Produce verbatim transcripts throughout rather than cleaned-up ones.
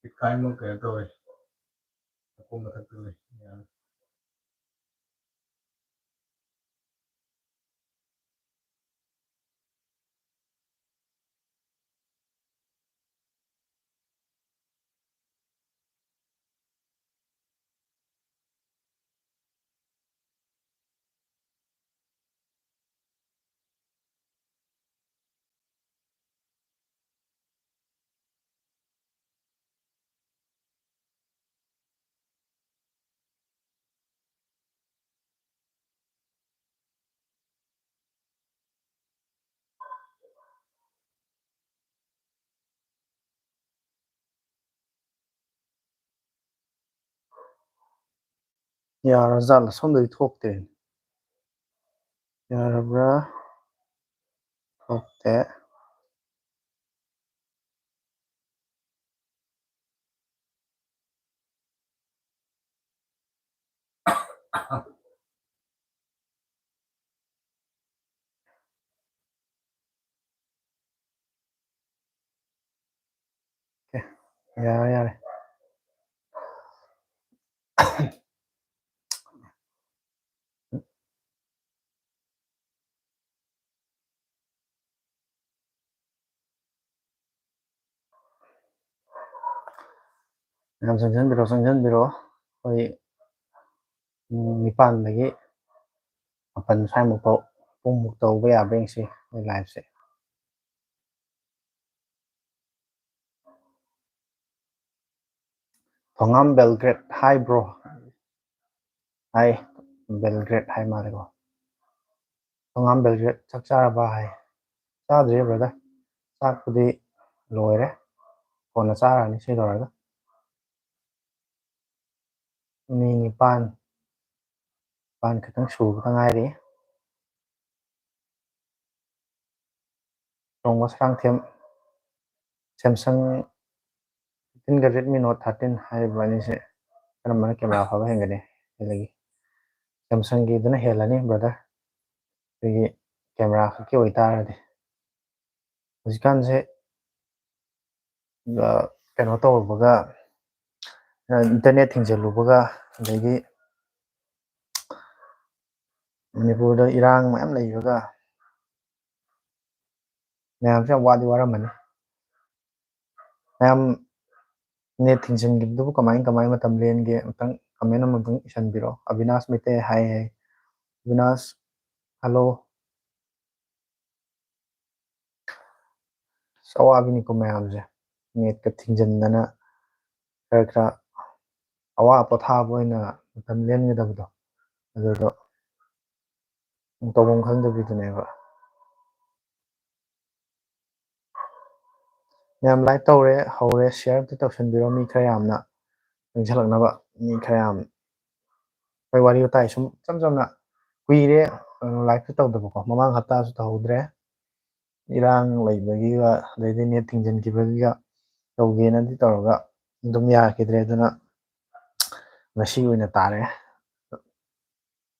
ꯕꯤꯠꯀꯥꯏꯃꯨꯛ ꯀꯩꯅꯣ ꯇꯧꯋꯦ꯫ ꯃꯈꯣꯡ ꯃꯊꯛꯇ ꯂꯩ꯫ ꯌꯥꯔꯦ꯫ ꯌꯥꯔꯖꯥꯠꯂ? ꯁꯣꯝꯗꯗꯤ ꯊꯣꯛꯇꯦ꯫ ꯌꯥꯔꯕ꯭ꯔꯥ? ꯊꯣꯛꯇꯦ꯫ ꯑꯣꯀꯦ, ꯌꯥꯔꯦ, ꯌꯥꯔꯦ꯫ ꯃꯌꯥꯝ ꯆꯪꯁꯤꯟꯕꯤꯔꯣ, ꯆꯪꯁꯤꯟꯕꯤꯔꯣ꯫ ꯑꯩꯈꯣꯏ ꯄꯨꯡ ꯅꯤꯄꯥꯟꯗꯒꯤ ꯃꯥꯄꯟ ꯁ꯭ꯋꯥꯏꯃꯨꯛ ꯐꯥꯎ, ꯄꯨꯡꯃꯨꯛ ꯇꯧꯕ ꯌꯥꯕ꯭ꯔꯥ ꯌꯦꯡꯁꯤ ꯑꯩꯈꯣꯏ ꯂꯥꯏꯐꯁꯦ꯫ ꯊꯣꯉꯥꯝ ꯕꯦꯜꯒ꯭ꯔꯦꯠ, ꯍꯥꯏ ꯕ꯭ꯔꯣ꯫ ꯍꯥꯏ, ꯕꯦꯜꯒ꯭ꯔꯦꯠ ꯍꯥꯏ ꯃꯥꯜꯂꯦꯀꯣ꯫ ꯊꯣꯉꯥꯝ ꯕꯦꯜꯒ꯭ꯔꯦꯠ, "ꯆꯥꯛ ꯆꯥꯔꯕ?" ꯍꯥꯏ꯫ "ꯆꯥꯗ꯭ꯔꯤ ꯕ꯭ꯔꯗꯔ, ꯆꯥꯛꯄꯨꯗꯤ ꯂꯣꯏꯔꯦ, ꯀꯣꯟꯅ ꯆꯥꯔꯅꯤ ꯁꯤ ꯂꯣꯏꯔꯒ"꯫ ꯃꯤ ꯅꯤꯄꯥꯟ, ꯅꯤꯄꯥꯟ ꯈꯛꯇꯪ ꯁꯨꯕꯗ ꯉꯥꯏꯔꯤ꯫ ꯇꯣꯡꯕ Sarangthem, Samsung fifteenꯒ Redmi Note thirteen ꯍꯥꯏꯔꯤꯕ ꯑꯅꯤꯁꯦ ꯀꯔꯝꯕꯅ ꯀꯦꯃꯦꯔꯥ ꯐꯕ ꯍꯦꯟꯒꯅꯤ? ꯑꯗꯒꯤ Samsungꯒꯤꯗꯨꯅ ꯍꯦꯜꯂꯅꯤ ꯕ꯭ꯔꯗꯔ, ꯑꯩꯈꯣꯏꯒꯤ ꯀꯦꯃꯦꯔꯥ ꯈꯛꯀꯤ ꯑꯣꯏꯇꯥꯔꯗꯤ꯫ ꯍꯧꯖꯤꯛꯀꯥꯟꯁꯦ, ꯑ, ꯀꯩꯅꯣ ꯇꯧꯔꯨꯕꯒ, ꯏꯟꯇꯔꯅꯦꯠ ꯊꯤꯡꯖꯤꯜꯂꯨꯕꯒ, ꯑꯗꯒꯤ ꯃꯅꯤꯄꯨꯔꯗ ꯏꯔꯥꯡ ꯃꯌꯥꯝ ꯂꯩꯕꯒ, ꯃꯌꯥꯝꯁꯦ ꯌꯥꯝ ꯋꯥꯗꯤ ꯋꯥꯔꯝꯃꯅꯤ꯫ ꯃꯌꯥꯝ ꯅꯦꯠ ꯊꯤꯡꯖꯤꯟꯈꯤꯕꯗꯨꯕꯨ ꯀꯃꯥꯏ ꯀꯃꯥꯏ ꯃꯇꯝ ꯂꯦꯟꯒꯦ, ꯑꯃꯨꯛꯇꯪ ꯀꯃꯦꯟ ꯑꯃ ꯑꯃꯨꯛꯇꯪ ꯏꯁꯟꯕꯤꯔꯣ꯫ ꯑꯕꯤꯅꯥꯁ ꯃꯩꯇꯩ ꯍꯥꯏ ꯍꯥꯏ꯫ ꯑꯕꯤꯅꯥꯁ, ꯍꯜꯂꯣ꯫ ꯑꯁ, ꯑꯋꯥꯕꯤꯅꯤꯀꯣ ꯃꯌꯥꯝꯁꯦ, ꯅꯦꯠꯀ ꯊꯤꯡꯖꯤꯟꯗꯅ ꯈꯔ ꯈꯔ ꯑꯋꯥ ꯄꯣꯊꯥꯕ ꯑꯣꯏꯅ ꯃꯇꯝ ꯂꯦꯟꯒꯗꯕꯗꯣ, ꯑꯗꯨꯗꯣ ꯇꯧꯐꯝ ꯈꯪꯗꯕꯤꯗꯨꯅꯦꯕ꯫ ꯃꯌꯥꯝ ꯂꯥꯏꯛ ꯇꯧꯔꯦ, ꯍꯧꯔꯦ, ꯁꯤꯌꯔ ꯑꯝꯇ ꯇꯧꯁꯟꯕꯤꯔꯣ, ꯃꯤ ꯈꯔ ꯌꯥꯝꯅ ꯆꯪꯁꯤꯜꯂꯛꯅꯕ, ꯃꯤ ꯈꯔ ꯌꯥꯝ꯫ ꯑꯩꯈꯣꯏ ꯋꯥꯔꯤ ꯋꯥꯇꯥꯏ ꯁꯨꯝ ꯏꯆꯝ ꯆꯝꯅ ꯀꯨꯏꯔꯦ, ꯑ, ꯂꯥꯏꯞꯁꯨ ꯇꯧꯗꯕꯀꯣ, ꯃꯃꯥꯡ ꯍꯞꯇꯥꯁꯨ ꯇꯧꯍꯧꯗ꯭ꯔꯦ, ꯏꯔꯥꯡ ꯂꯩꯕꯒꯤꯒ ꯑꯗꯩꯗꯤ ꯅꯦꯠ ꯊꯤꯡꯖꯤꯟꯈꯤꯕꯒꯤꯒ ꯇꯧꯒꯦꯅꯗꯤ ꯇꯧꯔꯒ ꯑꯗꯨꯝ ꯌꯥꯈꯤꯗ꯭ꯔꯦ, ꯑꯗꯨꯅ ꯉꯁꯤ ꯑꯣꯏꯅ ꯇꯥꯔꯦ꯫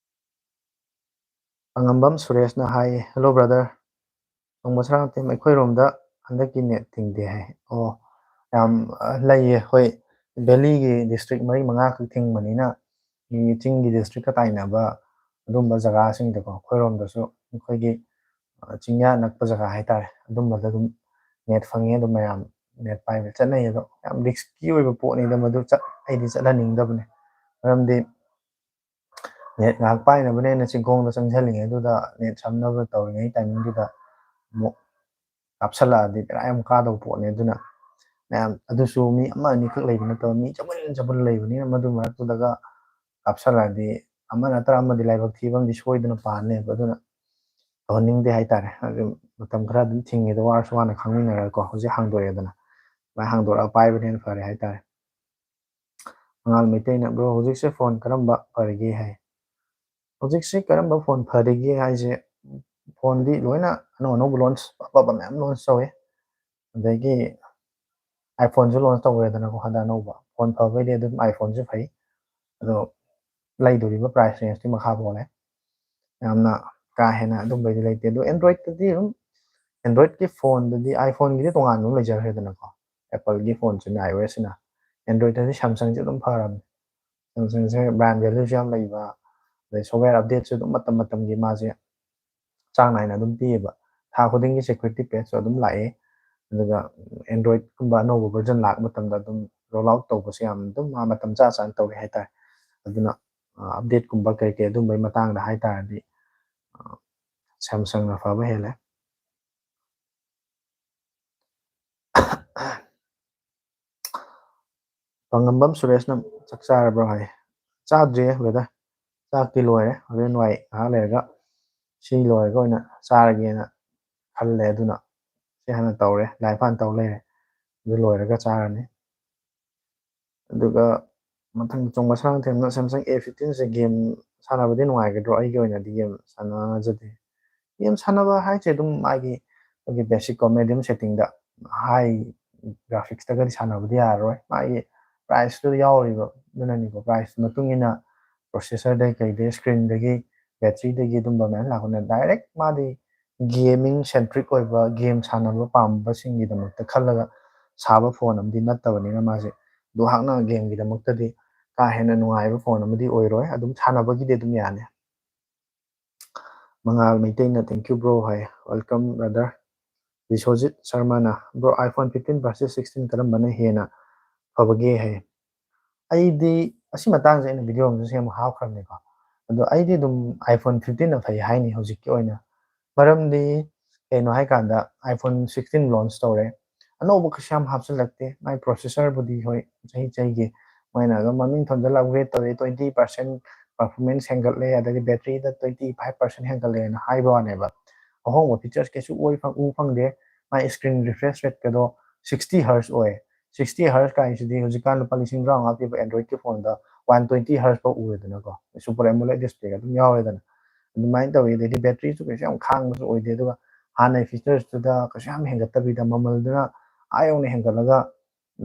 ꯑꯉꯝꯕꯝ ꯁꯨꯔꯦꯁꯅ ꯍꯥꯏ, "Hello brother, ꯇꯣꯡꯕ ꯁꯔꯥꯡꯊꯦꯝ, ꯑꯩꯈꯣꯏꯔꯣꯝꯗ ꯍꯟꯗꯛꯀꯤ ꯅꯦꯠ ꯊꯤꯡꯗꯦ" ꯍꯥꯏ꯫ ꯑꯣ, ꯌꯥꯝ, ꯑ, ꯂꯩꯌꯦ꯫ ꯍꯣꯏ, ꯚꯦꯂꯤꯒꯤ ꯗꯤꯁꯇ꯭ꯔꯤꯛ ꯃꯔꯤ ꯃꯉꯥ ꯈꯛ ꯊꯤꯡꯕꯅꯤꯅ, ꯃꯤ ꯆꯤꯡꯒꯤ ꯗꯤꯁꯇ꯭ꯔꯤꯛꯀ ꯇꯥꯏꯅꯕ ꯑꯗꯨꯝꯕ ꯖꯒꯥꯁꯤꯡꯗꯀꯣ, ꯑꯩꯈꯣꯏꯔꯣꯝꯗꯁꯨ ꯑꯩꯈꯣꯏꯒꯤ, ꯑ, ꯆꯤꯡꯌꯥ ꯅꯛꯄ ꯖꯒꯥ ꯍꯥꯏꯇꯥꯔꯦ, ꯑꯗꯨꯝꯕꯗ ꯑꯗꯨꯝ ꯅꯦꯠ ꯐꯪꯉꯦ꯫ ꯑꯗꯨꯝ ꯃꯌꯥꯝ ꯅꯦꯠ ꯄꯥꯏꯕ ꯆꯠꯅꯩ꯫ ꯑꯗꯣ ꯌꯥꯝ ꯔꯤꯁꯀꯤ ꯑꯣꯏꯕ ꯄꯣꯠꯅꯤꯗ ꯃꯗꯨ, ꯆꯠ-, ꯑꯩꯗꯤ ꯆꯠꯍꯟꯅꯤꯡꯗꯕꯅꯦ꯫ ꯃꯔꯝꯗꯤ ꯅꯦꯠ ꯉꯥꯏꯍꯥꯛ ꯄꯥꯏꯅꯕꯅꯦꯅ ꯆꯤꯡꯈꯣꯡꯗ ꯆꯪꯁꯤꯜꯂꯤꯉꯩꯗꯨꯗ, ꯅꯦꯠ ꯁꯝꯅꯕ ꯇꯧꯔꯤꯉꯩ ꯇꯥꯏꯃꯤꯡꯗꯨꯗ ꯑꯃꯨꯛ ꯀꯥꯞꯁꯜꯂꯛꯑꯗꯤ ꯕꯦꯔꯥ ꯌꯥꯝ ꯀꯥꯗꯧꯕ ꯄꯣꯠꯅꯤ꯫ ꯑꯗꯨꯅ ꯃꯌꯥꯝ, ꯑꯗꯨꯁꯨ ꯃꯤ ꯑꯃ ꯑꯅꯤꯈꯛ ꯂꯩꯕ ꯅꯠꯇꯕ, ꯃꯤ ꯆꯕꯨꯟ ꯆꯕꯨꯟ ꯂꯩꯕꯅꯤꯅ ꯃꯗꯨ ꯃꯔꯛꯇꯨꯗꯒ ꯀꯥꯞꯁꯜꯂꯛꯑꯗꯤ ꯑꯃ ꯅꯠꯇ꯭ꯔ ꯑꯃꯗꯤ ꯂꯥꯏꯕꯛ ꯊꯤꯕ ꯑꯃꯗꯤ ꯁꯣꯏꯗꯅ ꯄꯥꯟꯅꯦꯕ꯫ ꯑꯗꯨꯅ ꯇꯧꯍꯟꯅꯤꯡꯗꯦ ꯍꯥꯏꯇꯥꯔꯦ꯫ ꯑꯗꯨ ꯃꯇꯝ ꯈꯔ ꯑꯗꯨꯝ ꯊꯤꯡꯉꯦꯗꯣ, ꯋꯥꯔꯁꯨ ꯋꯥꯅ ꯈꯥꯡꯃꯤꯟꯅꯔꯒꯀꯣ꯫ ꯍꯧꯖꯤꯛ ꯍꯥꯡꯗꯣꯔꯛꯑꯦꯗꯅ, ꯃꯥꯏ ꯍꯥꯡꯗꯣꯔꯛꯑ ꯄꯥꯏꯕꯅ ꯍꯦꯟꯅ ꯐꯔꯦ ꯍꯥꯏꯇꯥꯔꯦ꯫ ꯃꯉꯥꯜ ꯃꯩꯇꯩꯅ, "Bro, ꯍꯧꯖꯤꯛꯁꯦ ꯐꯣꯟ ꯀꯔꯝꯕ ꯐꯔꯤꯒꯦ?" ꯍꯥꯏ꯫ ꯍꯧꯖꯤꯛꯁꯦ ꯀꯔꯝꯕ ꯐꯣꯟ ꯐꯔꯤꯒꯦ ꯍꯥꯏꯁꯦ, ꯐꯣꯟꯗꯤ ꯂꯣꯏꯅ ꯑꯅꯧ ꯑꯅꯧꯕ ꯂꯣꯟꯁ, ꯑꯐꯕ ꯃꯌꯥꯝ ꯂꯣꯟꯁ ꯇꯧꯋꯦ꯫ ꯑꯗꯒꯤ iPhoneꯁꯨ ꯂꯣꯟꯁ ꯇꯧꯈ꯭ꯔꯦꯗꯅꯀꯣ, ꯍꯟꯗꯛ ꯑꯅꯧꯕ꯫ ꯐꯣꯟ ꯐꯕꯩꯗꯤ ꯑꯗꯨꯝ iPhoneꯁꯨ ꯐꯩ, ꯑꯗꯣ ꯂꯩꯗꯣꯔꯤꯕ ꯄ꯭ꯔꯥꯏꯁ ꯔꯦꯟꯖꯇꯨꯒꯤ ꯃꯈꯥ ꯄꯣꯜꯂꯦ꯫ ꯌꯥꯝꯅ ꯀꯥ ꯍꯦꯟꯅ ꯑꯗꯨꯝꯕꯩꯗꯤ ꯂꯩꯇꯦ꯫ ꯑꯗꯣ Androidꯇꯗꯤ ꯑꯗꯨꯝ, Androidꯀꯤ ꯐꯣꯟꯗꯗꯤ, iPhoneꯒꯤꯗꯤ ꯇꯣꯉꯥꯟꯕ ꯑꯃ ꯂꯩꯖꯈ꯭ꯔꯦꯗꯅꯀꯣ, ꯑꯦꯄꯜꯒꯤ ꯐꯣꯟꯁꯤꯅ, ꯑꯥꯏ ꯑꯣ ꯑꯦꯁꯁꯤꯅ꯫ ꯑꯦꯟꯗ꯭ꯔꯣꯏꯗꯇꯗꯤ ꯁꯦꯝꯁꯪꯁꯦ ꯑꯗꯨꯝ ꯐꯔꯕꯅꯤ꯫ ꯁꯦꯝꯁꯪꯁꯦ ꯕ꯭ꯔꯥꯟ ꯚꯦꯂꯨꯁꯨ ꯌꯥꯝ ꯂꯩꯕ, ꯑꯗꯩ ꯁꯣꯞꯋꯦꯌꯔ ꯑꯞꯗꯦꯠꯁꯨ ꯑꯗꯨꯝ ꯃꯇꯝ ꯃꯇꯝꯒꯤ ꯃꯥꯁꯦ ꯆꯥꯡ ꯅꯥꯏꯅ ꯑꯗꯨꯝ ꯄꯤꯌꯦꯕ꯫ ꯊꯥ ꯈꯨꯗꯤꯡꯒꯤ ꯁꯦꯀ꯭ꯌꯨꯔꯤꯇꯤ ꯄꯦꯆꯁꯨ ꯑꯗꯨꯝ ꯂꯥꯛꯑꯦ꯫ ꯑꯗꯨꯒ ꯑꯦꯟꯗ꯭ꯔꯣꯏꯗꯀꯨꯝꯕ ꯑꯅꯧꯕ ꯚꯔꯖꯟ ꯂꯥꯛꯄ ꯃꯇꯝꯗ ꯑꯗꯨꯝ ꯔꯣꯜ ꯑꯥꯎꯠ ꯇꯧꯕꯁꯦ ꯌꯥꯝ ꯑꯗꯨꯝ ꯃꯥ ꯃꯇꯝ ꯆꯥ ꯆꯥꯅ ꯇꯧꯋꯦ ꯍꯥꯏꯇꯥꯔꯦ꯫ ꯑꯗꯨꯅ ꯑꯞꯗꯦꯠꯀꯨꯝꯕ ꯀꯩ ꯀꯩ ꯑꯗꯨꯝꯕꯒꯤ ꯃꯇꯥꯡꯗ ꯍꯥꯏ ꯇꯥꯔꯗꯤ ꯁꯦꯝꯁꯪꯅ ꯐꯕ ꯍꯦꯜꯂꯦ꯫ ꯄꯥꯉꯝꯕꯝ ꯁꯨꯔꯦꯁꯅ "ꯆꯥꯛ ꯆꯥꯔꯕ꯭ꯔꯣ?" ꯍꯥꯏ꯫ ꯆꯥꯗ꯭ꯔꯤꯌꯦ ꯕ꯭ꯔꯗꯔ, ꯆꯥꯛꯇꯤ ꯂꯣꯏꯔꯦ꯫ ꯍꯣꯔꯦꯟ ꯋꯥꯏ ꯉꯥꯏꯍꯥꯛ ꯂꯩꯔꯒ, ꯁꯤ ꯂꯣꯏꯔꯒ ꯑꯣꯏꯅ ꯆꯥꯔꯒꯦꯅ ꯈꯜꯂꯦ꯫ ꯑꯗꯨꯅ ꯁꯤ ꯍꯥꯟꯅ ꯇꯧꯔꯦ, ꯂꯥꯏꯐ ꯍꯥꯟꯅ ꯇꯧ ꯂꯩꯔꯦ꯫ ꯑꯗꯨ ꯂꯣꯏꯔꯒ ꯆꯥꯔꯅꯤ꯫ ꯑꯗꯨꯒ ꯃꯊꯪ ꯆꯣꯡꯕ ꯁꯥꯡꯊꯦꯝꯅ "ꯁꯦꯝꯁꯪ ꯑꯦ ꯐꯤꯐꯇꯤꯟꯁꯦ ꯒꯦꯝ ꯁꯥꯟꯅꯕꯗꯤ ꯅꯨꯡꯉꯥꯏꯒꯗ꯭ꯔꯣ? ꯑꯩꯒꯤ ꯑꯣꯏꯅꯗꯤ ꯒꯦꯝ ꯁꯥꯟꯅꯖꯗꯦ"꯫ ꯒꯦꯝ ꯁꯥꯟꯅꯕ ꯍꯥꯏꯁꯦ ꯑꯗꯨꯝ ꯃꯥꯒꯤ, ꯑꯩꯈꯣꯏꯒꯤ ꯕꯦꯁꯤꯛ ꯀꯣ, ꯃꯦꯗꯤꯌꯝ ꯁꯦꯠꯇꯤꯡꯗ, ꯍꯥꯏ ꯒ꯭ꯔꯥꯐꯤꯛꯁꯇꯒꯗꯤ ꯁꯥꯟꯅꯕꯗꯤ ꯌꯥꯔꯔꯣꯏ꯫ ꯃꯥꯒꯤ ꯄ꯭ꯔꯥꯏꯁꯇꯨ ꯌꯥꯎꯔꯤꯕ, ꯑꯗꯨꯅꯅꯤꯀꯣ, ꯄ꯭ꯔꯥꯏꯁ ꯃꯇꯨꯡ ꯏꯟꯅ ꯄ꯭ꯔꯣꯁꯦꯁꯔꯗꯩ ꯀꯩꯗꯩ, ꯁ꯭ꯀ꯭ꯔꯤꯟꯗꯒꯤ, ꯕꯦꯇ꯭ꯔꯤꯗꯒꯤ ꯑꯗꯨꯝꯕ ꯃꯌꯥꯝ ꯂꯥꯛꯄꯅ, ꯗꯥꯏꯔꯦꯛ ꯃꯥꯗꯤ ꯒꯦꯃꯤꯡ ꯁꯦꯟꯇ꯭ꯔꯤꯛ ꯑꯣꯏꯕ, ꯒꯦꯝ ꯁꯥꯟꯅꯕ ꯄꯥꯝꯕꯁꯤꯡꯒꯤꯗꯃꯛꯇ ꯈꯜꯂꯒ ꯁꯥꯕ ꯐꯣꯟ ꯑꯃꯗꯤ ꯅꯠꯇꯕꯅꯤꯅ, ꯃꯥꯁꯦ ꯗꯣꯍꯥꯛꯅ ꯒꯦꯝꯒꯤꯗꯃꯛꯇꯗꯤ ꯀꯥ ꯍꯦꯟꯅ ꯅꯨꯡꯉꯥꯏꯕ ꯐꯣꯟ ꯑꯃꯗꯤ ꯑꯣꯏꯔꯣꯏ꯫ ꯑꯗꯨꯝ ꯁꯥꯟꯅꯕꯒꯤꯗꯤ ꯑꯗꯨꯝ ꯌꯥꯅꯤ꯫ ꯃꯉꯥꯜ ꯃꯩꯇꯩꯅ "Thank you bro" high. "Welcome brother." Biswajit ꯁꯔꯃꯅ, "Bro, iPhone fifteen versus sixteen ꯀꯔꯝꯕꯅ ꯍꯦꯟꯅ ꯐꯕꯒꯦ?" ꯍꯥꯏ꯫ ꯑꯩꯗꯤ ꯑꯁꯤ ꯃꯇꯥꯡꯁꯦ ꯑꯩꯅ ꯚꯤꯗꯤꯑꯣ ꯑꯃꯁꯨ ꯁꯦꯝꯃ ꯍꯥꯞꯈ꯭ꯔꯕꯅꯤꯀꯣ꯫ ꯑꯗꯣ ꯑꯩꯗꯤ ꯑꯗꯨꯝ iPhone fifteen ꯐꯩ ꯍꯥꯏꯅꯤ ꯍꯧꯖꯤꯛꯀꯤ ꯑꯣꯏꯅ꯫ ꯃꯔꯝꯗꯤ ꯀꯩꯅꯣ ꯍꯥꯏꯀꯥꯟꯗ, iPhone sixteen launch ꯇꯧꯔꯦ, ꯑꯅꯧꯕ ꯀꯩꯁꯨ ꯌꯥꯝ ꯍꯥꯞꯆꯤꯜꯂꯛꯇꯦ꯫ ꯃꯥꯏ ꯄ꯭ꯔꯣꯁꯦꯁꯔꯕꯨꯗꯤ, ꯍꯣꯏ, ꯆꯍꯤ ꯆꯍꯤꯒꯤ ꯃꯣꯏꯅ ꯑꯗꯨꯝ ꯃꯃꯤꯡ ꯊꯣꯟꯖꯜꯂ ꯑꯞꯒ꯭ꯔꯦꯗ ꯇꯧꯔꯦ, twenty percent performance ꯍꯦꯟꯒꯠꯂꯦ, ꯑꯗꯒꯤ ꯕꯦꯇ꯭ꯔꯤꯗ twenty five percent ꯍꯦꯟꯒꯠꯂꯦꯅ ꯍꯥꯏꯕ ꯋꯥꯅꯦꯕ꯫ ꯑꯍꯣꯡꯕ ꯐꯤꯆꯔꯁ ꯀꯩꯁꯨ ꯑꯣꯏ ꯐꯪ-, ꯎ ꯐꯪꯗꯦ꯫ ꯃꯥꯏ screen refresh rateꯀꯗꯣ sixty hertz ꯑꯣꯏ꯫ Sixty hertz ꯀꯥꯏꯁꯤꯗꯤ ꯍꯧꯖꯤꯛꯀꯥꯟ ꯂꯨꯄꯥ ꯂꯤꯁꯤꯡ ꯇꯔꯥꯃꯉꯥ ꯄꯤꯕ Androidꯀꯤ ꯐꯣꯟꯗ one twenty hertz ꯐꯥꯎ ꯎꯔꯦꯗꯅꯀꯣ, super AMOLED displayꯒ ꯑꯗꯨꯝ ꯌꯥꯎꯔꯦꯗꯅ꯫ ꯑꯗꯨꯃꯥꯏꯅ ꯇꯧꯋꯤ꯫ ꯑꯗꯩꯗꯤ ꯕꯦꯇ꯭ꯔꯤꯁꯨ ꯀꯩꯁꯨ ꯌꯥꯝ ꯈꯥꯡꯕꯁꯨ ꯑꯣꯏꯗꯦ꯫ ꯑꯗꯨꯒ ꯍꯥꯟꯅꯩ ꯐꯤꯆꯔꯁꯇꯨꯗ ꯀꯩꯁꯨ ꯌꯥꯝ ꯍꯦꯟꯒꯠꯇꯕꯤꯗ, ꯃꯃꯜꯗꯨꯅ ꯑꯥ ꯌꯧꯅ ꯍꯦꯟꯒꯠꯂꯒ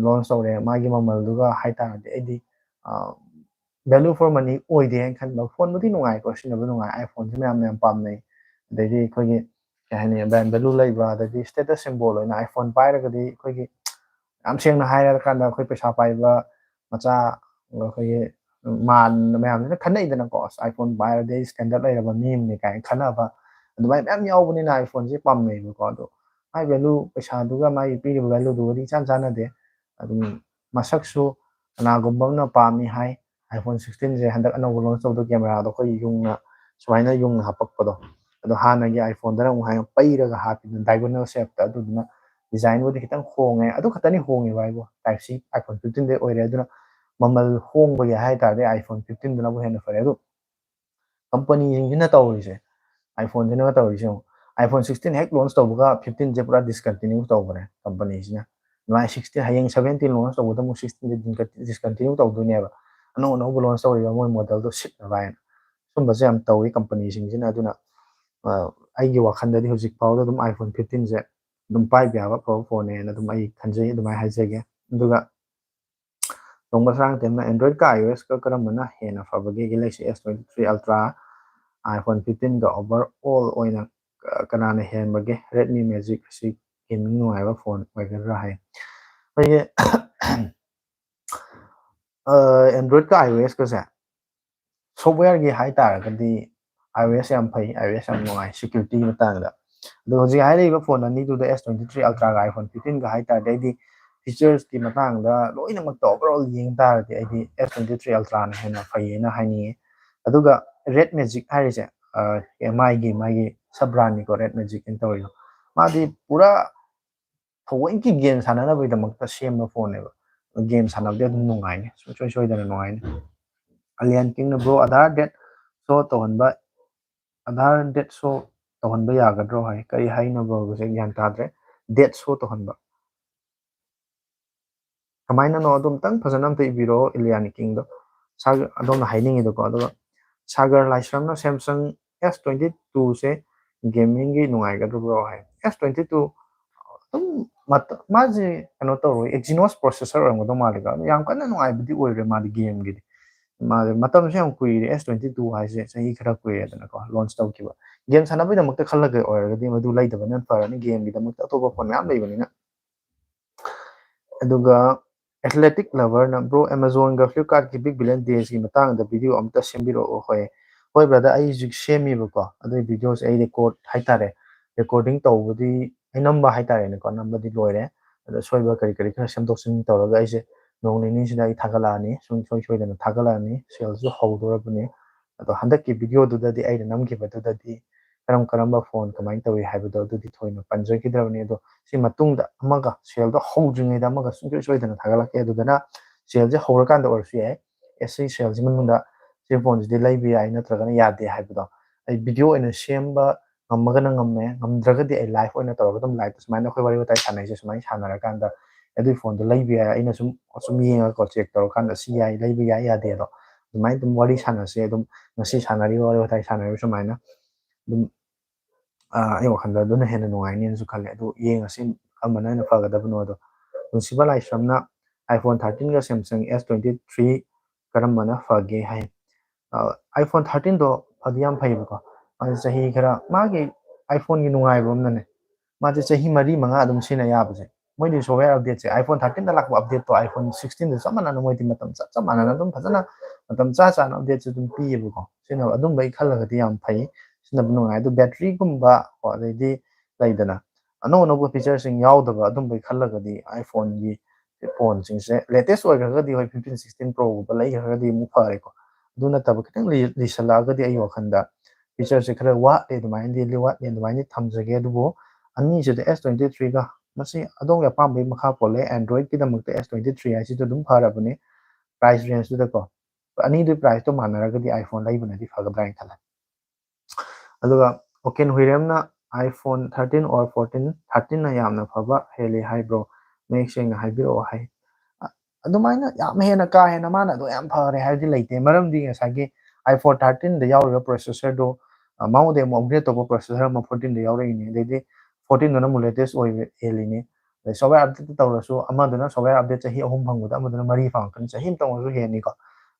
launch ꯇꯧꯔꯦ꯫ ꯃꯥꯒꯤ ꯃꯃꯜꯗꯨꯒ ꯍꯥꯏꯇꯥꯔꯗꯤ, ꯑꯩꯗꯤ, ꯑ, value for money ꯑꯣꯏꯗꯦ ꯍꯥꯏꯅ ꯈꯟꯕ꯫ ꯐꯣꯟꯕꯨꯗꯤ ꯅꯨꯡꯉꯥꯏꯀꯣ, ꯁꯤꯖꯤꯟꯅꯕ ꯅꯨꯡꯉꯥꯏ, iPhoneꯁꯦ ꯃꯌꯥꯝꯅ ꯌꯥꯝ ꯄꯥꯝꯅꯩ꯫ ꯑꯗꯩꯗꯤ ꯑꯩꯈꯣꯏꯒꯤ, ꯀꯩ ꯍꯥꯏꯅꯤ, brand value ꯂꯩꯕ, ꯑꯗꯩꯗꯤ status symbol ꯑꯣꯏꯅ iPhone ꯄꯥꯏꯔꯒꯗꯤ ꯑꯩꯈꯣꯏꯒꯤ ꯌꯥꯝ ꯁꯦꯡꯅ ꯍꯥꯏꯔꯀꯥꯟꯗ ꯑꯩꯈꯣꯏ ꯄꯩꯁꯥ ꯄꯥꯏꯕ ꯃꯆꯥ, ꯑꯩꯈꯣꯏꯒꯤ ꯃꯥꯟ ꯃꯌꯥꯝꯁꯤꯅ ꯈꯟꯅꯩꯗꯅꯀꯣ, ꯑꯁ iPhone ꯄꯥꯏꯔꯗꯤ ꯑꯩ standard ꯂꯩꯔꯕ ꯃꯤ ꯑꯃꯅꯤ ꯀꯥꯏꯅ ꯈꯟꯅꯕ, ꯑꯗꯨꯃꯥꯏꯅ ꯃꯌꯥꯝ ꯌꯥꯎꯕꯅꯤꯅ iPhone ꯁꯦ ꯄꯥꯝꯅꯩꯕꯀꯣ꯫ ꯑꯗꯣ ꯃꯥꯏ value, ꯄꯩꯁꯥꯗꯨꯒ ꯃꯥꯒꯤ ꯄꯤꯔꯤꯕ value ꯗꯨꯒꯗꯤ ꯏꯆꯥꯟ ꯆꯥꯟꯅꯗꯦ꯫ ꯑꯗꯨꯝ ꯃꯁꯛꯁꯨ ꯀꯅꯥꯒꯨꯝꯕ ꯑꯃꯅ ꯄꯥꯝꯃꯤ ꯍꯥꯏ, iPhone sixteen ꯁꯦ ꯍꯟꯗꯛ ꯑꯅꯧꯕ launch ꯇꯧꯕꯗꯣ camera ꯗꯣ ꯑꯩꯈꯣꯏ ꯌꯨꯡꯅ, ꯁꯨꯃꯥꯏꯅ ꯌꯨꯡꯅ ꯍꯥꯞꯄꯛꯄꯗꯣ, ꯑꯗꯣ ꯍꯥꯟꯅꯒꯤ iPhone ꯗꯅ ꯑꯃꯨꯛ ꯍꯥꯏ ꯄꯩꯔꯒ ꯍꯥꯞꯄꯤꯗꯅ diagonal shape ꯇ, ꯑꯗꯨꯗꯨꯅ design ꯕꯨꯗꯤ ꯈꯤꯇꯪ ꯍꯣꯡꯉꯦ, ꯑꯗꯨ ꯈꯛꯇꯅꯤ ꯍꯣꯡꯉꯤꯕ ꯍꯥꯏꯕꯨ, Type C iPhone fifteen ꯗꯩ ꯑꯣꯏꯔꯦ꯫ ꯑꯗꯨꯅ ꯃꯃꯜ ꯍꯣꯡꯕꯒꯤ ꯍꯥꯏ ꯇꯥꯔꯗꯤ iPhone fifteen ꯗꯨꯅꯕꯨ ꯍꯦꯟꯅ ꯐꯔꯦ꯫ ꯑꯗꯨ company ꯁꯤꯡꯁꯤꯅ ꯇꯧꯔꯤꯁꯦ, iPhone ꯁꯤꯅꯒ ꯇꯧꯔꯤꯁꯦ ꯌꯦꯡꯉꯨ, iPhone sixteen ꯍꯦꯛ launch ꯇꯧꯕꯒ fifteen ꯁꯦ ꯄꯨꯔꯥ discontinue ꯇꯧꯈ꯭ꯔꯦ company ꯁꯤꯅ꯫ ꯑꯗꯨꯃꯥꯏꯅ sixteen, ꯍꯌꯦꯡ seventeen launch ꯇꯧꯕꯗ ꯑꯃꯨꯛ sixteen ꯁꯦ discontinue ꯇꯧꯗꯣꯏꯅꯦꯕ, ꯑꯅꯧ ꯑꯅꯧꯕ launch ꯇꯧꯔꯤꯕ ꯃꯣꯏ model ꯗꯣ ꯁꯤꯠꯅꯕ ꯍꯥꯏꯅ꯫ ꯁꯨꯝꯕꯁꯦ ꯌꯥꯝ ꯇꯧꯋꯤ company ꯁꯤꯡꯁꯤꯅ꯫ ꯑꯗꯨꯅ ꯑ, ꯑꯩꯒꯤ ꯋꯥꯈꯜꯗꯗꯤ ꯍꯧꯖꯤꯛ ꯐꯥꯎꯗ ꯑꯗꯨꯝ iPhone fifteen ꯁꯦ ꯑꯗꯨꯝ ꯄꯥꯏꯕ ꯌꯥꯕ ꯑꯐꯕ phone ꯅꯦꯅ ꯑꯗꯨꯝ ꯑꯩ ꯈꯟꯖꯩ, ꯑꯗꯨꯃꯥꯏꯅ ꯍꯥꯏꯖꯒꯦ꯫ ꯑꯗꯨꯒ ꯇꯣꯡꯕ ꯁꯔꯥꯡ ꯇꯦꯝꯅ Android ꯀ iOS ꯀ ꯀꯔꯝꯕꯅ ꯍꯦꯟꯅ ꯐꯕꯒꯦ? Galaxy S twenty three Ultra, iPhone fifteen ꯒ overall ꯑꯣꯏꯅ ꯀ-, ꯀꯅꯥꯅ ꯍꯦꯟꯕꯒꯦ? Redmi Magic ꯑꯁꯤ gaming ꯅꯨꯡꯉꯥꯏꯕ phone ꯑꯣꯏꯒꯗ꯭ꯔꯥ ꯍꯥꯏ꯫ ꯑꯩꯈꯣꯏꯒꯤ ꯑ, Android ꯀ iOS ꯀꯁꯦ, software ꯒꯤ ꯍꯥꯏ ꯇꯥꯔꯒꯗꯤ iOS ꯌꯥꯝ ꯐꯩ, iOS ꯌꯥꯝ ꯅꯨꯡꯉꯥꯏ security ꯒꯤ ꯃꯇꯥꯡꯗ꯫ ꯑꯗꯣ ꯍꯧꯖꯤꯛ ꯍꯥꯏꯔꯤꯕ phone ꯑꯅꯤꯗꯨꯗ, S twenty three Ultra ꯒ iPhone fifteen ꯒ ꯍꯥꯏ ꯇꯥꯔꯗꯤ, ꯑꯩꯗꯤ features ꯀꯤ ꯃꯇꯥꯡꯗ ꯂꯣꯏꯅꯃꯛꯇ overall ꯌꯦꯡ ꯇꯥꯔꯗꯤ, ꯑꯩꯗꯤ S twenty three Ultra ꯅ ꯍꯦꯟꯅ ꯐꯩꯌꯦꯅ ꯍꯥꯏꯅꯤꯡꯉꯤ꯫ ꯑꯗꯨꯒ Red Magic ꯍꯥꯏꯔꯤꯁꯦ, ꯑ, MI ꯒꯤ, ꯃꯥꯒꯤ sub brand ꯅꯤꯀꯣ, Red Magic ꯅ ꯇꯧꯔꯤꯗꯣ꯫ ꯃꯥꯗꯤ ꯄꯨꯔꯥ ꯊꯑꯣꯏꯀꯤ game ꯁꯥꯟꯅꯅꯕꯒꯤꯗꯃꯛꯇ ꯁꯦꯝꯕ phone ꯅꯦꯕ꯫ Game ꯁꯥꯟꯅꯕꯗꯤ ꯑꯗꯨꯝ ꯅꯨꯡꯉꯥꯏꯅꯤ, ꯁꯨꯡꯁꯣꯏ ꯁꯣꯏꯗꯅ ꯅꯨꯡꯉꯥꯏꯅꯤ꯫ Alien King ꯅ, "Bro, Aadhaar date show ꯇꯧꯍꯟꯕ, Aadhaar date show ꯇꯧꯍꯟꯕ ꯌꯥꯒꯗ꯭ꯔꯣ?" ꯍꯥꯏ꯫ ꯀꯔꯤ ꯍꯥꯏꯅꯣ bro ꯒꯤꯁꯦ? ꯒ꯭ꯌꯥꯟ ꯇꯥꯗ꯭ꯔꯦ꯫ Date show ꯇꯧꯍꯟꯕ꯫ ꯀꯃꯥꯏꯅꯅꯣ? ꯑꯗꯨ ꯑꯝꯇꯪ ꯐꯖꯅ ꯑꯝꯇ ꯏꯕꯤꯔꯛꯑꯣ, Alien King ꯗꯣ꯫ ꯁꯥꯒ-, ꯑꯗꯣꯝꯅ ꯍꯥꯏꯅꯤꯡꯉꯤꯗꯣꯀꯣ꯫ ꯑꯗꯨꯒ Sagar ꯂꯥꯏꯁ꯭ꯔꯝꯅ, "Samsung S twenty two ꯁꯦ gaming ꯒꯤ ꯅꯨꯡꯉꯥꯏꯒꯗ꯭ꯔꯣ bro?" ꯍꯥꯏ꯫ S twenty two ꯑꯗꯨꯝ ꯃꯇ-, ꯃꯥꯁꯦ ꯀꯩꯅꯣ ꯇꯧꯔꯣꯏ, Exynos processor ꯑꯣꯏꯔꯝꯒꯗꯧ ꯃꯥꯜꯂꯦꯀꯣ꯫ ꯑꯗꯨ ꯌꯥꯝ ꯀꯟꯅ ꯅꯨꯡꯉꯥꯏꯕꯗꯤ ꯑꯣꯏꯔꯣꯏ ꯃꯥꯗꯤ game ꯒꯤꯗꯤ꯫ ꯃꯥꯁꯦ ꯃꯇꯝꯁꯨ ꯌꯥꯝ ꯀꯨꯏꯔꯦ, S twenty two ꯍꯥꯏꯁꯦ ꯆꯍꯤ ꯈꯔ ꯀꯨꯏꯔꯦꯗꯅꯀꯣ launch ꯇꯧꯈꯤꯕ꯫ Game ꯁꯥꯟꯅꯕꯒꯤꯗꯃꯛꯇ ꯈꯜꯂꯒ ꯑꯣꯏꯔꯒꯗꯤ ꯃꯗꯨ ꯂꯩꯗꯕꯅ ꯐꯔꯅꯤ, game ꯒꯤꯗꯃꯛꯇ ꯑꯇꯣꯞꯄ phone ꯃꯌꯥꯝ ꯂꯩꯕꯅꯤꯅ꯫ ꯑꯗꯨꯒ Athletic Loverꯅ, "Bro, Amazonꯒ Flipkartꯀꯤ Big Billion Daysꯀꯤ ꯃꯇꯥꯡꯗ video ꯑꯝꯇ ꯁꯦꯝꯕꯤꯔꯛꯑꯣ?" ꯍꯣꯏ, ꯍꯣꯏ brother, ꯑꯩ ꯍꯧꯖꯤꯛ ꯁꯦꯝꯃꯤꯕꯀꯣ, ꯑꯗꯨꯒꯤ videoꯁꯦ ꯑꯩ record ꯍꯥꯏꯇꯥꯔꯦ, recording ꯇꯧꯕꯗꯤ ꯑꯩ ꯅꯝꯕ ꯍꯥꯏꯇꯥꯔꯦꯅꯦꯀꯣ, ꯅꯝꯕꯗꯤ ꯂꯣꯏꯔꯦ꯫ ꯑꯗ ꯁꯣꯏꯕ ꯀꯔꯤ ꯀꯔꯤ ꯈꯔ ꯁꯦꯝꯗꯣꯛ ꯁꯦꯝꯖꯤꯟ ꯇꯧꯔꯒ ꯑꯩꯁꯦ ꯅꯣꯡ ꯅꯤꯅꯤꯁꯤꯗ ꯑꯩ ꯊꯥꯒꯠꯂꯛꯑꯅꯤ, ꯁꯨꯡꯁꯣꯏ ꯁꯣꯏꯗꯅ ꯊꯥꯒꯠꯂꯛꯑꯅꯤ꯫ Saleꯁꯨ ꯍꯧꯗꯣꯔꯕꯅꯤ꯫ ꯑꯗꯣ ꯍꯟꯗꯛꯀꯤ videoꯗꯨꯗꯗꯤ, ꯑꯩꯅ ꯅꯝꯈꯤꯕꯗꯨꯗꯗꯤ ꯀꯔꯝ ꯀꯔꯝꯕ phone ꯀꯃꯥꯏꯅ ꯇꯧꯏ ꯍꯥꯏꯕꯗꯣ ꯑꯗꯨꯗꯤ ꯊꯣꯏꯅ ꯄꯟꯖꯈꯤꯗ꯭ꯔꯕꯅꯤ꯫ ꯑꯗꯣ ꯁꯤ ꯃꯇꯨꯡꯗ ꯑꯃꯒ, saleꯗꯣ ꯍꯧꯗ꯭ꯔꯤꯉꯩꯗ ꯑꯃꯒ ꯁꯨꯡꯁꯣꯏ ꯁꯣꯏꯗꯅ ꯊꯥꯒꯠꯂꯛꯀꯦ꯫ ꯑꯗꯨꯗꯅ saleꯁꯦ ꯍꯧꯔꯀꯥꯟꯗ ꯑꯣꯏꯔꯁꯨ ꯌꯥꯏ, ꯑꯦ, ꯁꯤ saleꯁꯤ ꯃꯅꯨꯡꯗ ꯁꯤ phoneꯁꯤꯗꯤ ꯂꯩꯕ ꯌꯥꯏ ꯅꯠꯇ꯭ꯔꯒꯅ ꯌꯥꯗꯦ ꯍꯥꯏꯕꯗꯣ ꯑꯩ video ꯑꯣꯏꯅ ꯁꯦꯝꯕ ꯉꯝꯃꯒꯅ ꯉꯝꯃꯦ, ꯉꯝꯗ꯭ꯔꯒꯗꯤ ꯑꯩ live ꯑꯣꯏꯅ ꯇꯧꯔꯒ ꯑꯗꯨꯝ liveꯇ ꯁꯨꯃꯥꯏꯅ ꯑꯩꯈꯣꯏ ꯋꯥꯔꯤ ꯋꯥꯇꯥꯏ ꯁꯥꯟꯅꯩꯁꯦ ꯁꯨꯃꯥꯏꯅ ꯁꯥꯟꯅꯔꯀꯥꯟꯗ, "ꯑꯦ, ꯑꯗꯨꯒꯤ phoneꯗꯣ ꯂꯩꯕ ꯌꯥꯏ", ꯑꯩꯅ ꯁꯨꯝ, ꯁꯨꯝ ꯌꯦꯡꯉꯒꯀꯣ, check ꯇꯧꯔꯀꯥꯟꯗ "ꯁꯤ ꯌꯥꯏ, ꯂꯩꯕ ꯌꯥꯏ, ꯌꯥꯗꯦ"꯫ ꯑꯗꯣ ꯑꯗꯨꯃꯥꯏꯅ ꯑꯗꯨꯝ ꯋꯥꯔꯤ ꯁꯥꯟꯅꯁꯦ꯫ ꯑꯗꯨꯝ ꯉꯁꯤ ꯁꯥꯟꯅꯔꯤꯕ ꯋꯥꯔꯤ ꯋꯥꯇꯥꯏ ꯁꯥꯟꯅꯔꯤꯕ ꯁꯨꯃꯥꯏꯅ ꯑꯗꯨꯝ, ꯑ, ꯑꯩ ꯋꯥꯈꯜꯗ ꯑꯗꯨꯅ ꯍꯦꯟꯅ ꯅꯨꯡꯉꯥꯏꯅꯦꯅꯁꯨ ꯈꯜꯂꯦ꯫ ꯑꯗꯨ ꯌꯦꯡꯉꯁꯤ ꯀꯔꯝꯕꯅ ꯍꯦꯟꯅ ꯐꯒꯗꯕꯅꯣꯗꯣ꯫ ꯅꯨꯡꯁꯤꯕ ꯂꯥꯏꯁ꯭ꯔꯝꯅ iPhone thirteenꯒ Samsung S twenty three ꯀꯔꯝꯕꯅ ꯐꯒꯦ ꯍꯥꯏ꯫ ꯑ, iPhone thirteenꯗꯣ ꯐꯗꯤ ꯌꯥꯝ ꯐꯩꯌꯦꯕꯀꯣ꯫ ꯃꯥꯁꯦ ꯆꯍꯤ ꯈꯔ, ꯃꯥꯒꯤ iPhoneꯒꯤ ꯅꯨꯡꯉꯥꯏꯕ ꯑꯃꯅꯅꯦ, ꯃꯥꯁꯦ ꯆꯍꯤ ꯃꯔꯤ ꯃꯉꯥ ꯑꯗꯨꯝ ꯁꯤꯖꯤꯟꯅ ꯌꯥꯕꯁꯦ꯫ ꯃꯣꯏꯗꯤ software updateꯁꯦ, iPhone thirteenꯗ ꯂꯥꯛꯄ updateꯇꯣ iPhone sixteenꯗ ꯆꯞ ꯃꯥꯟꯅꯅ, ꯃꯣꯏꯗꯤ ꯃꯇꯝ ꯆꯞ, ꯆꯞ ꯃꯥꯟꯅꯅ ꯑꯗꯨꯝ ꯐꯖꯅ ꯃꯇꯝ ꯆꯥ ꯆꯥꯅ updateꯁꯦ ꯑꯗꯨꯝ ꯄꯤꯌꯦꯕꯀꯣ꯫ ꯁꯤꯖꯤꯟꯅꯕ ꯑꯗꯨꯝꯕꯒꯤ ꯈꯜꯂꯒꯗꯤ ꯌꯥꯝ ꯐꯩ, ꯁꯤꯖꯤꯟꯅꯕ ꯅꯨꯡꯉꯥꯏ꯫ ꯑꯗꯨ batteryꯒꯨꯝꯕ ꯀꯣ, ꯑꯗꯩꯗꯤ ꯂꯩꯗꯅ ꯑꯅꯧ ꯑꯅꯧꯕ featureꯁꯤꯡ ꯌꯥꯎꯗꯕ ꯑꯗꯨꯝꯕꯒꯤ ꯈꯜꯂꯒꯗꯤ iPhoneꯒꯤ phoneꯁꯤꯡꯁꯦ latest ꯑꯣꯏꯈ꯭ꯔꯒꯗꯤ, ꯍꯣꯏ, fifteen, sixteen Proꯒꯨꯝꯕ ꯂꯩꯈ꯭ꯔꯒꯗꯤ ꯑꯃꯨꯛ ꯐꯔꯦꯀꯣ꯫ ꯑꯗꯨ ꯅꯠꯇꯕ ꯈꯤꯇꯪ ꯂꯤ-, ꯂꯤꯁꯜꯂꯛꯑꯒꯗꯤ ꯑꯩ ꯋꯥꯈꯜꯗ featureꯁꯦ ꯈꯔ ꯋꯥꯠꯂꯦ, ꯑꯗꯨꯃꯥꯏꯅꯗꯤ ꯂꯤ-, ꯋꯥꯠꯂꯦ, ꯑꯗꯨꯃꯥꯏꯅꯗꯤ ꯊꯝꯖꯒꯦ꯫ ꯑꯗꯨꯕꯨ ꯑꯅꯤꯁꯤꯗ S twenty threeꯒ, ꯃꯁꯤ ꯑꯗꯣꯝꯒꯤ ꯑꯄꯥꯝꯕꯒꯤ ꯃꯈꯥ ꯄꯣꯜꯂꯦ꯫ Androidꯀꯤꯗꯃꯛꯇ S twenty three ꯍꯥꯏꯁꯤꯗ ꯑꯗꯨꯝ ꯐꯔꯕꯅꯤ price rangeꯇꯨꯗꯀꯣ꯫ ꯑꯅꯤꯗꯨꯒꯤ priceꯇꯣ ꯃꯥꯟꯅꯔꯒꯗꯤ iPhone ꯂꯩꯕꯅꯗꯤ ꯐꯒꯗ꯭ꯔꯥ ꯍꯥꯏꯅ ꯈꯜꯂꯦ꯫ ꯑꯗꯨꯒ ꯑꯣꯀꯦꯟ ꯍꯨꯏꯔꯦꯝꯅ iPhone thirteen or fourteen, thirteenꯅ ꯌꯥꯝꯅ ꯐꯕ ꯍꯦꯜꯂꯤ ꯍꯥꯏꯕ꯭ꯔꯣ? ꯃꯌꯦꯛ ꯁꯦꯡꯅ ꯍꯥꯏꯕꯤꯔꯛꯑꯣ ꯍꯥꯏ꯫ ꯑ-, ꯑꯗꯨꯃꯥꯏꯅ ꯌꯥꯝ ꯍꯦꯟꯅ ꯀꯥ ꯍꯦꯟꯅ ꯃꯥꯅ ꯑꯗꯨ ꯌꯥꯝ ꯐꯔꯦ ꯍꯥꯏꯕꯗꯤ ꯂꯩꯇꯦ꯫ ꯃꯔꯝꯗꯤ ꯉꯁꯥꯏꯒꯤ iPhone thirteenꯗ ꯌꯥꯎꯔꯤꯕ processorꯗꯣ, ꯑ, ꯃꯉꯣꯟꯗꯒꯤ ꯑꯃꯨꯛ upgrade ꯇꯧꯕ processor ꯑꯃ fourteenꯗ ꯌꯥꯎꯔꯛꯏꯅꯤ, ꯑꯗꯩꯗꯤ fourteenꯗꯨꯅ ꯑꯃꯨꯛ latest ꯑꯣꯏꯕ ꯍꯦꯜꯂꯤꯅꯤ꯫ ꯑꯗꯩ software update ꯇꯧꯔꯁꯨ ꯑꯃꯗꯨꯅ software update ꯆꯍꯤ ꯑꯍꯨꯝ ꯐꯪꯕꯗ ꯑꯃꯗꯨꯅ ꯃꯔꯤ ꯐꯪꯉꯛꯀꯅꯤ, ꯆꯍꯤ ꯑꯃꯇꯪ ꯑꯣꯏꯔꯁꯨ ꯍꯦꯟꯅꯤꯀꯣ꯫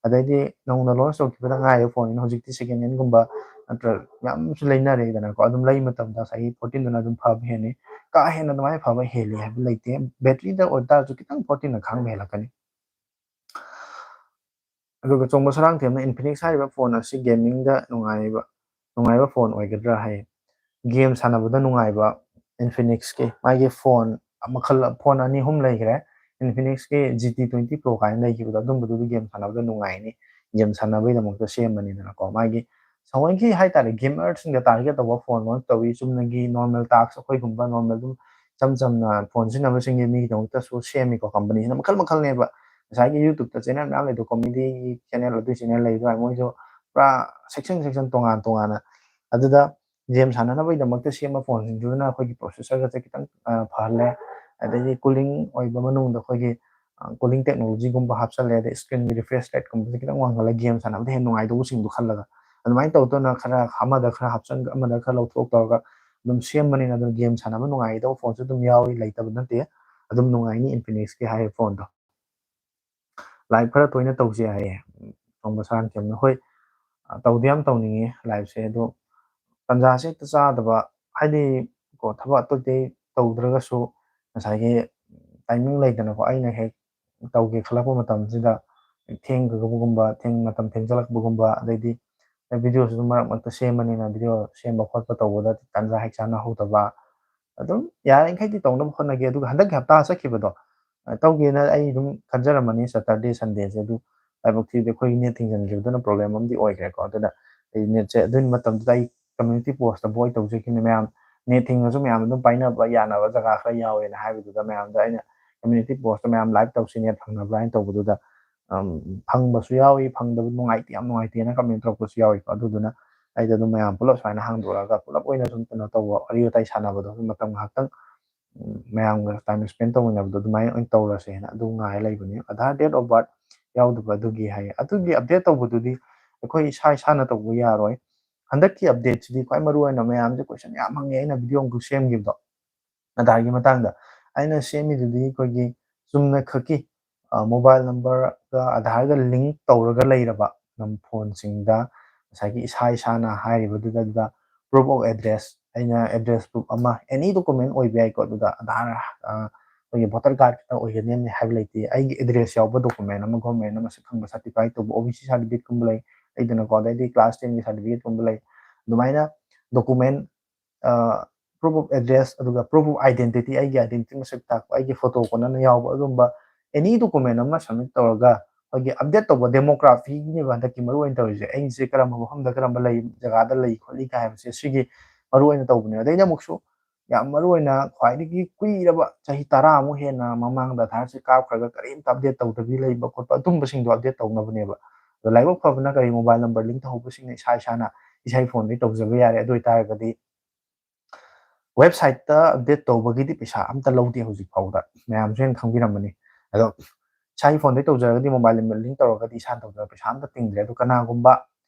ꯑꯗꯩꯗꯤ ꯅꯧꯅ ꯂꯣꯟꯁ ꯇꯧꯈꯤꯕꯗ ꯉꯥꯏꯔꯤꯕ ꯐꯣꯟꯅꯤꯅ ꯍꯧꯖꯤꯛꯇꯤ ꯁꯦꯀꯦꯟ ꯍꯦꯟꯒꯨꯝꯕ ꯅꯠꯇ꯭ꯔ ꯃꯌꯥꯝꯁꯨ ꯂꯩꯅꯔꯦꯗꯅꯀꯣ꯫ ꯑꯗꯨꯝ ꯂꯩ ꯃꯇꯝꯗ ꯉꯁꯥꯏꯒꯤ ꯐꯣꯔꯇꯤꯟꯗꯨꯅ ꯑꯗꯨꯝ ꯐꯕ ꯍꯦꯟꯅꯤ꯫ ꯀꯥ ꯍꯦꯟꯅ ꯑꯗꯨꯃꯥꯏꯅ ꯐꯕ ꯍꯦꯜꯂꯤ ꯍꯥꯏꯕ ꯂꯩꯇꯦ꯫ ꯕꯦꯇ꯭ꯔꯤꯗ ꯑꯣꯏꯇꯥꯔꯁꯨ ꯈꯤꯇꯪ ꯐꯣꯔꯇꯤꯟꯅ ꯈꯥꯡꯕ ꯍꯦꯜꯂꯛꯀꯅꯤ꯫ ꯑꯗꯨꯒ ꯆꯣꯡꯕ ꯁꯔꯥꯡꯊꯦꯝꯅ Infinix ꯍꯥꯏꯔꯤꯕ ꯐꯣꯟ ꯑꯁꯤ ꯒꯦꯃꯤꯡꯗ ꯅꯨꯡꯉꯥꯏꯕ ꯅꯨꯡꯉꯥꯏꯕ ꯐꯣꯟ ꯑꯣꯏꯒꯗ꯭ꯔꯥ ꯍꯥꯏ꯫ ꯒꯦꯝ ꯁꯥꯟꯅꯕꯗ ꯅꯨꯡꯉꯥꯏꯕ Infinixꯀꯤ ꯃꯥꯒꯤ ꯐꯣꯟ ꯃꯈꯜ ꯐꯣꯟ ꯑꯅꯤ ꯑꯍꯨꯝ ꯂꯩꯈ꯭ꯔꯦ꯫ Infinixꯀꯤ G T twenty Pro ꯀꯥꯏꯅ ꯂꯩꯈꯤꯕꯗꯣ ꯑꯗꯨꯝꯕꯗꯨꯗꯤ ꯒꯦꯝ ꯁꯥꯟꯅꯕꯗ ꯅꯨꯡꯉꯥꯏꯅꯤ꯫ ꯒꯦꯝ ꯁꯥꯟꯅꯕꯒꯤꯗꯃꯛꯇ ꯁꯦꯝꯕꯅꯤꯗꯅꯀꯣ꯫ ꯃꯥꯒꯤ ꯁꯥꯎꯟꯒꯤ ꯍꯥꯏꯇꯥꯔꯦ ꯒꯦꯃꯔꯁꯤꯡꯗ ꯇꯥꯔꯒꯦꯠ ꯇꯧꯕ ꯐꯣꯟ ꯂꯣꯟꯁ ꯇꯧꯏ꯫ ꯆꯨꯝꯅꯒꯤ ꯅꯣꯔꯃꯦꯜ ꯇꯥꯛꯁ ꯑꯩꯈꯣꯏꯒꯨꯝꯕ ꯅꯣꯔꯃꯦꯜ ꯑꯗꯨꯝ ꯏꯆꯝ ꯆꯝꯅ ꯐꯣꯟ ꯁꯤꯖꯤꯟꯅꯕꯁꯤꯡꯒꯤ ꯃꯤꯒꯤꯗꯃꯛꯇꯁꯨ ꯁꯦꯝꯃꯤꯀꯣ꯫ ꯀꯝꯄꯅꯤꯁꯤꯅ ꯃꯈꯜ ꯃꯈꯜꯅꯦꯕ꯫ ꯉꯁꯥꯏꯒꯤ YouTube-ꯇ ꯆꯦꯅꯦꯜ ꯃꯌꯥꯝ ꯂꯩꯗꯣ, ꯀꯣꯃꯦꯗꯤꯒꯤ ꯆꯦꯅꯦꯜ ꯑꯗꯨꯒꯤ ꯆꯦꯅꯦꯜ ꯂꯩꯗꯣ ꯃꯣꯏꯁꯨ ꯄꯨꯔꯥ ꯁꯦꯛꯁꯟ ꯁꯦꯛꯁꯟ ꯇꯣꯉꯥꯟ ꯇꯣꯉꯥꯟꯅ꯫ ꯑꯗꯨꯗ ꯒꯦꯝ ꯁꯥꯟꯅꯅꯕꯒꯤꯗꯃꯛꯇ ꯁꯦꯝꯕ ꯐꯣꯟꯁꯤꯡꯗꯨꯅ ꯑꯩꯈꯣꯏꯒꯤ ꯄ꯭ꯔꯣꯁꯦꯁꯔꯒꯁꯦ ꯈꯤꯇꯪ ꯐꯍꯜꯂꯦ꯫ ꯑꯗꯩꯗꯤ ꯀꯨꯂꯤꯡ ꯑꯣꯏꯕ ꯃꯅꯨꯡꯗ ꯑꯩꯈꯣꯏꯒꯤ ꯀꯨꯂꯤꯡ ꯇꯦꯛꯅꯣꯂꯣꯖꯤꯒꯨꯝꯕ ꯍꯥꯞꯆꯜꯂꯦ꯫ ꯑꯗꯩ ꯁ꯭ꯀ꯭ꯔꯤꯟꯒꯤ ꯔꯤꯐ꯭ꯔꯦꯁ ꯔꯦꯠꯀꯨꯝꯕꯁꯦ ꯈꯤꯇꯪ ꯋꯥꯡꯍꯜꯂꯒ ꯒꯦꯝ ꯁꯥꯟꯅꯕꯗ ꯍꯦꯟꯅ ꯅꯨꯡꯉꯥꯏꯗꯧꯕꯁꯤꯡꯗꯣ ꯈꯜꯂꯒ ꯑꯗꯨꯃꯥꯏꯅ ꯇꯧꯗꯅ ꯈꯔ ꯑꯃꯗ ꯈꯔ ꯍꯥꯞꯆꯟ ꯑꯃꯗ ꯈꯔ ꯂꯧꯊꯣꯛ ꯇꯧꯔꯒ ꯑꯗꯨꯝ ꯁꯦꯝꯕꯅꯤꯅ ꯑꯗꯨꯝ ꯒꯦꯝ ꯁꯥꯟꯅꯕ ꯅꯨꯡꯉꯥꯏꯒꯗꯧꯕ ꯐꯣꯟꯁꯨ ꯑꯗꯨꯝ ꯌꯥꯎꯔꯤ, ꯂꯩꯇꯕ ꯅꯠꯇꯦ꯫ ꯑꯗꯨꯝ ꯅꯨꯡꯉꯥꯏꯅꯤ Infinixꯀꯤ ꯍꯥꯏꯔꯤꯕ ꯐꯣꯟꯗꯣ꯫ ꯂꯥꯏꯚ ꯈꯔ ꯇꯣꯏꯅ ꯇꯧꯁꯦ ꯍꯥꯏꯌꯦ꯫ ꯁꯣꯝꯕ ꯁꯥꯟ ꯀꯦꯝꯅ ꯍꯣꯏ, ꯇꯧꯗꯤ ꯌꯥꯝ ꯇꯧꯅꯤꯡꯉꯤ ꯂꯥꯏꯚꯁꯦ, ꯑꯗꯣ ꯇꯟꯖꯥꯁꯦ ꯍꯦꯛꯇ ꯆꯥꯗꯕ꯫ ꯍꯥꯏꯗꯤ ꯀꯣ, ꯊꯕꯛ ꯑꯇꯩ ꯑꯇꯩ ꯇꯧꯗ꯭ꯔꯒꯁꯨ ꯉꯁꯥꯏꯒꯤ ꯇꯥꯏꯃꯤꯡ ꯂꯩꯗꯅꯀꯣ꯫ ꯑꯩꯅ ꯍꯦꯛ ꯇꯧꯒꯦ ꯈꯜꯂꯛꯄ ꯃꯇꯝꯁꯤꯗ ꯊꯦꯡꯒꯕꯒꯨꯝꯕ, ꯊꯦꯡ-, ꯃꯇꯝ ꯊꯦꯡꯖꯜꯂꯛꯄꯒꯨꯝꯕ, ꯑꯗꯩꯗꯤ ꯚꯤꯗꯤꯑꯣꯁꯨ ꯑꯗꯨꯝ ꯃꯔꯛ ꯃꯔꯛꯇ ꯁꯦꯝꯕꯅꯤꯅ ꯚꯤꯗꯤꯑꯣ ꯁꯦꯝꯕ ꯈꯣꯠꯄ ꯇꯧꯕꯗ ꯇꯟꯖꯥ ꯍꯦꯛ ꯆꯥꯅꯍꯧꯗꯕ꯫ ꯑꯗꯨꯝ ꯌꯥꯔꯤꯈꯩꯗꯤ ꯇꯧꯅꯕ ꯍꯣꯠꯅꯒꯦ꯫ ꯑꯗꯨꯒ ꯍꯟꯗꯛꯀꯤ ꯍꯞꯇꯥ ꯆꯠꯈꯤꯕꯗꯣ, ꯑ, ꯇꯧꯒꯦꯅ ꯑꯩ ꯑꯗꯨꯝ ꯈꯟꯖꯔꯝꯕꯅꯤ꯫ Saturday, Sundayꯁꯦ ꯑꯗꯨ ꯂꯥꯏꯕꯛ ꯊꯤꯕꯗꯤ ꯑꯩꯈꯣꯏꯒꯤ ꯅꯦꯠ ꯊꯤꯡꯖꯤꯟꯈꯤꯕꯗꯨꯅ ꯄ꯭ꯔꯣꯕ꯭ꯂꯦꯝ ꯑꯃꯗꯤ ꯑꯣꯏꯈ꯭ꯔꯦꯀꯣ꯫ ꯑꯗꯨꯅ ꯑꯩ ꯅꯦꯠꯁꯦ ꯑꯗꯨꯒꯤ ꯃꯇꯝꯗꯨꯗ ꯑꯩ community postꯇ ꯚꯣꯏ ꯇꯧꯖꯈꯤꯕꯅꯤ꯫ ꯃꯌꯥꯝ ꯅꯦꯠ ꯊꯤꯡꯉꯁꯨ ꯃꯌꯥꯝ ꯑꯗꯨꯝ ꯄꯥꯏꯅꯕ ꯌꯥꯅꯕ ꯖꯒꯥ ꯈꯔ ꯌꯥꯎꯋꯦꯅ ꯍꯥꯏꯕꯗꯨꯗ ꯃꯌꯥꯝꯗ ꯑꯩꯅ community postꯇ ꯃꯌꯥꯝ ꯂꯥꯏꯚ ꯇꯧꯁꯤ, ꯅꯦꯠ ꯐꯪꯅꯕ꯭ꯔꯥ ꯍꯥꯏꯅ ꯇꯧꯕꯗꯨꯗ, ꯑꯝ, ꯐꯪꯕꯁꯨ ꯌꯥꯎꯏ, ꯐꯪꯗꯕ ꯅꯨꯡꯉꯥꯏꯇꯦ, ꯌꯥꯝ ꯅꯨꯡꯉꯥꯏꯇꯦꯅ comment ꯇꯧꯔꯛꯄꯁꯨ ꯌꯥꯎꯏꯀꯣ꯫ ꯑꯗꯨꯗꯨꯅ ꯑꯩꯗꯣ ꯑꯗꯨꯝ ꯃꯌꯥꯝ ꯄꯨꯂꯞ ꯁꯨꯃꯥꯏꯅ ꯍꯥꯡꯗꯣꯛꯑꯒ ꯄꯨꯂꯞ ꯑꯣꯏꯅ ꯁꯨꯝ ꯀꯩꯅꯣ ꯇꯧꯕ, ꯋꯥꯔꯤ ꯋꯥꯇꯥꯏ ꯁꯥꯟꯅꯕꯗꯣ ꯃꯇꯝ ꯉꯥꯏꯍꯥꯛꯇꯪ, ꯎꯝ, ꯃꯌꯥꯝꯒ time spend ꯇꯧꯃꯤꯟꯅꯕꯗꯣ ꯑꯗꯨꯃꯥꯏꯅ ꯑꯣꯏꯅ ꯇꯧꯔꯁꯦꯅ ꯑꯗꯨ ꯉꯥꯏ ꯂꯩꯕꯅꯤ꯫ Aadhaar date of birth ꯌꯥꯎꯗꯕ ꯑꯗꯨꯒꯤ ꯍꯥꯏꯌꯦ꯫ ꯑꯗꯨꯒꯤ update ꯇꯧꯕꯗꯨꯗꯤ ꯑꯩꯈꯣꯏ ꯏꯁꯥ ꯏꯁꯥꯅ ꯇꯧꯕ ꯌꯥꯔꯣꯏ꯫ ꯍꯟꯗꯛꯀꯤ updateꯁꯤꯗꯤ ꯈ꯭ꯋꯥꯏ ꯃꯔꯨ ꯑꯣꯏꯅ ꯃꯌꯥꯝꯁꯦ question ꯌꯥꯝ ꯍꯪꯉꯦ, ꯑꯩꯅ video ꯑꯃꯈꯛ ꯁꯦꯝꯈꯤꯕꯗꯣ Aadhaarꯒꯤ ꯃꯇꯥꯡꯗ꯫ ꯑꯩꯅ ꯁꯦꯝꯃꯤꯗꯨꯗꯤ ꯑꯩꯈꯣꯏꯒꯤ ꯆꯨꯝꯅ ꯈꯛꯀꯤ, ꯃꯣꯕꯥꯏꯜ ꯅꯝꯕꯔꯒ ꯑꯙꯥꯔꯒ ꯂꯤꯡ ꯇꯧꯔꯒ ꯂꯩꯔꯕ ꯅꯝ ꯐꯣꯟꯁꯤꯡꯗ ꯉꯁꯥꯏꯒꯤ ꯏꯁꯥ ꯏꯁꯥꯅ ꯍꯥꯏꯔꯤꯕꯗꯨꯗ proof of address, ꯑꯩꯅ ꯑꯦꯗ꯭ꯔꯦꯁ ꯄ꯭ꯔꯨꯐ ꯑꯃ, ꯑꯦꯅꯤ ꯗꯣꯀꯨꯃꯦꯟ ꯑꯣꯏꯕ ꯌꯥꯏꯀꯣ꯫ ꯑꯗꯨꯗ ꯑꯙꯥꯔ, ꯑꯩꯈꯣꯏꯒꯤ ꯚꯣꯇꯔ ꯀꯥꯔꯗ ꯈꯛꯇ ꯑꯣꯏꯒꯅꯤ ꯍꯥꯏꯕ ꯂꯩꯇꯦ꯫ ꯑꯩꯒꯤ ꯑꯦꯗ꯭ꯔꯦꯁ ꯌꯥꯎꯕ ꯗꯣꯀꯨꯃꯦꯟ ꯑꯃ, ꯒꯣꯔꯃꯦꯟꯅ ꯃꯁꯛ ꯈꯪꯕ ꯁꯥꯔꯇꯤꯐꯥꯏ ꯇꯧꯕ, ꯑꯣ ꯕꯤ ꯁꯤ ꯁꯥꯔꯇꯤꯐꯤꯀꯦꯠꯀꯨꯝꯕ ꯂꯩ, ꯂꯩꯗꯅꯀꯣ, ꯑꯗꯩꯗꯤ ꯀ꯭ꯂꯥꯁ ꯇꯦꯟꯒꯤ ꯁꯥꯔꯇꯤꯐꯤꯀꯦꯠꯀꯨꯝꯕ ꯂꯩ꯫ ꯑꯗꯨꯃꯥꯏꯅ ꯗꯣꯀꯨꯃꯦꯟ, proof of address, ꯑꯗꯨꯒ proof of identity, ꯑꯩꯒꯤ ꯑꯥꯏꯗꯦꯟꯇꯤꯇꯤ ꯃꯁꯛ ꯇꯥꯛꯄ, ꯑꯩꯒꯤ ꯐꯣꯇꯣ ꯀꯣꯟꯅꯅ ꯌꯥꯎꯕ, ꯑꯗꯨꯒꯨꯝꯕ ꯑꯦꯅꯤ ꯗꯣꯀꯨꯃꯦꯟ ꯑꯃ ꯁꯕꯃꯤꯠ ꯇꯧꯔꯒ ꯑꯩꯈꯣꯏꯒꯤ ꯑꯞꯗꯦꯠ ꯇꯧꯕ, ꯗꯦꯃꯣꯒ꯭ꯔꯥꯐꯤꯒꯤꯅꯦꯕ ꯍꯟꯗꯛꯀꯤ ꯃꯔꯨ ꯑꯣꯏꯅ ꯇꯧꯔꯤꯁꯦ꯫ ꯑꯩꯁꯦ ꯀꯔꯝꯕ ꯃꯐꯝꯗ, ꯀꯔꯝꯕ ꯂꯩ, ꯖꯒꯥꯗ ꯂꯩ ꯈꯣꯠꯂꯤ ꯀꯥꯏ ꯍꯥꯏꯕꯁꯦ ꯁꯤꯒꯤ ꯃꯔꯨ ꯑꯣꯏꯅ ꯇꯧꯕꯅꯦ꯫ ꯑꯗꯩꯗꯤ ꯑꯃꯨꯛꯁꯨ ꯌꯥꯝ ꯃꯔꯨ ꯑꯣꯏꯅ ꯈ꯭ꯋꯥꯏꯗꯒꯤ ꯀꯨꯏꯔꯕ ꯆꯍꯤ ꯇꯔꯥꯃꯨꯛ ꯍꯦꯟꯅ ꯃꯃꯥꯡꯗ ꯑꯙꯥꯔꯁꯦ ꯀꯥꯞꯈ꯭ꯔꯒ ꯀꯔꯤꯝꯇ ꯑꯞꯗꯦꯠ ꯇꯧꯗꯕꯤ ꯂꯩꯕ ꯈꯣꯠꯄ ꯑꯗꯨꯝꯕꯁꯤꯡꯗꯣ ꯑꯞꯗꯦꯠ ꯇꯧꯅꯕꯅꯦꯕ꯫ ꯑꯗꯣ ꯂꯥꯏꯕꯛ ꯐꯕꯅ ꯀꯔꯤ, ꯃꯣꯕꯥꯏꯜ ꯅꯝꯕꯔ ꯂꯤꯡ ꯇꯧꯍꯧꯕꯁꯤꯡꯅ ꯏꯁꯥ ꯏꯁꯥꯅ ꯏꯁꯥꯒꯤ ꯐꯣꯟꯗꯒꯤ ꯇꯧꯖꯕ ꯌꯥꯔꯦ꯫ ꯑꯗꯨ ꯑꯣꯏꯇꯥꯔꯒꯗꯤ ꯋꯦꯕꯁꯥꯏꯠꯇ ꯑꯞꯗꯦꯠ ꯇꯧꯕꯒꯤꯗꯤ ꯄꯩꯁꯥ ꯑꯝꯇ ꯂꯧꯗꯦ ꯍꯧꯖꯤꯛ ꯐꯥꯎꯗ, ꯃꯌꯥꯝꯁꯨ ꯍꯦꯟꯅ ꯈꯪꯕꯤꯔꯝꯃꯅꯤ꯫ ꯑꯗꯣ ꯏꯁꯥꯒꯤ ꯐꯣꯟꯗꯒꯤ ꯇꯧꯖꯔꯒꯗꯤ, ꯃꯣꯕꯥꯏꯜ ꯅꯝꯕꯔ ꯂꯤꯡ ꯇꯧꯔꯒꯗꯤ ꯏꯁꯥꯅ ꯇꯧꯖꯔꯒ ꯄꯩꯁꯥ ꯑꯝꯇ ꯇꯤꯡꯗ꯭ꯔꯦ꯫ ꯑꯗꯣ ꯀꯅꯥꯒꯨꯝꯕ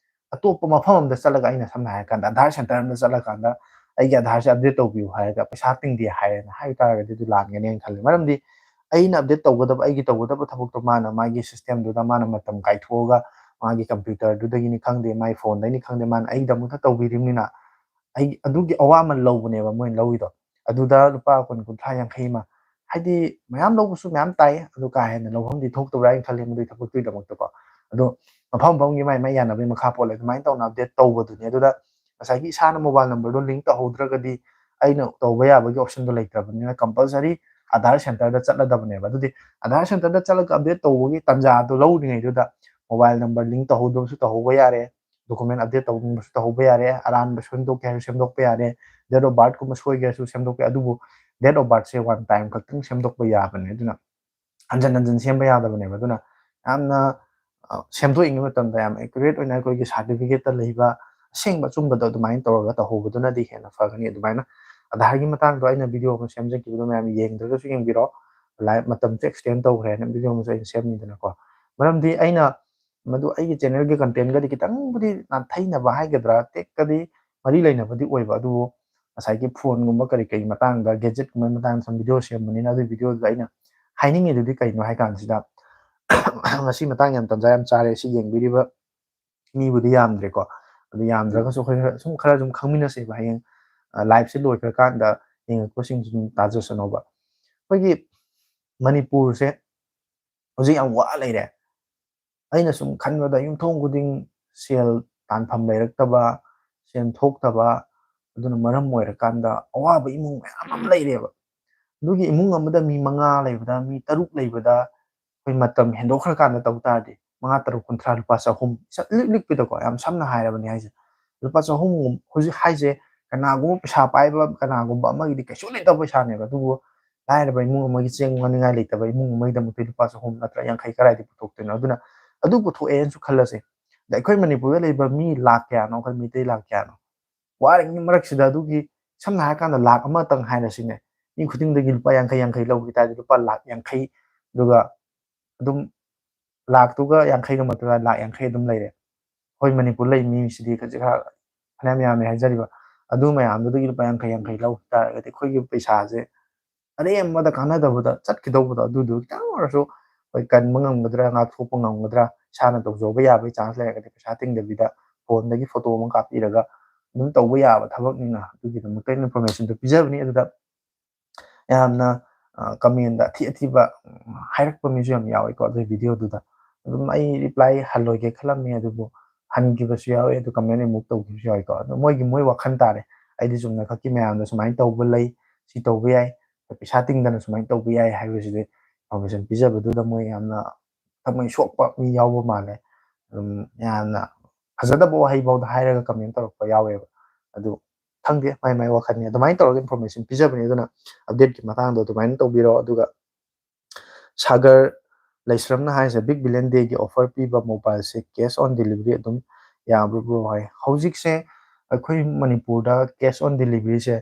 ꯑꯇꯣꯞꯄ ꯃꯐꯝ ꯑꯃꯗ ꯆꯠꯂꯒ, ꯑꯩꯅ ꯁꯝꯅ ꯍꯥꯏꯔꯀꯥꯟꯗ ꯑꯙꯥꯔ ꯁꯦꯟꯇꯔ ꯑꯃꯗ ꯆꯠꯂꯀꯥꯟꯗ ꯑꯩꯒꯤ ꯑꯙꯥꯔꯁꯦ ꯑꯞꯗꯦꯠ ꯇꯧꯕꯤꯌꯨ ꯍꯥꯏꯔꯒ ꯄꯩꯁꯥ ꯇꯤꯡꯗꯦ ꯍꯥꯏꯔꯦꯅ ꯍꯥꯏ ꯇꯥꯔꯒꯗꯤ ꯑꯗꯨ ꯂꯥꯟꯒꯅꯦꯅ ꯈꯜꯂꯦ꯫ ꯃꯔꯝꯗꯤ ꯑꯩꯅ ꯑꯞꯗꯦꯠ ꯇꯧꯒꯗꯕ, ꯑꯩꯒꯤ ꯇꯧꯒꯗꯕ ꯊꯕꯛꯇꯣ ꯃꯥꯅ ꯃꯥꯒꯤ ꯁꯤꯁꯇꯦꯝꯗꯨꯗ ꯃꯥꯅ ꯃꯇꯝ ꯀꯥꯏꯊꯣꯛꯑꯒ ꯃꯥꯒꯤ ꯀꯝꯄ꯭ꯌꯨꯇꯔꯗꯨꯗꯒꯤꯅꯤ ꯈꯪꯗꯦ, ꯃꯥꯏ ꯐꯣꯟꯗꯒꯤꯅꯤ ꯈꯪꯗꯦ, ꯃꯥꯅ ꯑꯩꯒꯤꯗꯃꯛꯇ ꯇꯧꯕꯤꯔꯤꯕꯅꯤꯅ ꯑꯩ ꯑꯗꯨꯒꯤ ꯑꯋꯥꯃꯟ ꯂꯧꯕꯅꯦꯕ ꯃꯣꯏꯅ ꯂꯧꯔꯤꯗꯣ꯫ ꯑꯗꯨꯗ ꯂꯨꯄꯥ ꯀꯨꯟ, ꯀꯨꯟꯊ꯭ꯔꯥ, ꯌꯥꯡꯈꯩ ꯑꯃ, ꯍꯥꯏꯗꯤ ꯃꯌꯥꯝ ꯂꯧꯕꯁꯨ ꯃꯌꯥꯝ ꯇꯥꯏ, ꯑꯗꯨ ꯀꯥ ꯍꯦꯟꯅ ꯂꯧꯐꯝꯗꯤ ꯊꯣꯛꯇꯕ꯭ꯔꯥ ꯍꯥꯏꯅ ꯈꯜꯂꯤ ꯃꯗꯨꯒꯤ ꯊꯕꯛꯇꯨꯒꯤꯗꯃꯛꯇꯀꯣ꯫ ꯑꯗꯣ ꯃꯐꯝ ꯃꯐꯝꯒꯤ ꯃꯥꯏ ꯃꯥꯏ ꯌꯥꯅꯕꯒꯤ ꯃꯈꯥ ꯄꯣꯜꯂꯦ꯫ ꯑꯗꯨꯃꯥꯏꯅ ꯇꯧꯅ ꯑꯞꯗꯦꯠ ꯇꯧꯕꯗꯨꯅꯤ꯫ ꯑꯗꯨꯗ ꯉꯁꯥꯏꯒꯤ ꯏꯁꯥꯅ ꯃꯣꯕꯥꯏꯜ ꯅꯝꯕꯔꯗꯣ ꯂꯤꯡ ꯇꯧꯍꯧꯗ꯭ꯔꯒꯗꯤ ꯑꯩꯅ ꯇꯧꯕ ꯌꯥꯕꯒꯤ ꯑꯣꯞꯁꯟꯗꯣ ꯂꯩꯇ꯭ꯔꯕꯅꯤꯅ ꯀꯝꯄꯜꯁꯔꯤ ꯑꯙꯥꯔ ꯁꯦꯟꯇꯔꯗ ꯆꯠꯂꯗꯕꯅꯦꯕ꯫ ꯑꯗꯨꯗꯤ ꯑꯙꯥꯔ ꯁꯦꯟꯇꯔꯗ ꯆꯠꯂꯒ ꯑꯞꯗꯦꯠ ꯇꯧꯕꯒꯤ ꯇꯥꯟꯖꯥꯗꯣ ꯂꯧꯔꯤꯉꯩꯗꯨꯗ ꯃꯣꯕꯥꯏꯜ ꯅꯝꯕꯔ ꯂꯤꯡ ꯇꯧꯍꯧꯗꯕꯁꯨ ꯇꯧꯍꯧꯕ ꯌꯥꯔꯦ, ꯗꯣꯀꯨꯃꯦꯟ ꯑꯞꯗꯦꯠ ꯇꯧꯅꯤꯡꯕꯁꯨ ꯇꯧꯍꯧꯕ ꯌꯥꯔꯦ, ꯑꯔꯥꯟꯕ ꯁꯦꯝꯗꯣꯛꯀꯦ ꯍꯥꯏꯔꯁꯨ ꯁꯦꯝꯗꯣꯛꯄ ꯌꯥꯔꯦ, date of birth ꯀꯨꯝꯕ ꯁꯣꯏꯒꯦ ꯍꯥꯏꯔꯁꯨ ꯁꯦꯝꯗꯣꯛꯄ ꯌꯥꯏ꯫ ꯑꯗꯨꯕꯨ date of birth say one time ꯈꯛꯇꯪ ꯁꯦꯝꯗꯣꯛꯄ ꯌꯥꯕꯅꯦ꯫ ꯑꯗꯨꯅ ꯍꯟꯖꯟ ꯍꯟꯖꯟ ꯁꯦꯝꯕ ꯌꯥꯗꯕꯅꯦꯕ꯫ ꯑꯗꯨꯅ ꯌꯥꯝꯅ, ꯑ, ꯁꯦꯝꯗꯣꯛꯏꯉꯩ ꯃꯇꯝꯗ ꯌꯥꯝ ꯑꯦꯀꯨꯔꯦꯠ ꯑꯣꯏꯅ ꯑꯩꯈꯣꯏꯒꯤ ꯁꯥꯔꯇꯤꯐꯤꯀꯦꯠꯇ ꯂꯩꯕ ꯑꯁꯦꯡꯕ ꯑꯆꯨꯝꯕꯗꯣ ꯑꯗꯨꯃꯥꯏꯅ ꯇꯧꯔꯒ ꯇꯧꯍꯧꯕꯗꯨꯅꯗꯤ ꯍꯦꯟꯅ ꯐꯒꯅꯤ꯫ ꯑꯗꯨꯃꯥꯏꯅ ꯑꯙꯥꯔꯒꯤ ꯃꯇꯥꯡꯗꯣ ꯑꯩꯅ ꯚꯤꯗꯤꯑꯣ ꯑꯃ ꯁꯦꯝꯖꯈꯤꯕꯗꯣ ꯃꯌꯥꯝ ꯌꯦꯡꯗ꯭ꯔꯒꯁꯨ ꯌꯦꯡꯕꯤꯔꯣ꯫ ꯂꯥꯏ-, ꯃꯇꯝꯁꯦ ꯑꯦꯛꯁꯇꯦꯟ ꯇꯧꯈ꯭ꯔꯦꯅ ꯚꯤꯗꯤꯑꯣ ꯑꯃꯁꯨ ꯑꯩꯅ ꯁꯦꯝꯃꯤꯗꯅꯀꯣ꯫ ꯃꯔꯝꯗꯤ ꯑꯩꯅ ꯃꯗꯨ ꯑꯩꯒꯤ ꯆꯦꯅꯦꯜꯒꯤ ꯀꯟꯇꯦꯟꯒꯗꯤ ꯈꯤꯇꯪꯕꯨꯗꯤ ꯅꯥꯊꯩꯅꯕ ꯍꯥꯏꯒꯗ꯭ꯔꯥ, ꯇꯦꯛꯀꯗꯤ ꯃꯔꯤ ꯂꯩꯅꯕꯗꯤ ꯑꯣꯏꯕ, ꯑꯗꯨꯕꯨ ꯉꯁꯥꯏꯒꯤ ꯐꯣꯟꯒꯨꯝꯕ ꯀꯔꯤ ꯀꯔꯤ ꯃꯇꯥꯡꯗ, ꯒꯦꯖꯦꯠꯀꯨꯝꯕꯒꯤ ꯃꯇꯥꯡꯗ ꯁꯨꯝ ꯚꯤꯗꯤꯑꯣ ꯁꯦꯝꯕꯅꯤꯅ ꯑꯗꯨꯒꯤ ꯚꯤꯗꯤꯑꯣꯗꯨꯗ ꯑꯩꯅ ꯍꯥꯏꯅꯤꯡꯉꯤꯗꯨꯗꯤ ꯀꯩꯅꯣ ꯍꯥꯏ ꯀꯥꯟꯁꯤꯗ, ꯉꯁꯤ ꯃꯇꯥꯡ ꯌꯥꯝ ꯇꯟꯖꯥ ꯌꯥꯝ ꯆꯥꯔꯦ꯫ ꯁꯤ ꯌꯦꯡꯕꯤꯔꯤꯕ ꯃꯤꯕꯨꯗꯤ ꯌꯥꯝꯗ꯭ꯔꯦꯀꯣ, ꯑꯗꯨ ꯌꯥꯝꯗ꯭ꯔꯒꯁꯨ ꯑꯩꯈꯣꯏ ꯈꯔ ꯁꯨꯝ, ꯈꯔ ꯁꯨꯝ ꯈꯪꯃꯤꯟꯅꯁꯦꯕ꯫ ꯍꯌꯦꯡ ꯂꯥꯏꯞꯁꯦ ꯂꯣꯏꯈ꯭ꯔꯀꯥꯟꯗ ꯌꯦꯡꯉꯛꯄꯁꯤꯡꯁꯨ ꯑꯗꯨꯝ ꯇꯥꯖꯁꯅꯣꯕ꯫ ꯑꯩꯈꯣꯏꯒꯤ ꯃꯅꯤꯄꯨꯔꯁꯦ ꯍꯧꯖꯤꯛ ꯌꯥꯝ ꯋꯥ ꯂꯩꯔꯦ꯫ ꯑꯩꯅ ꯁꯨꯝ ꯈꯟꯕꯗ ꯌꯨꯝꯊꯣꯡ ꯈꯨꯗꯤꯡ ꯁꯦꯜ ꯇꯥꯟꯐꯝ ꯂꯩꯔꯛꯇꯕ, ꯁꯦꯟ ꯊꯣꯛꯇꯕ, ꯑꯗꯨꯅ ꯃꯔꯝ ꯑꯣꯏꯔꯀꯥꯟꯗ ꯑꯋꯥꯕ ꯏꯃꯨꯡ ꯃꯌꯥꯝ ꯑꯃ ꯂꯩꯔꯦꯕ꯫ ꯑꯗꯨꯒꯤ ꯏꯃꯨꯡ ꯑꯃꯗ ꯃꯤ ꯃꯉꯥ ꯂꯩꯕꯗ, ꯃꯤ ꯇꯔꯨꯛ ꯂꯩꯕꯗ, ꯑꯩꯈꯣꯏ ꯃꯇꯝ ꯍꯦꯟꯗꯣꯛꯈ꯭ꯔꯀꯥꯟꯗ ꯇꯧ ꯇꯥꯔꯗꯤ, ꯃꯉꯥ ꯇꯔꯨꯛ ꯀꯨꯟꯊ꯭ꯔꯥ, ꯂꯨꯄꯥ ꯆꯍꯨꯝ, ꯏꯁ, ꯏꯂꯤꯛ ꯂꯤꯛꯄꯗꯀꯣ, ꯌꯥꯝ ꯁꯝꯅ ꯍꯥꯏꯔꯕꯅꯤ ꯍꯥꯏꯁꯦ, ꯂꯨꯄꯥ ꯆꯍꯨꯝꯒꯨꯝ-, ꯍꯧꯖꯤꯛ ꯍꯥꯏꯁꯦ ꯀꯅꯥꯒꯨꯝꯕ ꯄꯩꯁꯥ ꯄꯥꯏꯕ ꯀꯅꯥꯒꯨꯝꯕ ꯑꯃꯒꯤꯗꯤ ꯀꯩꯁꯨ ꯂꯩꯇꯕ ꯄꯩꯁꯥꯅꯦꯕ, ꯑꯗꯨꯕꯨ ꯂꯥꯏꯔꯕ ꯏꯃꯨꯡ ꯑꯃꯒꯤ ꯆꯦꯡ ꯋꯥꯅꯤꯡꯉꯥꯏ ꯂꯩꯇꯕ ꯏꯃꯨꯡ ꯑꯃꯒꯤꯗꯃꯛꯇ ꯂꯨꯄꯥ ꯆꯍꯨꯝ ꯅꯠꯇ꯭ꯔ ꯌꯥꯡꯈꯩ ꯀꯗꯥꯏꯗꯒꯤ ꯄꯨꯊꯣꯛꯇꯣꯏꯅꯣ? ꯑꯗꯨꯅ ꯑꯗꯨ ꯄꯨꯊꯣꯛꯑꯦꯅꯁꯨ ꯈꯜꯂꯁꯦ꯫ ꯑꯗ ꯑꯩꯈꯣꯏ ꯃꯅꯤꯄꯨꯔꯗ ꯂꯩꯕ ꯃꯤ ꯂꯥꯛ ꯀꯌꯥꯅꯣ? ꯑꯩꯈꯣꯏ ꯃꯩꯇꯩ ꯂꯥꯛ ꯀꯌꯥꯅꯣ? ꯋꯥꯔꯤꯉꯩ ꯃꯔꯛꯁꯤꯗ ꯑꯗꯨꯒꯤ, ꯁꯝꯅ ꯍꯥꯏꯔꯀꯥꯟꯗ, ꯂꯥꯛ ꯑꯃꯇꯪ ꯍꯥꯏꯔꯁꯤꯅꯦ, ꯃꯤ ꯈꯨꯗꯤꯡꯗꯒꯤ ꯂꯨꯄꯥ ꯌꯥꯡꯈꯩ ꯌꯥꯡꯈꯩ ꯂꯧꯈꯤ ꯇꯥꯔꯗꯤ, ꯂꯨꯄꯥ ꯂꯥꯛ ꯌꯥꯡꯈꯩ, ꯑꯗꯨꯒ ꯑꯗꯨꯝ ꯂꯥꯛꯇꯨꯒ ꯌꯥꯡꯈꯩꯒ ꯃꯊꯛꯇ ꯂꯥꯛ ꯌꯥꯡꯈꯩ ꯑꯗꯨꯝ ꯂꯩꯔꯦ꯫ ꯑꯩꯈꯣꯏ ꯃꯅꯤꯄꯨꯔ ꯂꯩ ꯃꯤꯁꯤꯗꯤ ꯈꯖꯤꯛ ꯈꯔ ꯐꯅꯌꯥꯝ ꯌꯥꯝꯃꯦ ꯍꯥꯏꯖꯔꯤꯕ, ꯑꯗꯨ ꯃꯌꯥꯝꯗꯨꯗꯒꯤ ꯂꯨꯄꯥ ꯌꯥꯡꯈꯩ ꯌꯥꯡꯈꯩ ꯂꯧꯈꯤ ꯇꯥꯔꯒꯗꯤ, ꯑꯩꯈꯣꯏꯒꯤ ꯄꯩꯁꯥꯁꯦ ꯑꯔꯦꯝꯕꯗ ꯀꯥꯟꯅꯗꯕꯗ ꯆꯠꯈꯤꯗꯧꯕꯗꯣ, ꯑꯗꯨꯗꯨ ꯈꯤꯇꯪ ꯑꯣꯏꯔꯁꯨ ꯑꯩꯈꯣꯏ ꯀꯟꯕ ꯉꯝꯒꯗ꯭ꯔꯥ, ꯉꯥꯛꯊꯣꯛꯄ ꯉꯝꯒꯗ꯭ꯔꯥ, ꯏꯁꯥꯅ ꯇꯧꯖꯧꯕ ꯌꯥꯕꯒꯤ ꯆꯥꯟꯁ ꯂꯩꯔꯒꯗꯤ, ꯄꯩꯁꯥ ꯇꯤꯡꯗꯕꯤꯗ ꯐꯣꯟꯗꯒꯤ ꯐꯣꯇꯣ ꯑꯃ ꯀꯥꯞꯄꯤꯔꯒ ꯑꯗꯨꯝ ꯇꯧꯕ ꯌꯥꯕ ꯊꯕꯛꯅꯤꯅ, ꯑꯗꯨꯒꯤꯗꯃꯛꯇ ꯏꯟꯐꯣꯔꯃꯦꯁꯟꯗꯣ ꯄꯤꯖꯕꯅꯤ꯫ ꯑꯗꯨꯗ ꯌꯥꯝꯅ, ꯑ, ꯀꯃꯦꯟꯗ ꯑꯊꯤ ꯑꯊꯤꯕ, ꯎꯝ, ꯍꯥꯏꯔꯛꯄ ꯃꯤꯁꯨ ꯌꯥꯝ ꯌꯥꯎꯋꯦꯀꯣ ꯑꯗꯨꯒꯤ ꯚꯤꯗꯤꯑꯣꯗꯨꯗ꯫ ꯑꯗꯨꯝ ꯑꯩ ꯔꯤꯄ꯭ꯂꯥꯏ ꯍꯜꯂꯣꯏꯒꯦ ꯈꯜꯂꯝꯃꯤ, ꯑꯗꯨꯕꯨ ꯍꯟꯈꯤꯕꯁꯨ ꯌꯥꯎꯋꯦ, ꯑꯗꯨ ꯀꯃꯦꯟ ꯔꯤꯃꯨꯚ ꯇꯧꯈꯤꯕꯁꯨ ꯌꯥꯎꯋꯦꯀꯣ꯫ ꯑꯗꯣ ꯃꯣꯏꯒꯤ, ꯃꯣꯏ ꯋꯥꯈꯜ ꯇꯥꯔꯦ꯫ ꯑꯩꯗꯤ ꯆꯨꯝꯅ ꯈꯛꯀꯤ ꯃꯌꯥꯝꯗ ꯁꯨꯃꯥꯏꯅ ꯇꯧꯕ ꯂꯩ, ꯁꯤ ꯇꯧꯕ ꯌꯥꯏ, ꯄꯩꯁꯥ ꯇꯤꯡꯗꯅ ꯁꯨꯃꯥꯏꯅ ꯇꯧꯕ ꯌꯥꯏ ꯍꯥꯏꯕꯁꯤꯗꯤ ꯏꯟꯐꯣꯔꯃꯦꯁꯟ ꯄꯤꯖꯕꯗꯨꯗ ꯃꯣꯏ ꯌꯥꯝꯅ ꯊꯃꯣꯏ ꯁꯣꯛꯄ ꯃꯤ ꯌꯥꯎꯕ ꯃꯥꯜꯂꯦ꯫ ꯑꯗꯨꯝ ꯌꯥꯝꯅ ꯐꯖꯗꯕ ꯋꯥꯍꯩꯐꯥꯎꯗ ꯍꯥꯏꯔꯒ ꯀꯃꯦꯟ ꯇꯧꯔꯛꯄ ꯌꯥꯎꯋꯦꯕ꯫ ꯑꯗꯨ ꯈꯪꯗꯦ, ꯃꯥꯏ ꯃꯥꯏ ꯋꯥꯈꯜꯅꯤ꯫ ꯑꯗꯨꯃꯥꯏꯅ ꯇꯧꯔꯒ ꯏꯟꯐꯣꯔꯃꯦꯁꯟ ꯄꯤꯖꯕꯅꯤ꯫ ꯑꯗꯨꯅ ꯑꯞꯗꯦꯠꯀꯤ ꯃꯇꯥꯡꯗꯣ ꯑꯗꯨꯃꯥꯏꯅ ꯇꯧꯕꯤꯔꯣ꯫ ꯑꯗꯨꯒ ꯁꯥꯒꯔ ꯂꯩꯁ꯭ꯔꯝꯅ ꯍꯥꯏꯁꯦ, "Big Billion Day ꯒꯤ offer ꯄꯤꯕ mobile say cash on delivery ꯑꯗꯨꯝ ꯌꯥꯕ꯭ꯔꯣ bro?" ꯍꯥꯏ꯫ ꯍꯧꯖꯤꯛꯁꯦ ꯑꯩꯈꯣꯏ ꯃꯅꯤꯄꯨꯔꯗ cash on delivery ꯁꯦ,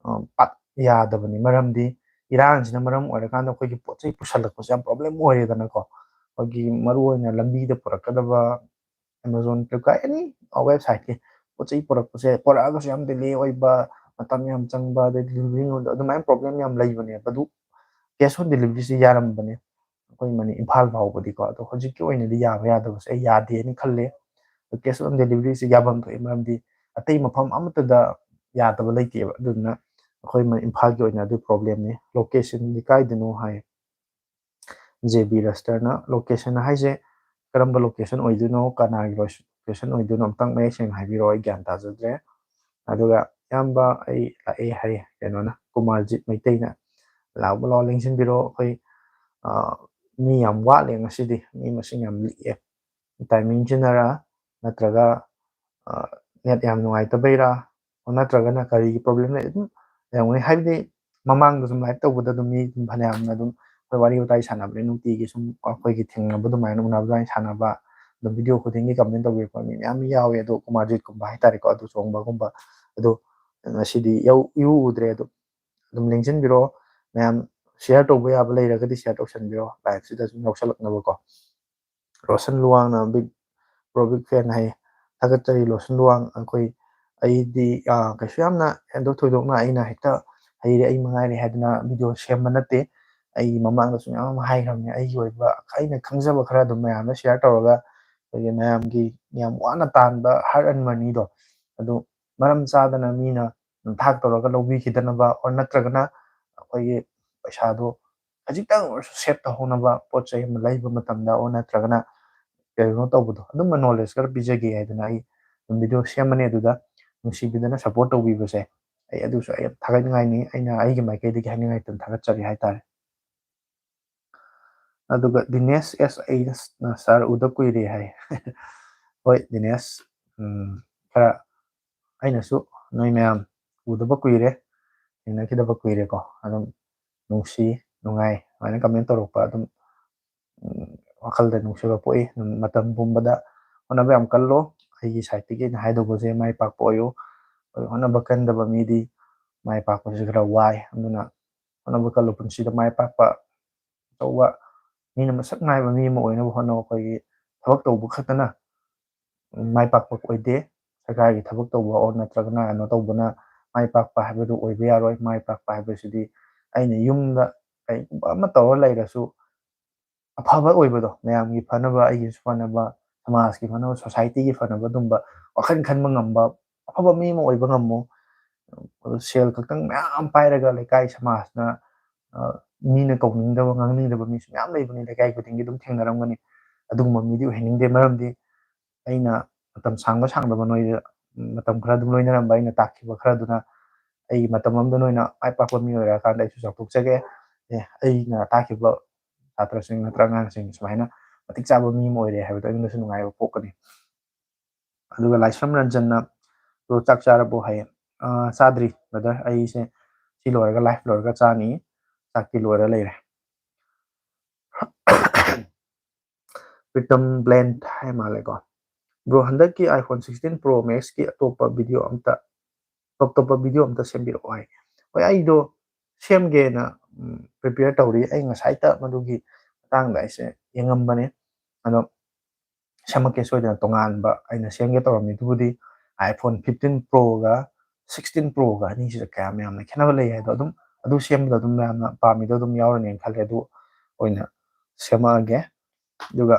ꯑ, ꯄꯥꯛ ꯌꯥꯗꯕꯅꯤ꯫ ꯃꯔꯝꯗꯤ ꯏꯔꯥꯡꯁꯤꯅ ꯃꯔꯝ ꯑꯣꯏꯔꯀꯥꯟꯗ ꯑꯩꯈꯣꯏꯒꯤ ꯄꯣꯠ ꯆꯩ ꯄꯨꯁꯜꯂꯛꯄꯁꯦ ꯌꯥꯝ ꯄ꯭ꯔꯣꯕ꯭ꯂꯦꯝ ꯑꯣꯏꯔꯦꯗꯅꯀꯣ꯫ ꯑꯩꯈꯣꯏꯒꯤ ꯃꯔꯨꯑꯣꯏꯅ ꯂꯝꯕꯤꯗ ꯄꯨꯔꯛꯀꯗꯕ Amazon, Flipkart, any website ꯀꯤ ꯄꯣꯠ ꯆꯩ ꯄꯨꯔꯛꯄꯁꯦ, ꯄꯨꯔꯛꯑꯒꯁꯨ ꯌꯥꯝ delay ꯑꯣꯏꯕ, ꯃꯇꯝ ꯌꯥꯝ ꯆꯪꯕ, ꯑꯗꯩ delivery ꯉꯝꯗꯕ, ꯑꯗꯨꯃꯥꯏꯅ ꯄ꯭ꯔꯣꯕ꯭ꯂꯦꯝ ꯌꯥꯝ ꯂꯩꯕꯅꯦꯕ꯫ ꯑꯗꯨ cash on delivery ꯁꯦ ꯌꯥꯔꯝꯕꯅꯦ꯫ ꯑꯩꯈꯣꯏ ꯃꯅꯤ ꯏꯝꯐꯥꯜ ꯐꯥꯎꯕꯗꯤꯀꯣ꯫ ꯑꯗꯣ ꯍꯧꯖꯤꯛꯀꯤ ꯑꯣꯏꯅꯗꯤ ꯌꯥꯕ ꯌꯥꯗꯕꯁꯦ ꯑꯩ ꯌꯥꯗꯦꯅ ꯈꯜꯂꯦ꯫ ꯑꯗꯣ cash on deliveryꯁꯦ ꯌꯥꯐꯝ ꯊꯣꯛꯑꯦ, ꯃꯔꯝꯗꯤ ꯑꯇꯩ ꯃꯐꯝ ꯑꯃꯠꯇꯗ ꯌꯥꯗꯕ ꯂꯩꯇꯦꯕ꯫ ꯑꯗꯨꯗꯨꯅ ꯑꯩꯈꯣꯏ ꯃ-, ꯏꯝꯐꯥꯜꯒꯤ ꯑꯣꯏꯅ ꯑꯗꯨ problemꯅꯤ꯫ Locationꯗꯤ ꯀꯥꯏꯗꯅꯣ ꯍꯥꯏ꯫ J B Restaurantꯅ location ꯍꯥꯏꯁꯦ ꯀꯔꯝꯕ location ꯑꯣꯏꯗꯣꯏꯅꯣ, ꯀꯅꯥꯒꯤ location ꯑꯣꯏꯗꯣꯏꯅꯣ, ꯑꯝꯇꯪ ꯃꯌꯦꯛ ꯁꯦꯡꯅ ꯍꯥꯏꯕꯤꯔꯛꯑꯣ, ꯑꯩ ꯒ꯭ꯌꯥꯟ ꯇꯥꯖꯗ꯭ꯔꯦ꯫ ꯑꯗꯨꯒ ꯏꯌꯥꯝꯕ, ꯑꯩ ꯂꯥꯛꯑꯦ ꯍꯥꯏ ꯀꯩꯅꯣꯅ, ꯀꯨꯃꯥꯔꯖꯤꯠ ꯃꯩꯇꯩꯅ, "ꯂꯥꯛꯑꯣ ꯂꯥꯛꯑꯣ, ꯂꯦꯡꯁꯤꯟꯕꯤꯔꯣ, ꯑꯩꯈꯣꯏ, ꯑ, ꯃꯤ ꯌꯥꯝ ꯋꯥꯠꯂꯦ ꯉꯁꯤꯗꯤ, ꯃꯤ ꯃꯁꯤꯡ ꯌꯥꯝ ꯂꯤꯛꯑꯦ, timingꯁꯤꯅꯔ ꯅꯠꯇ꯭ꯔꯒ, ꯑ, net ꯌꯥꯝ ꯅꯨꯡꯉꯥꯏꯇꯕꯩꯔ, ꯅꯠꯇ꯭ꯔꯒꯅ ꯀꯔꯤꯒꯤ problem ꯂꯩ?" ꯑꯗꯨꯝ ꯂꯩꯔꯝꯒꯅꯤ꯫ ꯍꯥꯏꯕꯗꯤ ꯃꯃꯥꯡꯗ ꯁꯨꯝ live ꯇꯧꯕꯗ ꯑꯗꯨꯝ ꯃꯤ ꯑꯗꯨꯝ ꯐꯅꯌꯥꯝꯅ ꯑꯗꯨꯝ ꯑꯩꯈꯣꯏ ꯋꯥꯔꯤ ꯋꯥꯇꯥꯏ ꯁꯥꯟꯅꯕꯅꯦ, ꯅꯨꯡꯇꯤꯒꯤ ꯁꯨꯝ ꯑꯩꯈꯣꯏꯒꯤ ꯊꯦꯡꯅꯕ ꯑꯗꯨꯃꯥꯏꯅ, ꯎꯅꯕ ꯑꯗꯨꯃꯥꯏꯅ ꯁꯥꯟꯅꯕ, ꯑꯗꯨꯝ video ꯈꯨꯗꯤꯡꯒꯤ comment ꯇꯧꯕꯤꯔꯛꯄ ꯃꯤ ꯃꯌꯥꯝ ꯌꯥꯎꯋꯦ꯫ ꯑꯗꯣ ꯀꯨꯃꯥꯔꯖꯤꯠꯀꯨꯝꯕ ꯍꯥꯏꯇꯥꯔꯦꯀꯣ, ꯑꯗꯨ ꯆꯣꯡꯕꯒꯨꯝꯕ, ꯑꯗꯣ ꯉꯁꯤꯗꯤ ꯏꯎ-, ꯏꯎ ꯎꯗ꯭ꯔꯦ꯫ ꯑꯗꯣ ꯑꯗꯨꯝ ꯂꯦꯡꯁꯤꯟꯕꯤꯔꯣ ꯃꯌꯥꯝ, share ꯇꯧꯕ ꯌꯥꯕ ꯂꯩꯔꯒꯗꯤ share ꯇꯧꯁꯟꯕꯤꯔꯣ, liveꯁꯤꯗ ꯁꯨꯝ ꯌꯥꯎꯁꯜꯂꯛꯅꯕꯀꯣ꯫ Roshan ꯂꯨꯋꯥꯡꯅ big, bro big fan ꯍꯥꯏꯌꯦ꯫ ꯊꯥꯒꯠꯆꯔꯤ ꯔꯣꯁꯟ ꯂꯨꯋꯥꯡ꯫ ꯑꯩꯈꯣꯏ, ꯑꯩꯗꯤ, ꯑ, ꯀꯩꯁꯨ ꯌꯥꯝꯅ ꯍꯦꯟꯗꯣꯛ ꯊꯣꯏꯗꯣꯛꯅ ꯑꯩꯅ ꯍꯦꯛꯇ ꯍꯩꯔꯦ, ꯑꯩ ꯃꯉꯥꯏꯔꯦ ꯍꯥꯏꯗꯅ video ꯁꯦꯝꯕ ꯅꯠꯇꯦ꯫ ꯑꯩ ꯃꯃꯥꯡꯗꯁꯨ ꯃꯌꯥꯝ ꯑꯃ ꯍꯥꯏꯈ꯭ꯔꯕꯅꯦ, ꯑꯩꯒꯤ ꯑꯣꯏꯕ ꯑꯩꯅ ꯈꯪꯖꯕ ꯈꯔ ꯑꯗꯨꯝ ꯃꯌꯥꯝꯗ share ꯇꯧꯔꯒ, ꯑꯩꯈꯣꯏꯒꯤ ꯃꯌꯥꯝꯒꯤ ꯌꯥꯝ ꯋꯥꯅ ꯇꯥꯟꯕ hard earned moneyꯗꯣ, ꯑꯗꯨ ꯃꯔꯝ ꯆꯥꯗꯅ ꯃꯤꯅ ꯊꯥꯛ ꯇꯧꯔꯒ ꯂꯧꯕꯤꯈꯤꯗꯅꯕ, or ꯅꯠꯇ꯭ꯔꯒꯅ ꯑꯩꯈꯣꯏꯒꯤ ꯄꯩꯁꯥꯗꯣ ꯈꯖꯤꯛꯇꯪ ꯑꯣꯏꯔꯁꯨ save ꯇꯧꯍꯧꯅꯕ, ꯄꯣꯠ ꯆꯩ ꯑꯃ ꯂꯩꯕ ꯃꯇꯝꯗ, or ꯅꯠꯇ꯭ꯔꯒꯅ ꯀꯩꯅꯣ ꯇꯧꯕꯗꯣ, ꯑꯗꯨꯝꯕ knowledge ꯈꯔ ꯄꯤꯖꯒꯦ ꯍꯥꯏꯗꯅ ꯑꯩ ꯑꯗꯨꯝ video ꯁꯦꯝꯕꯅꯦ꯫ ꯑꯗꯨꯗ ꯅꯨꯡꯁꯤꯕꯤꯗꯅ support ꯇꯧꯕꯤꯕꯁꯦ, ꯑꯩ ꯑꯗꯨꯁꯨ ꯑꯩ ꯌꯥꯝ ꯊꯥꯒꯠꯅꯤꯡꯉꯥꯏꯅꯤ, ꯑꯩꯅ ꯑꯩꯒꯤ ꯃꯥꯏꯀꯩꯗꯒꯤ ꯍꯥꯏꯅꯤꯡꯉꯥꯏ ꯑꯗꯨꯝ ꯊꯥꯒꯠꯆꯔꯤ ꯍꯥꯏꯇꯥꯔꯦ꯫ ꯑꯗꯨꯒ ꯗꯤꯅꯦꯁ ꯑꯦꯁ ꯑꯩꯅ, "ꯁꯥꯔ ꯎꯗ ꯀꯨꯏꯔꯦ" ꯍꯥꯏ꯫ ꯍꯣꯏ ꯗꯤꯅꯦꯁ, ꯎꯝ, ꯈꯔ ꯑꯩꯅꯁꯨ ꯅꯣꯏ ꯃꯌꯥꯝ ꯎꯗꯕ ꯀꯨꯏꯔꯦ, ꯊꯦꯡꯅꯈꯤꯗꯕ ꯀꯨꯏꯔꯦꯀꯣ꯫ ꯑꯗꯨꯝ ꯅꯨꯡꯁꯤ, ꯅꯨꯡꯉꯥꯏ, ꯑꯗꯨꯃꯥꯏꯅ comment ꯇꯧꯔꯛꯄ ꯑꯗꯨꯝ, ꯎꯝ, ꯋꯥꯈꯜꯗ ꯅꯨꯡꯁꯤꯕ ꯄꯣꯛꯏ꯫ ꯑꯗꯨꯝ ꯃꯇꯝ ꯄꯨꯝꯕꯗ ꯍꯣꯠꯅꯕ ꯌꯥꯝ ꯀꯜꯂꯣ꯫ ꯑꯩꯒꯤ sideꯇꯒꯤ ꯑꯩꯅ ꯍꯥꯏꯗꯧꯕꯁꯦ, ꯃꯥꯏ ꯄꯥꯛꯄ ꯑꯣꯏꯌꯨ꯫ ꯑꯩꯈꯣꯏ ꯍꯣꯠꯅꯕ ꯀꯟꯗꯕ ꯃꯤꯗꯤ ꯃꯥꯏ ꯄꯥꯛꯄꯁꯦ ꯈꯔ ꯋꯥꯏ꯫ ꯑꯗꯨꯅ ꯍꯣꯠꯅꯕ ꯀꯜꯂꯨ, ꯄꯨꯟꯁꯤꯗ ꯃꯥꯏ ꯄꯥꯛꯄ ꯑꯆꯧꯕ, ꯃꯤꯅ ꯃꯁꯛ ꯅꯥꯏꯕ ꯃꯤ ꯑꯃ ꯑꯣꯏꯅꯕ ꯍꯣꯠꯅꯧ꯫ ꯑꯩꯈꯣꯏꯒꯤ ꯊꯕꯛ ꯇꯧꯕ ꯈꯛꯇꯅ ꯃꯥꯏ ꯄꯥꯛꯄ ꯑꯣꯏꯗꯦ꯫ ꯁꯔꯀꯥꯔꯒꯤ ꯊꯕꯛ ꯇꯧꯕ ꯑꯣꯔ ꯅꯠꯇ꯭ꯔꯒꯅ ꯀꯩꯅꯣ ꯇꯧꯕꯅ ꯃꯥꯏ ꯄꯥꯛꯄ ꯍꯥꯏꯕꯗꯨ ꯑꯣꯏꯕ ꯌꯥꯔꯣꯏ꯫ ꯃꯥꯏ ꯄꯥꯛꯄ ꯍꯥꯏꯕꯁꯤꯗꯤ ꯑꯩꯅ ꯌꯨꯝꯗ ꯀꯩꯒꯨꯝꯕ ꯑꯃ ꯇꯧꯔ ꯂꯩꯔꯁꯨ, ꯑꯐꯕ ꯑꯣꯏꯕꯗꯣ, ꯃꯌꯥꯝꯒꯤ ꯐꯅꯕ, ꯑꯩꯒꯤꯁꯨ ꯐꯅꯕ, ꯁꯃꯥꯖꯀꯤ ꯐꯅꯕ, ꯁꯣꯁꯥꯏꯇꯤꯒꯤ ꯐꯅꯕ, ꯑꯗꯨꯝꯕ ꯋꯥꯈꯜ ꯈꯟꯕ ꯉꯝꯕ ꯑꯐꯕ ꯃꯤ ꯑꯃ ꯑꯣꯏꯕ ꯉꯝꯃꯨ꯫ ꯑꯗꯨ ꯁꯦꯜ ꯈꯛꯇꯪ ꯃꯌꯥꯝ ꯄꯥꯏꯔꯒ ꯂꯩꯀꯥꯏ ꯁꯃꯥꯖꯅ, ꯑ, ꯃꯤꯅ ꯀꯧꯅꯤꯡꯗꯕ, ꯉꯥꯡꯅꯤꯡꯗꯕ ꯃꯤꯁꯨ ꯃꯌꯥꯝ ꯂꯩꯕꯅꯤ, ꯂꯩꯀꯥꯏ ꯈꯨꯗꯤꯡꯒꯤ ꯑꯗꯨꯝ ꯊꯦꯡꯅꯔꯝꯒꯅꯤ꯫ ꯑꯗꯨꯒꯨꯝꯕ ꯃꯤꯗꯤ ꯑꯣꯏꯍꯟꯅꯤꯡꯗꯦ, ꯃꯔꯝꯗꯤ ꯑꯩꯅ ꯃꯇꯝ ꯁꯥꯡꯕ ꯁꯥꯡꯗꯕ ꯅꯣꯏꯗ ꯃꯇꯝ ꯈꯔ ꯑꯗꯨꯝ ꯂꯣꯏꯅꯔꯝꯕ, ꯑꯩꯅ ꯇꯥꯛꯈꯤꯕ ꯈꯔꯗꯨꯅ ꯑꯩꯒꯤ ꯃꯇꯝ ꯑꯃꯗ ꯅꯣꯏꯅ ꯃꯥꯏ ꯄꯥꯛꯄ ꯃꯤ ꯑꯣꯏꯔꯛꯑꯀꯥꯟꯗ ꯑꯩꯁꯨ ꯆꯥꯎꯊꯣꯛꯆꯒꯦ꯫ ꯑꯦ, ꯑꯩꯅ ꯇꯥꯛꯈꯤꯕ ꯁꯥꯇ꯭ꯔꯁꯤꯡ ꯅꯠꯇ꯭ꯔꯒ ꯑꯉꯥꯡꯁꯤꯡ ꯁꯨꯃꯥꯏꯅ ꯃꯇꯤꯛ ꯆꯥꯕ ꯃꯤ ꯑꯃ ꯑꯣꯏꯔꯦ ꯍꯥꯏꯕꯗꯣ ꯑꯩꯉꯣꯟꯗꯁꯨ ꯅꯨꯡꯉꯥꯏꯕ ꯄꯣꯛꯀꯅꯤ꯫ ꯑꯗꯨꯒ ꯂꯥꯏꯁ꯭ꯔꯝ ꯔꯟꯖꯟꯅ, "Bro, ꯆꯥꯛ ꯆꯥꯔꯕꯣ?" ꯍꯥꯏꯌꯦ꯫ "ꯑ, ꯆꯥꯗ꯭ꯔꯤ, brother꯫ ꯑꯩꯁꯦ ꯁꯤ ꯂꯣꯏꯔꯒ, live ꯂꯣꯏꯔꯒ ꯆꯥꯅꯤ꯫ ꯆꯥꯛꯇꯤ ꯂꯣꯏꯔ ꯂꯩꯔꯦ꯫" ꯄ꯭ꯔꯤꯇꯝ ꯕ꯭ꯂꯦꯟ ꯍꯥꯏ ꯃꯥꯜꯂꯦꯀꯣ꯫ "Bro, ꯍꯟꯗꯛꯀꯤ iPhone sixteen Pro Max ꯀꯤ ꯑꯇꯣꯞꯄ video ꯑꯝꯇ, ꯇꯣꯞ ꯇꯣꯞꯄ video ꯑꯝꯇ ꯁꯦꯝꯕꯤꯔꯛꯑꯣ" ꯍꯥꯏ꯫ ꯍꯣꯏ, ꯑꯩꯗꯣ ꯁꯦꯝꯒꯦꯅ, ꯎꯝ, prepare ꯇꯧꯔꯤ꯫ ꯑꯩ ꯉꯁꯥꯏꯇ ꯃꯗꯨꯒꯤ ꯃꯇꯥꯡꯗ ꯑꯩꯁꯦ ꯌꯦꯡꯉꯝꯕꯅꯦ꯫ ꯑꯗꯣ ꯁꯦꯝꯃꯛꯀꯦ ꯁꯣꯏꯗꯅ꯫ ꯇꯣꯉꯥꯟꯕ ꯑꯩꯅ ꯁꯦꯝꯒꯦ ꯇꯧꯔꯝꯃꯤꯗꯨꯕꯨꯗꯤ iPhone fifteen Pro ꯒ sixteen Pro ꯒ ꯑꯅꯤꯁꯤꯗ ꯀꯌꯥꯝ ꯌꯥꯝꯅ ꯈꯦꯠꯅꯕ ꯂꯩ ꯍꯥꯏꯗꯣ, ꯑꯗꯨꯝ ꯑꯗꯨ ꯁꯦꯝꯕꯗ ꯑꯗꯨꯝ ꯃꯌꯥꯝꯅ ꯄꯥꯝꯃꯤꯗꯣ ꯑꯗꯨꯝ ꯌꯥꯎꯔꯅꯦꯅ ꯈꯜꯂꯦ꯫ ꯑꯗꯨ ꯑꯣꯏꯅ ꯁꯦꯝꯃꯛꯑꯒꯦ꯫ ꯑꯗꯨꯒ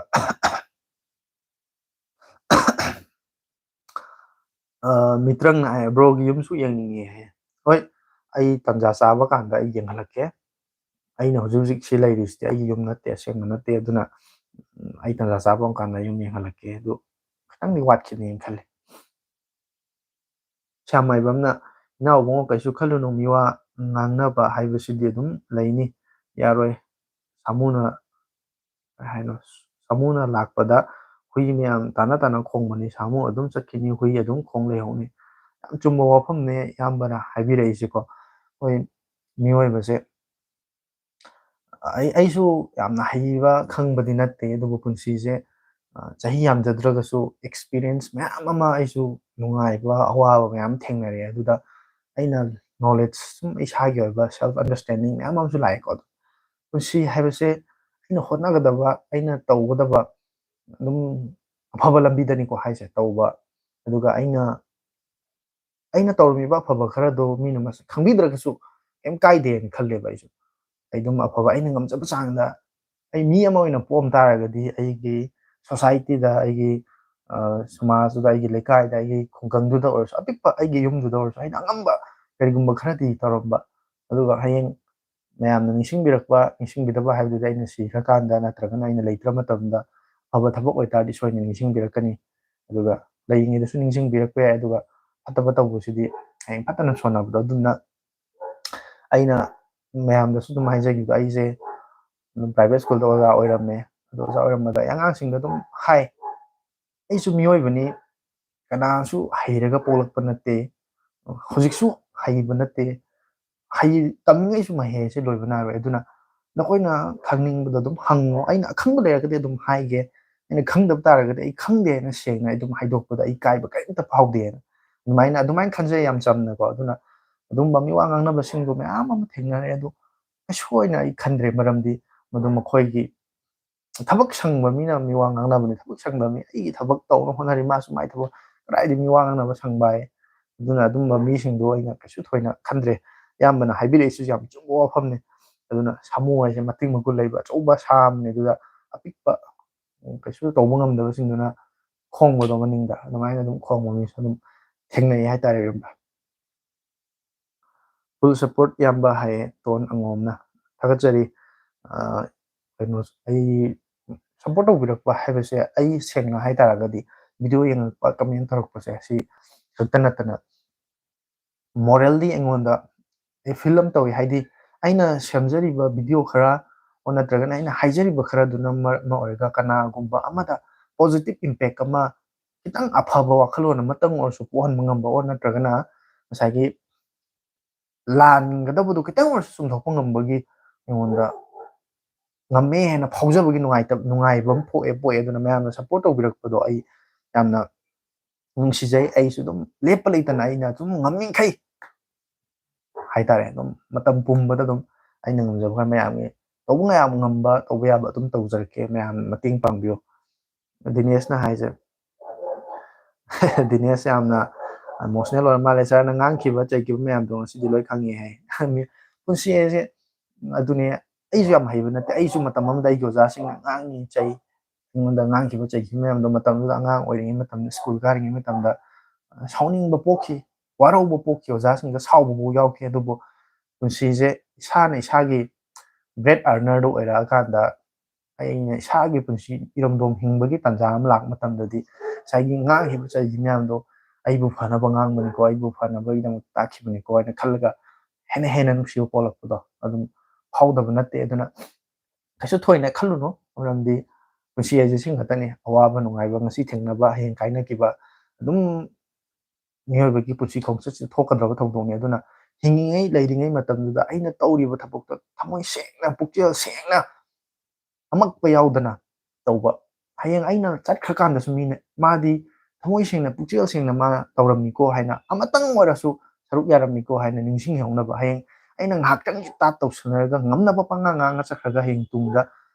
ꯑ, ꯃꯤꯇ꯭ꯔꯪꯅ ꯍꯥꯏ, "Bro ꯒꯤ ꯌꯨꯝꯁꯨ ꯌꯦꯡꯅꯤꯡꯉꯦ" ꯍꯥꯏ꯫ ꯍꯣꯏ, ꯑꯩ ꯇꯟꯖꯥ ꯆꯥꯕ ꯀꯥꯟꯗ ꯑꯩ ꯌꯦꯡꯍꯜꯂꯛꯀꯦ꯫ ꯑꯩꯅ ꯍꯧꯖꯤꯛ ꯍꯧꯖꯤꯛ ꯁꯤ ꯂꯩꯔꯤꯁꯤꯗꯤ ꯑꯩꯒꯤ ꯌꯨꯝ ꯅꯠꯇꯦ, ꯑꯁꯦꯡꯕ ꯅꯠꯇꯦ꯫ ꯑꯗꯨꯅ, ꯎꯝ, ꯑꯩ ꯇꯟꯖꯥ ꯆꯥꯕ ꯀꯥꯟꯗ ꯌꯨꯝ ꯌꯦꯡꯍꯜꯂꯛꯀꯦ꯫ ꯑꯗꯨ ꯈꯤꯇꯪꯗꯤ ꯋꯥꯠꯈꯤꯅꯤꯅ ꯈꯜꯂꯤ꯫ ꯁ꯭ꯌꯥꯝ ꯃꯥꯏꯕꯝꯅ, "ꯏꯅꯥꯎ ꯏꯕꯨꯡꯉꯣ, ꯀꯩꯁꯨ ꯈꯜꯂꯨꯅꯨ, ꯃꯤꯋꯥ ꯉꯥꯡꯅꯕ ꯍꯥꯏꯕꯁꯤꯗꯤ ꯑꯗꯨꯝ ꯂꯩꯅꯤ, ꯌꯥꯔꯣꯏ꯫ ꯁꯥꯃꯨꯅ," ꯀꯩ ꯍꯥꯏꯅꯣ, "ꯁꯥꯃꯨꯅ ꯂꯥꯛꯄꯗ ꯍꯨꯏ ꯃꯌꯥꯝ ꯇꯥꯅ ꯇꯥꯅ ꯈꯣꯡꯕꯅꯤ, ꯁꯥꯃꯨ ꯑꯗꯨꯝ ꯆꯠꯈꯤꯅꯤ, ꯍꯨꯏ ꯑꯗꯨꯝ ꯈꯣꯡ ꯂꯩꯍꯧꯅꯤ꯫" ꯌꯥꯝ ꯆꯨꯝꯕ ꯋꯥꯐꯝꯅꯦ ꯏꯌꯥꯝꯕꯅ ꯍꯥꯏꯕꯤꯔꯛꯏꯁꯦꯀꯣ꯫ ꯑꯩꯈꯣꯏ ꯃꯤꯑꯣꯏꯕꯁꯦ, ꯑꯩ, ꯑꯩꯁꯨ ꯌꯥꯝꯅ ꯍꯩꯕ ꯈꯪꯕꯗꯤ ꯅꯠꯇꯦ, ꯑꯗꯨꯕꯨ ꯄꯨꯟꯁꯤꯁꯦ, ꯑ, ꯆꯍꯤ ꯌꯥꯝꯖꯗ꯭ꯔꯒꯁꯨ experience ꯃꯌꯥꯝ ꯑꯃ, ꯑꯩꯁꯨ ꯅꯨꯡꯉꯥꯏꯕ, ꯑꯋꯥꯕ ꯃꯌꯥꯝ ꯊꯦꯡꯅꯔꯦ꯫ ꯑꯗꯨꯗ ꯑꯩꯅ knowledge ꯁꯨꯝ ꯏꯁꯥꯒꯤ ꯑꯣꯏꯕ self understanding ꯃꯌꯥꯝ ꯑꯃꯁꯨ ꯂꯥꯛꯑꯦꯀꯣ꯫ ꯑꯗꯣ ꯄꯨꯟꯁꯤ ꯍꯥꯏꯕꯁꯦ ꯑꯩꯅ ꯍꯣꯠꯅꯒꯗꯕ, ꯑꯩꯅ ꯇꯧꯒꯗꯕ, ꯑꯗꯨꯝ ꯑꯐꯕ ꯂꯝꯕꯤꯗꯅꯤꯀꯣ ꯍꯥꯏꯁꯦ, ꯇꯧꯕ꯫ ꯑꯗꯨꯒ ꯑꯩꯅ, ꯑꯩꯅ ꯇꯧꯔꯝꯃꯤꯕ ꯑꯐꯕ ꯈꯔꯗꯣ ꯃꯤꯅ ꯃꯁꯛ ꯈꯪꯕꯤꯗ꯭ꯔꯒꯁꯨ ꯀꯩꯝ ꯀꯥꯏꯗꯦꯅ ꯈꯜꯂꯦꯕ ꯑꯩꯁꯨ꯫ ꯑꯩ ꯑꯗꯨꯝ ꯑꯐꯕ ꯑꯩꯅ ꯉꯝꯖꯕ ꯆꯥꯡꯗ ꯑꯩ ꯃꯤ ꯑꯃ ꯑꯣꯏꯅ ꯄꯣꯛꯑꯝ ꯇꯥꯔꯒꯗꯤ ꯑꯩꯒꯤ ꯁꯣꯁꯥꯏꯇꯤꯗ, ꯑꯩꯒꯤ ꯁꯃꯥꯖꯇꯨꯗ, ꯑꯩꯒꯤ ꯂꯩꯀꯥꯏꯗ, ꯑꯩꯒꯤ ꯈꯨꯡꯒꯪꯗꯨꯗ ꯑꯣꯏꯔꯁꯨ, ꯑꯄꯤꯛꯄ ꯑꯩꯒꯤ ꯌꯨꯝꯗꯨꯗ ꯑꯣꯏꯔꯁꯨ ꯑꯩꯅ ꯑꯉꯝꯕ ꯀꯔꯤꯒꯨꯝꯕ ꯈꯔꯗꯤ ꯇꯧꯔꯝꯕ꯫ ꯑꯗꯨꯒ ꯍꯌꯦꯡ ꯃꯌꯥꯝꯅ ꯅꯤꯡꯁꯤꯡꯕꯤꯔꯛꯄ, ꯅꯤꯡꯁꯤꯡꯕꯤꯗꯕ ꯍꯥꯏꯕꯗꯨꯗꯤ ꯑꯩꯅ ꯁꯤꯈ꯭ꯔꯀꯥꯟꯗ ꯅꯠꯇ꯭ꯔꯒꯅ ꯑꯩꯅ ꯂꯩꯇ꯭ꯔ ꯃꯇꯝꯗ ꯑꯐꯕ ꯊꯕꯛ ꯑꯣꯏꯇꯥꯔꯗꯤ ꯁꯣꯏꯗꯅ ꯅꯤꯡꯁꯤꯡꯕꯤꯔꯛꯀꯅꯤ꯫ ꯑꯗꯨꯒ ꯂꯩꯔꯤꯉꯩꯗꯁꯨ ꯅꯤꯡꯁꯤꯡꯕꯤꯔꯛꯄ ꯌꯥꯏ, ꯑꯗꯨꯒ ꯐꯠꯇꯕ ꯇꯧꯕꯁꯤꯗꯤ ꯍꯌꯦꯡ ꯐꯠꯇꯅ ꯁꯣꯟꯅꯕꯗꯣ꯫ ꯑꯗꯨꯅ ꯑꯩꯅ ꯃꯌꯥꯝꯗꯁꯨ ꯑꯗꯨꯝ ꯍꯥꯏꯖꯈꯤꯕꯗꯣ, ꯑꯩꯁꯦ ꯑꯗꯨꯝ ꯄ꯭ꯔꯥꯏꯚꯦꯠ ꯁ꯭ꯀꯨꯜꯗ ꯑꯣꯖꯥ ꯑꯣꯏꯔꯝꯃꯦ꯫ ꯑꯗꯣ ꯑꯣꯖꯥ ꯑꯣꯏꯔꯝꯕꯗ ꯑꯩ ꯑꯉꯥꯡꯁꯤꯡꯗ ꯑꯗꯨꯝ ꯍꯥꯏ, ꯑꯩꯁꯨ ꯃꯤꯑꯣꯏꯕꯅꯤ, ꯀꯅꯥꯁꯨ ꯍꯩꯔꯒ ꯄꯣꯛꯂꯛꯄ ꯅꯠꯇꯦ, ꯍꯧꯖꯤꯛꯁꯨ ꯍꯩꯕ ꯅꯠꯇꯦ, ꯍꯩ ꯇꯝꯃꯤꯉꯩꯁꯨ ꯃꯍꯩ ꯍꯥꯏꯁꯦ ꯂꯣꯏꯕ ꯅꯥꯏꯔꯣꯏ꯫ ꯑꯗꯨꯅ ꯅꯈꯣꯏꯅ ꯈꯪꯅꯤꯡꯕꯗꯣ ꯑꯗꯨꯝ ꯍꯪꯉꯣ, ꯑꯩꯅ ꯑꯈꯪꯕ ꯂꯩꯔꯒꯗꯤ ꯑꯗꯨꯝ ꯍꯥꯏꯒꯦ, ꯑꯩꯅ ꯈꯪꯗꯕ ꯇꯥꯔꯒꯗꯤ ꯑꯩ ꯈꯪꯗꯦ ꯍꯥꯏꯅ ꯁꯦꯡꯅ ꯑꯩ ꯑꯗꯨꯝ ꯍꯥꯏꯗꯣꯛꯄꯗ ꯑꯩ ꯀꯥꯏꯕ ꯀꯔꯤꯝꯇ ꯐꯥꯎꯗꯦꯅ꯫ ꯑꯗꯨꯃꯥꯏꯅ, ꯑꯗꯨꯃꯥꯏꯅ ꯈꯟꯖꯩ ꯌꯥꯝ ꯆꯝꯅꯀꯣ꯫ ꯑꯗꯨꯅ ꯑꯗꯨꯝꯕ ꯃꯤꯋꯥ ꯉꯥꯡꯅꯕꯁꯤꯡꯗꯣ ꯃꯌꯥꯝ ꯑꯃ ꯊꯦꯡꯅꯔꯦ, ꯑꯗꯨ ꯀꯩꯁꯨ ꯑꯣꯏꯅ ꯑꯩ ꯈꯟꯗ꯭ꯔꯦ, ꯃꯔꯝꯗꯤ ꯃꯗꯨ ꯃꯈꯣꯏꯒꯤ ꯊꯕꯛ ꯁꯪꯕ ꯃꯤꯅ ꯃꯤꯋꯥ ꯉꯥꯡꯅꯕꯅꯤ꯫ ꯊꯕꯛ ꯁꯪꯕ ꯃꯤ, ꯑꯩꯒꯤ ꯊꯕꯛ ꯇꯧꯅ ꯍꯣꯠꯅꯔꯤ, ꯃꯥꯁꯨ ꯃꯥꯏ ꯊꯕꯛ, ꯀꯗꯥꯏꯗ ꯃꯤꯋꯥ ꯉꯥꯡꯅꯕ ꯁꯪꯕ ꯍꯥꯏ꯫ ꯑꯗꯨꯅ ꯑꯗꯨꯝꯕ ꯃꯤꯁꯤꯡꯗꯣ ꯑꯩꯅ ꯀꯩꯁꯨ ꯊꯣꯏꯅ ꯈꯟꯗ꯭ꯔꯦ꯫ ꯑꯌꯥꯝꯕꯅ ꯍꯥꯏꯕꯤꯔꯛꯏꯁꯤꯁꯨ ꯌꯥꯝ ꯆꯨꯝꯕ ꯋꯥꯐꯝꯅꯤ꯫ ꯑꯗꯨꯅ ꯁꯥꯃꯨ ꯍꯥꯏꯁꯦ ꯃꯇꯤꯛ ꯃꯒꯨꯟ ꯂꯩꯕ ꯑꯆꯧꯕ ꯁꯥ ꯑꯃꯅꯤ, ꯑꯗꯨꯗ ꯑꯄꯤꯛꯄ, ꯎꯝ, ꯀꯩꯁꯨ ꯇꯧꯕ ꯉꯝꯗꯕꯁꯤꯡꯗꯨꯅ ꯈꯣꯡꯕꯗꯣ ꯃꯅꯤꯡꯗ, ꯑꯗꯨꯃꯥꯏꯅ ꯑꯗꯨꯝ ꯈꯣꯡꯕ ꯃꯤꯁꯨ ꯑꯗꯨꯝ ꯊꯦꯡꯅꯩ ꯍꯥꯏꯇꯥꯔꯦ, ꯏꯌꯥꯝꯕ꯫ Full support ꯏꯌꯥꯝꯕ ꯍꯥꯏꯌꯦ ꯇꯣꯟ ꯑꯉꯣꯝꯅ꯫ ꯊꯥꯒꯠꯆꯔꯤ꯫ ꯑ, ꯀꯩꯅꯣ, ꯑꯩ support ꯇꯧꯕꯤꯔꯛꯄ ꯍꯥꯏꯕꯁꯦ, ꯑꯩ ꯁꯦꯡꯅ ꯍꯥꯏꯇꯥꯔꯒꯗꯤ video ꯌꯦꯡꯉꯛꯄ, comment ꯇꯧꯔꯛꯄꯁꯦ ꯁꯤ ꯈꯛꯇ ꯅꯠꯇꯅ morally ꯑꯩꯉꯣꯟꯗ feel ꯑꯃ ꯇꯧꯏ꯫ ꯍꯥꯏꯗꯤ ꯑꯩꯅ ꯁꯦꯝꯖꯔꯤꯕ video ꯈꯔ ꯑꯣ ꯅꯠꯇ꯭ꯔꯒꯅ ꯑꯩꯅ ꯍꯥꯏꯖꯔꯤꯕ ꯈꯔꯗꯨꯅ ꯃꯔꯝ ꯑꯃ ꯑꯣꯏꯔꯒ ꯀꯅꯥꯒꯨꯝꯕ ꯑꯃꯗ positive impact ꯑꯃ, ꯈꯤꯇꯪ ꯑꯐꯕ ꯋꯥꯈꯜꯂꯣꯟ ꯑꯃꯇꯪ ꯑꯣꯏꯔꯁꯨ ꯄꯣꯛꯍꯟꯕ ꯉꯝꯕ ꯑꯣꯔ ꯅꯠꯇ꯭ꯔꯒꯅ ꯉꯁꯥꯏꯒꯤ ꯂꯥꯟꯒꯗꯕꯗꯣ ꯈꯤꯇꯪ ꯑꯣꯏꯔꯁꯨ ꯆꯨꯝꯊꯣꯛꯄ ꯉꯝꯕꯒꯤ ꯑꯩꯉꯣꯟꯗ ꯉꯝꯃꯦ ꯍꯥꯏꯅ ꯐꯥꯎꯖꯕꯒꯤ ꯅꯨꯡꯉꯥꯏꯇꯕ, ꯅꯨꯡꯉꯥꯏꯕ ꯑꯃ ꯄꯣꯛꯑꯦ, ꯄꯣꯛꯑꯦ꯫ ꯑꯗꯨꯅ ꯃꯌꯥꯝꯅ support ꯇꯧꯕꯤꯔꯛꯄꯗꯣ ꯑꯩ ꯌꯥꯝꯅ ꯅꯨꯡꯁꯤꯖꯩ꯫ ꯑꯩꯁꯨ ꯑꯗꯨꯝ ꯂꯦꯞꯄ ꯂꯩꯇꯅ ꯑꯩꯅ ꯑꯗꯨꯝ ꯉꯝꯃꯤꯈꯩ ꯍꯥꯏꯇꯥꯔꯦ, ꯑꯗꯨꯝ ꯃꯇꯝ ꯄꯨꯝꯕꯗ ꯑꯗꯨꯝ ꯑꯩꯅ ꯉꯝꯖꯕ ꯈꯔ ꯃꯌꯥꯝꯒꯤ ꯇꯧꯕ ꯃꯌꯥꯝ ꯉꯝꯕ, ꯇꯧꯕ ꯌꯥꯕ ꯑꯗꯨꯝ ꯇꯧꯖꯔꯛꯀꯦ꯫ ꯃꯌꯥꯝ ꯃꯇꯦꯡ ꯄꯥꯡꯕꯤꯌꯨ꯫ ꯗꯤꯅꯦꯁꯅ ꯍꯥꯏꯁꯦ, ꯗꯤꯅꯦꯁ ꯌꯥꯝꯅ emotional ꯑꯣꯏꯔ ꯃꯥꯜꯂꯦ꯫ "Sir ꯅ ꯉꯥꯡꯈꯤꯕ ꯆꯩꯈꯤꯕ ꯃꯌꯥꯝꯗꯣ ꯉꯁꯤꯗꯤ ꯂꯣꯏ ꯈꯪꯉꯦ" ꯍꯥꯏ꯫ ꯄꯨꯟꯁꯤ ꯍꯥꯏꯁꯦ ꯑꯗꯨꯅꯦ, ꯑꯩꯁꯨ ꯌꯥꯝ ꯍꯩꯕ ꯅꯠꯇꯦ꯫ ꯑꯩꯁꯨ ꯃꯇꯝ ꯑꯃꯗ ꯑꯩꯒꯤ ꯑꯣꯖꯥꯁꯤꯡꯅ ꯉꯥꯡꯉꯤ, ꯆꯩ, ꯑꯩꯉꯣꯟꯗ ꯉꯥꯡꯈꯤꯕ, ꯆꯩꯈꯤꯕ ꯃꯌꯥꯝꯗꯣ ꯃꯇꯝꯗꯨꯗ, ꯑꯉꯥꯡ ꯑꯣꯏꯔꯤꯉꯩ ꯃꯇꯝꯗ, ꯁ꯭ꯀꯨꯜ ꯀꯥꯔꯤꯉꯩ ꯃꯇꯝꯗ, ꯑ, ꯁꯥꯎꯅꯤꯡꯕ ꯄꯣꯛꯈꯤ, ꯋꯥꯔꯧꯕ ꯄꯣꯛꯈꯤ, ꯑꯣꯖꯥꯁꯤꯡꯗ ꯁꯥꯎꯕꯐꯥꯎ ꯌꯥꯎꯈꯤ꯫ ꯑꯗꯨꯕꯨ ꯄꯨꯟꯁꯤꯁꯦ ꯏꯁꯥꯅ ꯏꯁꯥꯒꯤ great earnerꯗꯨ ꯑꯣꯏꯔꯛꯑꯀꯥꯟꯗ, ꯑꯩꯅ ꯏꯁꯥꯒꯤ ꯄꯨꯟꯁꯤ ꯏꯔꯝꯗꯣꯝ ꯍꯤꯡꯕꯒꯤ ꯇꯥꯟꯖꯥ ꯑꯃ ꯂꯥꯛꯄ ꯃꯇꯝꯗꯗꯤ, ꯉꯁꯥꯏꯒꯤ ꯉꯥꯡꯈꯤꯕ ꯆꯩꯈꯤꯕ ꯃꯌꯥꯝꯗꯣ ꯑꯩꯕꯨ ꯐꯅꯕ ꯉꯥꯡꯕꯅꯤꯀꯣ, ꯑꯩꯕꯨ ꯐꯅꯕꯒꯤꯗꯃꯛꯇ ꯇꯥꯛꯈꯤꯕꯅꯤꯀꯣ ꯍꯥꯏꯅ ꯈꯜꯂꯒ ꯍꯦꯟꯅ ꯍꯦꯟꯅ ꯅꯨꯡꯁꯤꯕ ꯄꯣꯛꯂꯛꯄꯗꯣ ꯑꯗꯨꯝ ꯐꯥꯎꯗꯕ ꯅꯠꯇꯦ꯫ ꯑꯗꯨꯅ ꯀꯩꯁꯨ ꯊꯣꯏꯅ ꯈꯜꯂꯨꯅꯨ, ꯃꯔꯝꯗꯤ ꯄꯨꯟꯁꯤ ꯍꯥꯏꯁꯦ ꯁꯤ ꯈꯛꯇꯅꯤ, ꯑꯋꯥꯕ ꯅꯨꯡꯉꯥꯏꯕ, ꯉꯁꯤ ꯊꯦꯡꯅꯕ, ꯍꯌꯦꯡ ꯀꯥꯏꯅꯈꯤꯕ, ꯑꯗꯨꯝ ꯃꯤꯑꯣꯏꯕꯒꯤ ꯄꯨꯟꯁꯤ ꯈꯣꯡꯆꯠꯁꯤ ꯊꯣꯛꯀꯗꯕ ꯊꯧꯗꯣꯛꯅꯤ꯫ ꯑꯗꯨꯅ ꯍꯤꯡꯉꯤꯉꯩ, ꯂꯩꯔꯤꯉꯩ ꯃꯇꯝꯗꯨꯗ ꯑꯩꯅ ꯇꯧꯔꯤꯕ ꯊꯕꯛꯇꯣ ꯊꯃꯣꯏ ꯁꯦꯡꯅ, ꯄꯨꯛꯆꯦꯜ ꯁꯦꯡꯅ, ꯑꯃꯛꯄ ꯌꯥꯎꯗꯅ ꯇꯧꯕ꯫ ꯍꯌꯦꯡ ꯑꯩꯅ ꯆꯠꯈ꯭ꯔꯀꯥꯟꯗꯁꯨ ꯃꯤꯅ, "ꯃꯥꯗꯤ ꯊꯃꯣꯏ ꯁꯦꯡꯅ, ꯄꯨꯛꯆꯦꯜ ꯁꯦꯡꯅ ꯃꯥ ꯇꯧꯔꯝꯃꯤꯀꯣ" ꯍꯥꯏꯅ, ꯑꯃꯇꯪ ꯑꯣꯏꯔꯁꯨ ꯁꯔꯨꯛ ꯌꯥꯔꯝꯃꯤꯀꯣ ꯍꯥꯏꯅ ꯅꯤꯡꯁꯤꯡꯍꯧꯅꯕ꯫ ꯍꯌꯦꯡ ꯑꯩꯅ ꯉꯥꯏꯍꯥꯛꯇꯪꯒꯤ ꯇꯥꯠ ꯇꯧꯁꯟꯅꯔꯒ ꯉꯝꯅꯕ ꯄꯉꯥꯡ ꯉꯥꯡꯉ ꯆꯠꯈ꯭ꯔꯒ ꯍꯌꯦꯡ ꯇꯨꯡꯗ,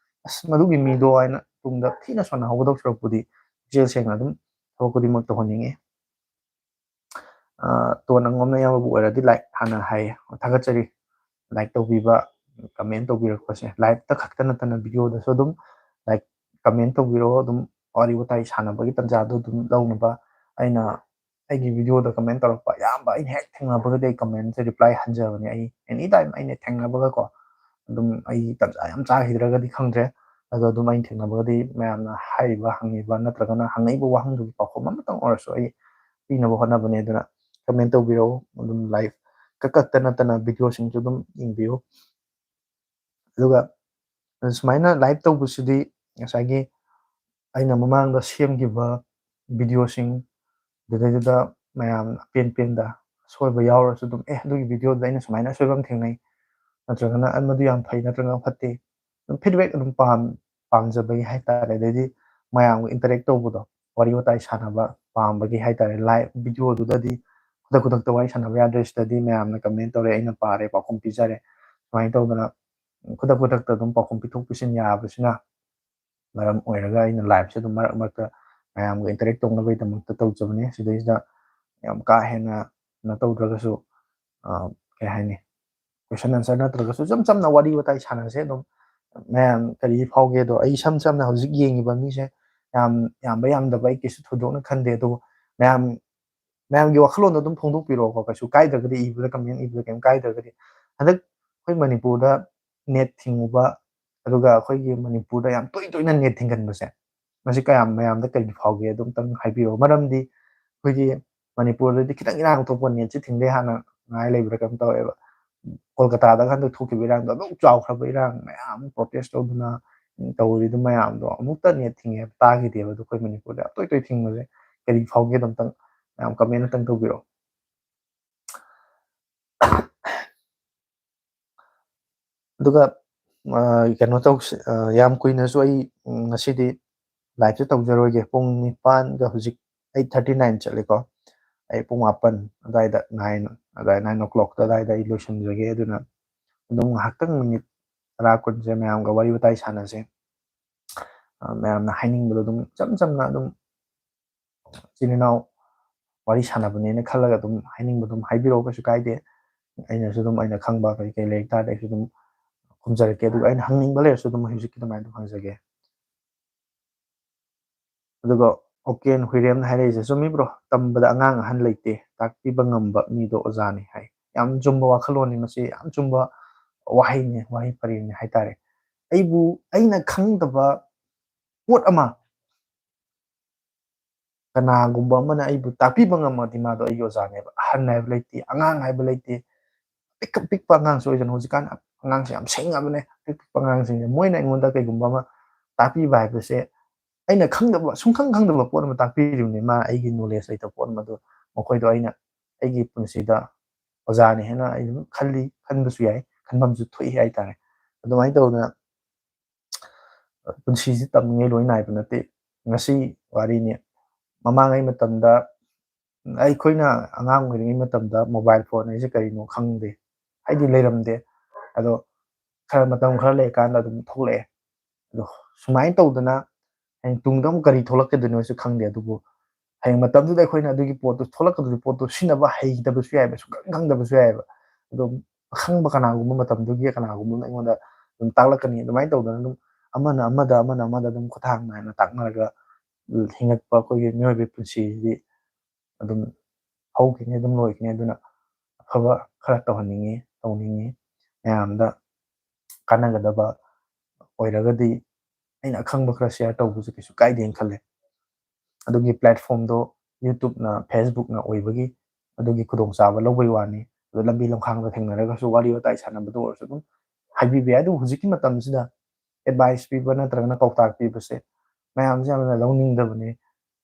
"ꯑꯁ, ꯃꯗꯨꯒꯤ ꯃꯤꯗꯣ" ꯍꯥꯏꯅ ꯇꯨꯡꯗ ꯊꯤꯅ ꯁꯣꯟꯅꯍꯧꯒꯗꯧ ꯁꯔꯨꯛꯄꯨꯗꯤ, ꯄꯨꯛꯆꯦꯜ ꯁꯦꯡꯅ ꯑꯗꯨꯝ ꯊꯕꯛ ꯈꯨꯗꯤꯡꯃꯛ ꯇꯧꯍꯟꯅꯤꯡꯉꯤ꯫ ꯑ, ꯇꯣꯟ ꯑꯉꯣꯝꯅ ꯏꯌꯥꯝꯕꯕꯨ ꯑꯣꯏꯔꯗꯤ like ꯍꯥꯟꯅ ꯍꯥꯏꯌꯦ꯫ ꯊꯥꯒꯠꯆꯔꯤ꯫ Like ꯇꯧꯕꯤꯕ, comment ꯇꯧꯕꯤꯔꯛꯄꯁꯦ꯫ Liveꯇ ꯈꯛꯇ ꯅꯠꯇꯅ videoꯗꯁꯨ ꯑꯗꯨꯝ like, comment ꯇꯧꯕꯤꯔꯛꯑꯣ꯫ ꯑꯗꯨꯝ ꯋꯥꯔꯤ ꯋꯥꯇꯥꯏ ꯁꯥꯟꯅꯕꯒꯤ ꯇꯥꯟꯖꯥꯗꯣ ꯑꯗꯨꯝ ꯂꯧꯅꯕ꯫ ꯑꯩꯅ ꯑꯩꯒꯤ videoꯗ comment ꯇꯧꯔꯛꯄ ꯑꯌꯥꯝꯕ ꯑꯩꯅ ꯍꯦꯛ ꯊꯦꯡꯅꯕꯒꯗꯤ ꯑꯩ commentꯁꯦ reply ꯍꯟꯖꯕꯅꯦ꯫ ꯑꯩ anytime ꯑꯩꯅ ꯊꯦꯡꯅꯕꯒꯀꯣ, ꯑꯗꯨꯝ ꯑꯩ ꯇꯥꯟꯖꯥ ꯌꯥꯝ ꯆꯥꯈꯤꯗ꯭ꯔꯒꯗꯤ ꯈꯪꯗ꯭ꯔꯦ꯫ ꯑꯗꯣ ꯑꯗꯨꯝ ꯑꯩꯅ ꯊꯦꯡꯅꯕꯒꯗꯤ ꯃꯌꯥꯝꯅ ꯍꯥꯏꯔꯤꯕ, ꯍꯪꯉꯤꯕ ꯅꯠꯇ꯭ꯔꯒꯅ ꯍꯪꯉꯛꯏꯕ ꯋꯥꯍꯪꯗꯨꯒꯤ ꯄꯥꯎꯈꯨꯝ ꯑꯃꯇꯪ ꯑꯣꯏꯔꯁꯨ ꯑꯩ ꯄꯤꯅꯕ ꯍꯣꯠꯅꯕꯅꯦ꯫ ꯑꯗꯨꯅ comment ꯇꯧꯕꯤꯔꯛꯎ꯫ ꯑꯗꯨꯝ live ꯀꯛ ꯀꯛꯇ ꯅꯠꯇꯅ videoꯁꯤꯡꯁꯨ ꯑꯗꯨꯝ ꯌꯦꯡꯕꯤꯌꯨ꯫ ꯑꯗꯨꯒ ꯁꯨꯃꯥꯏꯅ live ꯇꯧꯕꯁꯤꯗꯤ ꯉꯁꯥꯏꯒꯤ ꯑꯩꯅ ꯃꯃꯥꯡꯗ ꯁꯦꯝꯈꯤꯕ videoꯁꯤꯡ, ꯑꯗꯨꯗꯩꯗꯨꯗ ꯃꯌꯥꯝ ꯑꯄꯦꯟ ꯄꯦꯟꯗ ꯑꯁꯣꯏꯕ ꯌꯥꯎꯔꯁꯨ ꯑꯗꯨꯝ, "ꯑꯦ, ꯑꯗꯨꯒꯤ videoꯗꯨꯗ ꯑꯩꯅ ꯁꯨꯃꯥꯏꯅ ꯑꯁꯣꯏꯕ ꯑꯃ ꯊꯦꯡꯅꯩ", ꯅꯠꯇ꯭ꯔꯒꯅ "ꯑ, ꯃꯗꯨ ꯌꯥꯝ ꯐꯩ" ꯅꯠꯇ꯭ꯔꯒꯅ "ꯐꯠꯇꯦ", ꯑꯗꯨꯝ feedback ꯑꯗꯨꯝ ꯄꯥꯝ-, ꯄꯥꯝꯖꯕꯒꯤ ꯍꯥꯏꯇꯥꯔꯦ꯫ ꯑꯗꯩꯗꯤ ꯃꯌꯥꯝꯒ interact ꯇꯧꯕꯗꯣ, ꯋꯥꯔꯤ ꯋꯥꯇꯥꯏ ꯁꯥꯟꯅꯕ ꯄꯥꯝꯕꯒꯤ ꯍꯥꯏꯇꯥꯔꯦ꯫ Live videoꯗꯨꯗꯗꯤ ꯈꯨꯗꯛ ꯈꯨꯗꯛꯇ ꯋꯥꯔꯤ ꯁꯥꯟꯅꯕ ꯌꯥꯗ꯭ꯔꯦ꯫ ꯁꯤꯗꯗꯤ ꯃꯌꯥꯝꯅ comment ꯇꯧꯔꯦ, ꯑꯩꯅ ꯄꯥꯔꯦ, ꯄꯥꯎꯈꯨꯝ ꯄꯤꯖꯔꯦ꯫ ꯁꯨꯃꯥꯏꯅ ꯇꯧꯗꯅ ꯈꯨꯗꯛ ꯈꯨꯗꯛꯇ ꯑꯗꯨꯝ ꯄꯥꯎꯈꯨꯝ ꯄꯤꯊꯣꯛ ꯄꯤꯁꯤꯟ ꯌꯥꯕꯁꯤꯅ ꯃꯔꯝ ꯑꯣꯏꯔꯒ ꯑꯩꯅ liveꯁꯦ ꯑꯗꯨꯝ ꯃꯔꯛ ꯃꯔꯛꯇ ꯃꯌꯥꯝꯒ interact ꯇꯧꯅꯕꯒꯤꯗꯃꯛꯇ ꯇꯧꯖꯕꯅꯦ꯫ ꯁꯤꯗꯩꯁꯤꯗ ꯌꯥꯝ ꯀꯥ ꯍꯦꯟꯅ ꯀꯩꯅꯣ ꯇꯧꯗ꯭ꯔꯒꯁꯨ, ꯑ, ꯀꯩ ꯍꯥꯏꯅꯤ, ꯀꯣꯏꯁꯟ ꯑꯟꯁꯔ ꯅꯠꯇ꯭ꯔꯒꯁꯨ ꯏꯆꯝ ꯆꯝꯅ ꯋꯥꯔꯤ ꯋꯥꯇꯥꯏ ꯁꯥꯟꯅꯁꯦ꯫ ꯑꯗꯨꯝ ꯃꯌꯥꯝ ꯀꯔꯤ ꯐꯥꯎꯒꯦ ꯑꯗꯣ, ꯑꯩ ꯏꯁꯝ ꯁꯝꯅ ꯍꯧꯖꯤꯛ ꯌꯦꯡꯉꯤꯕ ꯃꯤꯁꯦ ꯌꯥꯝ ꯌꯥꯝꯕ ꯌꯥꯝꯗꯕ ꯑꯩ ꯀꯩꯁꯨ ꯊꯣꯏꯗꯣꯛꯅ ꯈꯟꯗꯦ꯫ ꯑꯗꯨꯕꯨ ꯃꯌꯥꯝ ꯃꯌꯥꯝꯒꯤ ꯋꯥꯈꯜꯂꯣꯟꯗꯣ ꯑꯗꯨꯝ ꯐꯣꯡꯗꯣꯛꯄꯤꯔꯛꯑꯣꯀꯣ, ꯀꯩꯁꯨ ꯀꯥꯏꯗ꯭ꯔꯒꯗꯤ, ꯏꯕꯗ ꯀꯃꯦꯟ ꯏꯕꯗ ꯀꯩꯝ ꯀꯥꯏꯗ꯭ꯔꯒꯗꯤ꯫ ꯍꯟꯗꯛ ꯑꯩꯈꯣꯏ ꯃꯅꯤꯄꯨꯔꯗ ꯅꯦꯠ ꯊꯤꯡꯉꯨꯕ, ꯑꯗꯨꯒ ꯑꯩꯈꯣꯏꯒꯤ ꯃꯅꯤꯄꯨꯔꯗ ꯌꯥꯝ ꯇꯣꯏ ꯇꯣꯏꯅ ꯅꯦꯠ ꯊꯤꯡꯒꯟꯕꯁꯦ, ꯃꯁꯤ ꯀꯌꯥꯝ ꯃꯌꯥꯝꯗ ꯀꯔꯤ ꯐꯥꯎꯒꯦ ꯑꯗꯨꯝꯇꯪ ꯍꯥꯏꯕꯤꯔꯛꯑꯣ꯫ ꯃꯔꯝꯗꯤ ꯑꯩꯈꯣꯏꯒꯤ ꯃꯅꯤꯄꯨꯔꯗꯗꯤ ꯈꯤꯇꯪ ꯏꯔꯥꯡ ꯊꯣꯛꯄ ꯅꯦꯠꯁꯦ ꯊꯤꯡꯗꯦ ꯍꯥꯟꯅ ꯉꯥꯏ ꯂꯩꯕ꯭ꯔꯥ ꯀꯩꯅꯣꯝ ꯇꯧꯋꯦꯕ꯫ ꯀꯣꯜꯀꯇꯥꯗꯒ ꯍꯟꯗꯛ ꯊꯣꯛꯈꯤꯕ ꯏꯔꯥꯡꯗꯣ ꯑꯗꯨꯛ ꯆꯥꯎꯈ꯭ꯔꯕ ꯏꯔꯥꯡ ꯃꯌꯥꯝ ꯄ꯭ꯔꯣꯇꯦꯁ ꯇꯧꯗꯅ ꯇꯧꯔꯤꯗꯨ ꯃꯌꯥꯝꯗꯣ ꯑꯃꯨꯛꯇ ꯅꯦꯠ ꯊꯤꯡꯉꯦ ꯍꯥꯏꯕ ꯇꯥꯈꯤꯗꯦꯕ꯫ ꯑꯗꯣ ꯑꯩꯈꯣꯏ ꯃꯅꯤꯄꯨꯔꯗ ꯌꯥꯝ ꯇꯣꯏ ꯇꯣꯏ ꯊꯤꯡꯕꯁꯦ ꯀꯔꯤ ꯐꯥꯎꯒꯦ ꯑꯗꯨꯝꯇꯪ ꯃꯌꯥꯝ ꯀꯃꯦꯟ ꯑꯝꯇꯪ ꯇꯧꯕꯤꯔꯛꯑꯣ꯫ ꯑꯗꯨꯒ ꯑ, ꯀꯩꯅꯣ ꯇꯧꯁꯦ, ꯑ, ꯌꯥꯝ ꯀꯨꯏꯅꯁꯨ ꯑꯩ, ꯎꯝ, ꯉꯁꯤꯗꯤ ꯂꯥꯏꯞꯁꯦ ꯇꯧꯖꯔꯣꯏꯒꯦ꯫ ꯄꯨꯡ ꯅꯤꯄꯥꯟꯒ ꯍꯧꯖꯤꯛ ꯑꯩꯠ ꯊꯥꯔꯇꯤ ꯅꯥꯏꯟ ꯆꯠꯂꯦꯀꯣ꯫ ꯑꯩ ꯄꯨꯡ ꯃꯥꯄꯟ ꯑꯗꯨꯋꯥꯏꯗ, ꯅꯥꯏꯟ ꯑꯗꯨꯋꯥꯏ, ꯅꯥꯏꯟ ꯑꯣ ꯀ꯭ꯂꯣꯛꯇ ꯑꯗꯨꯋꯥꯏꯗ ꯑꯩ ꯂꯣꯏꯁꯤꯟꯖꯒꯦ꯫ ꯑꯗꯨꯅ ꯑꯗꯨꯝ ꯉꯥꯏꯍꯥꯛꯇꯪ ꯃꯤꯅꯤꯠ ꯇꯔꯥ ꯀꯨꯟꯁꯦ ꯃꯌꯥꯝꯒ ꯋꯥꯔꯤ ꯋꯥꯇꯥꯏ ꯁꯥꯟꯅꯁꯦ꯫ ꯑ, ꯃꯌꯥꯝꯅ ꯍꯥꯏꯅꯤꯡꯕꯗꯣ ꯑꯗꯨꯝ ꯏꯆꯝ ꯆꯝꯅ ꯑꯗꯨꯝ ꯏꯆꯤꯟ ꯏꯅꯥꯎ ꯋꯥꯔꯤ ꯁꯥꯟꯅꯕꯅꯦꯅ ꯈꯜꯂꯒ ꯑꯗꯨꯝ ꯍꯥꯏꯅꯤꯡꯕ ꯑꯗꯨꯝ ꯍꯥꯏꯕꯤꯔꯛꯑꯣ, ꯀꯩꯁꯨ ꯀꯥꯏꯗꯦ꯫ ꯑꯩꯅꯁꯨ ꯑꯗꯨꯝ ꯑꯩꯅ ꯈꯪꯕ ꯀꯔꯤ ꯀꯔꯤ ꯂꯩꯔꯤꯛ ꯇꯥꯔꯗꯤ ꯑꯩꯁꯨ ꯑꯗꯨꯝ ꯈꯨꯝꯖꯔꯛꯀꯦ꯫ ꯑꯗꯨꯒ ꯑꯩꯅ ꯍꯪꯅꯤꯡꯕ ꯂꯩꯔꯁꯨ ꯑꯗꯨꯝ ꯍꯧꯖꯤꯛꯀꯤ ꯑꯗꯨꯃꯥꯏꯅ ꯑꯗꯨꯝ ꯍꯪꯖꯒꯦ꯫ ꯑꯗꯨꯒ ꯑꯣꯀꯦꯟ ꯍꯨꯏꯔꯦꯝꯅ ꯍꯥꯏꯔꯛꯏꯁꯦ, "ꯆꯨꯝꯃꯤ ꯕ꯭ꯔꯣ, ꯇꯝꯕꯗ ꯑꯉꯥꯡ ꯑꯍꯟ ꯂꯩꯇꯦ, ꯇꯥꯛꯄꯤꯕ ꯉꯝꯕ ꯃꯤꯗꯣ ꯑꯣꯖꯥꯅꯤ" ꯍꯥꯏ꯫ ꯌꯥꯝ ꯆꯨꯝꯕ ꯋꯥꯈꯜꯂꯣꯟꯅꯤ ꯃꯁꯤ, ꯌꯥꯝ ꯆꯨꯝꯕ ꯋꯥꯍꯩꯅꯤ, ꯋꯥꯍꯩ ꯄꯔꯦꯡꯅꯤ ꯍꯥꯏꯇꯥꯔꯦ꯫ ꯑꯩꯕꯨ, ꯑꯩꯅ ꯈꯪꯗꯕ ꯄꯣꯠ ꯑꯃ ꯀꯅꯥꯒꯨꯝꯕ ꯑꯃꯅ ꯑꯩꯕꯨ ꯇꯥꯛꯄꯤꯕ ꯉꯝꯃꯗꯤ ꯃꯥꯗꯣ ꯑꯩꯒꯤ ꯑꯣꯖꯥꯅꯦꯕ꯫ ꯑꯍꯟ ꯍꯥꯏꯕ ꯂꯩꯇꯦ, ꯑꯉꯥꯡ ꯍꯥꯏꯕ ꯂꯩꯇꯦ, ꯄꯤꯛ-, ꯄꯤꯛꯄ ꯑꯉꯥꯡꯁꯨ ꯑꯣꯏꯁꯅꯨ, ꯍꯧꯖꯤꯛꯀꯥꯟ ꯑꯉꯥꯡꯁꯦ ꯌꯥꯝ ꯁꯤꯡꯉꯕꯅꯦ, ꯄꯤꯛ ꯄꯤꯛꯄ ꯑꯉꯥꯡꯁꯤꯡꯁꯦ꯫ ꯃꯣꯏꯅ ꯑꯩꯉꯣꯟꯗ ꯀꯩꯒꯨꯝꯕ ꯑꯃ ꯇꯥꯛꯄꯤꯕ ꯍꯥꯏꯕꯁꯦ, ꯑꯩꯅ ꯈꯪꯗꯕ, ꯁꯨꯡꯈꯪ ꯈꯪꯗꯕ ꯄꯣꯠ ꯑꯃ ꯇꯥꯛꯄꯤꯔꯤꯕꯅꯤ꯫ ꯃꯥ ꯑꯩꯒꯤ ꯅꯣꯂꯦꯖ ꯂꯩꯇꯕ ꯄꯣꯠ ꯑꯃ, ꯑꯗꯨ ꯃꯈꯣꯏꯗꯣ ꯑꯩꯅ ꯑꯩꯒꯤ ꯄꯨꯟꯁꯤꯗ ꯑꯣꯖꯥꯅꯤ ꯍꯥꯏꯅ ꯑꯩ ꯑꯗꯨꯝ ꯈꯜꯂꯤ, ꯈꯟꯕꯁꯨ ꯌꯥꯏ, ꯈꯟꯐꯝꯁꯨ ꯊꯣꯛꯏ ꯍꯥꯏꯇꯥꯔꯦ꯫ ꯑꯗꯨꯃꯥꯏꯅ ꯇꯧꯗꯅ ꯄꯨꯟꯁꯤꯁꯤ ꯇꯝꯃꯤꯉꯩ ꯂꯣꯏ ꯅꯥꯏꯕ ꯅꯠꯇꯦ꯫ ꯉꯁꯤ ꯋꯥꯔꯤꯅꯤ, ꯃꯃꯥꯡꯉꯩ ꯃꯇꯝꯗ ꯑꯩꯈꯣꯏꯅ ꯑꯉꯥꯡ ꯑꯣꯏꯔꯤꯉꯩ ꯃꯇꯝꯗ ꯃꯣꯕꯥꯏꯜ ꯐꯣꯟ ꯍꯥꯏꯁꯦ ꯀꯔꯤꯅꯣ ꯈꯪꯗꯦ, ꯍꯥꯏꯗꯤ ꯂꯩꯔꯝꯗꯦ꯫ ꯑꯗꯣ ꯈꯔ, ꯃꯇꯝ ꯈꯔ ꯂꯩꯔꯀꯥꯟꯗ ꯑꯗꯨꯝ ꯊꯣꯛꯂꯛꯑꯦ꯫ ꯑꯗꯣ ꯁꯨꯃꯥꯏꯅ ꯇꯧꯗꯅ ꯍꯌꯦꯡ ꯇꯨꯡꯗ ꯑꯃꯨꯛ ꯀꯔꯤ ꯊꯣꯛꯂꯛꯀꯗꯣꯏꯅꯣꯁꯨ ꯈꯪꯗꯦ꯫ ꯑꯗꯨꯕꯨ ꯍꯌꯦꯡ ꯃꯇꯝꯗꯨꯗ ꯑꯩꯈꯣꯏꯅ ꯑꯗꯨꯒꯤ ꯄꯣꯠꯇꯨ, ꯊꯣꯛꯂꯛꯀꯗꯧꯔꯤꯕ ꯄꯣꯠꯇꯨ ꯁꯤꯖꯤꯟꯅꯕ ꯍꯩꯇꯕꯁꯨ ꯌꯥꯏꯑꯕ, ꯁꯨꯡꯈꯪ ꯈꯪꯗꯕꯁꯨ ꯌꯥꯏꯑꯕ꯫ ꯑꯗꯣ ꯑꯈꯪꯕ ꯀꯅꯥꯒꯨꯝꯕ ꯃꯇꯝꯗꯨꯒꯤ ꯀꯅꯥꯒꯨꯝꯕ ꯑꯃꯅ ꯑꯩꯉꯣꯟꯗ ꯑꯗꯨꯝ ꯇꯥꯛꯂꯛꯀꯅꯤ꯫ ꯑꯗꯨꯃꯥꯏꯅ ꯇꯧꯗꯅ ꯑꯗꯨꯝ ꯑꯃꯅ ꯑꯃꯗ, ꯑꯃꯅ ꯑꯃꯗ ꯑꯗꯨꯝ ꯈꯨꯠꯊꯥꯡ ꯅꯥꯏꯅ ꯇꯥꯛꯅꯔꯒ ꯍꯤꯡꯉꯛꯄ ꯑꯩꯈꯣꯏꯒꯤ ꯃꯤꯑꯣꯏꯕꯒꯤ ꯄꯨꯟꯁꯤꯁꯤꯗꯤ ꯑꯗꯨꯝ ꯍꯧꯈꯤꯅꯤ, ꯑꯗꯨꯝ ꯂꯣꯏꯈꯤꯅꯤ꯫ ꯑꯗꯨꯅ ꯑꯐꯕ ꯈꯔ ꯇꯧꯍꯟꯅꯤꯡꯉꯤ, ꯇꯧꯅꯤꯡꯉꯤ꯫ ꯃꯌꯥꯝꯗ ꯀꯥꯟꯅꯒꯗꯕ ꯑꯣꯏꯔꯒꯗꯤ ꯑꯩꯅ ꯑꯈꯪꯕ ꯈꯔ share ꯇꯧꯕꯁꯨ ꯀꯩꯁꯨ ꯀꯥꯏꯗꯦꯅ ꯈꯜꯂꯦ꯫ ꯑꯗꯨꯒꯤ platformꯗꯣ YouTubeꯅ, Facebookꯅ ꯑꯣꯏꯕꯒꯤ ꯑꯗꯨꯒꯤ ꯈꯨꯗꯣꯡꯆꯥꯕ ꯂꯧꯕꯩ ꯋꯥꯅꯤ꯫ ꯑꯗꯣ ꯂꯝꯕꯤ ꯂꯝꯈꯥꯡꯗ ꯊꯦꯡꯅꯔꯒꯁꯨ ꯋꯥꯔꯤ ꯋꯥꯇꯥꯏ ꯁꯥꯟꯅꯕꯗ ꯑꯣꯏꯔꯁꯨ ꯑꯗꯨꯝ ꯍꯥꯏꯕꯤꯕ ꯌꯥꯏ꯫ ꯑꯗꯨꯕꯨ ꯍꯧꯖꯤꯛꯀꯤ ꯃꯇꯝꯁꯤꯗ advice ꯄꯤꯕ ꯅꯠꯇ꯭ꯔꯒꯅ ꯄꯥꯎꯇꯥꯛ ꯄꯤꯕꯁꯦ ꯃꯌꯥꯝꯁꯦ ꯌꯥꯝꯅ ꯂꯧꯅꯤꯡꯗꯕꯅꯤ,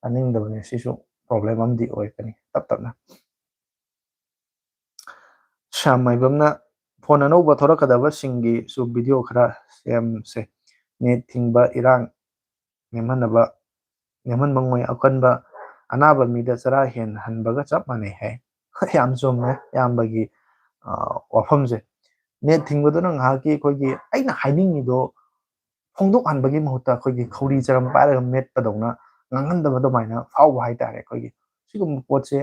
ꯇꯥꯅꯤꯡꯗꯕꯅꯤ꯫ ꯁꯤꯁꯨ problem ꯑꯃꯗꯤ ꯑꯣꯏꯔꯛꯀꯅꯤ ꯇꯞ ꯇꯞꯅ꯫ ꯁ꯭ꯌꯥꯝ ꯃꯥꯏꯕꯝꯅ ꯐꯣꯟ ꯑꯅꯧꯕ ꯊꯣꯔꯛꯀꯗꯕꯁꯤꯡꯒꯤꯁꯨ video ꯈꯔ ꯁꯦꯝꯁꯦ꯫ Net ꯊꯤꯡꯕ ꯏꯔꯥꯡ ꯅꯦꯝꯍꯟꯅꯕ, ꯅꯦꯝꯍꯟꯕ ꯉꯣꯏ ꯑꯀꯟꯕ ꯑꯅꯥꯕ ꯃꯤꯗ ꯆꯔꯥ ꯍꯦꯟꯍꯟꯕꯒ ꯆꯞ ꯃꯥꯟꯅꯩ ꯍꯥꯏ꯫ ꯌꯥꯝ ꯆꯨꯝꯃꯦ ꯏꯌꯥꯝꯕꯒꯤ, ꯑ, ꯋꯥꯐꯝꯁꯦ꯫ Net ꯊꯤꯡꯕꯗꯨꯅ ꯉꯥꯏꯍꯥꯛꯀꯤ ꯑꯩꯈꯣꯏꯒꯤ ꯑꯩꯅ ꯍꯥꯏꯅꯤꯡꯉꯤꯗꯣ ꯐꯣꯡꯗꯣꯛꯍꯟꯕꯒꯤ ꯃꯍꯨꯠꯇ ꯑꯩꯈꯣꯏꯒꯤ ꯈꯧꯔꯤ ꯆꯔꯝ ꯄꯥꯏꯔꯒ ꯃꯦꯠꯄꯗꯧꯅ ꯉꯥꯡꯍꯟꯗꯕ ꯑꯗꯨꯃꯥꯏꯅ ꯐꯥꯎꯕ ꯍꯥꯏꯇꯥꯔꯦ꯫ ꯑꯩꯈꯣꯏꯒꯤ ꯁꯤꯒꯨꯝꯕ ꯄꯣꯠꯁꯦ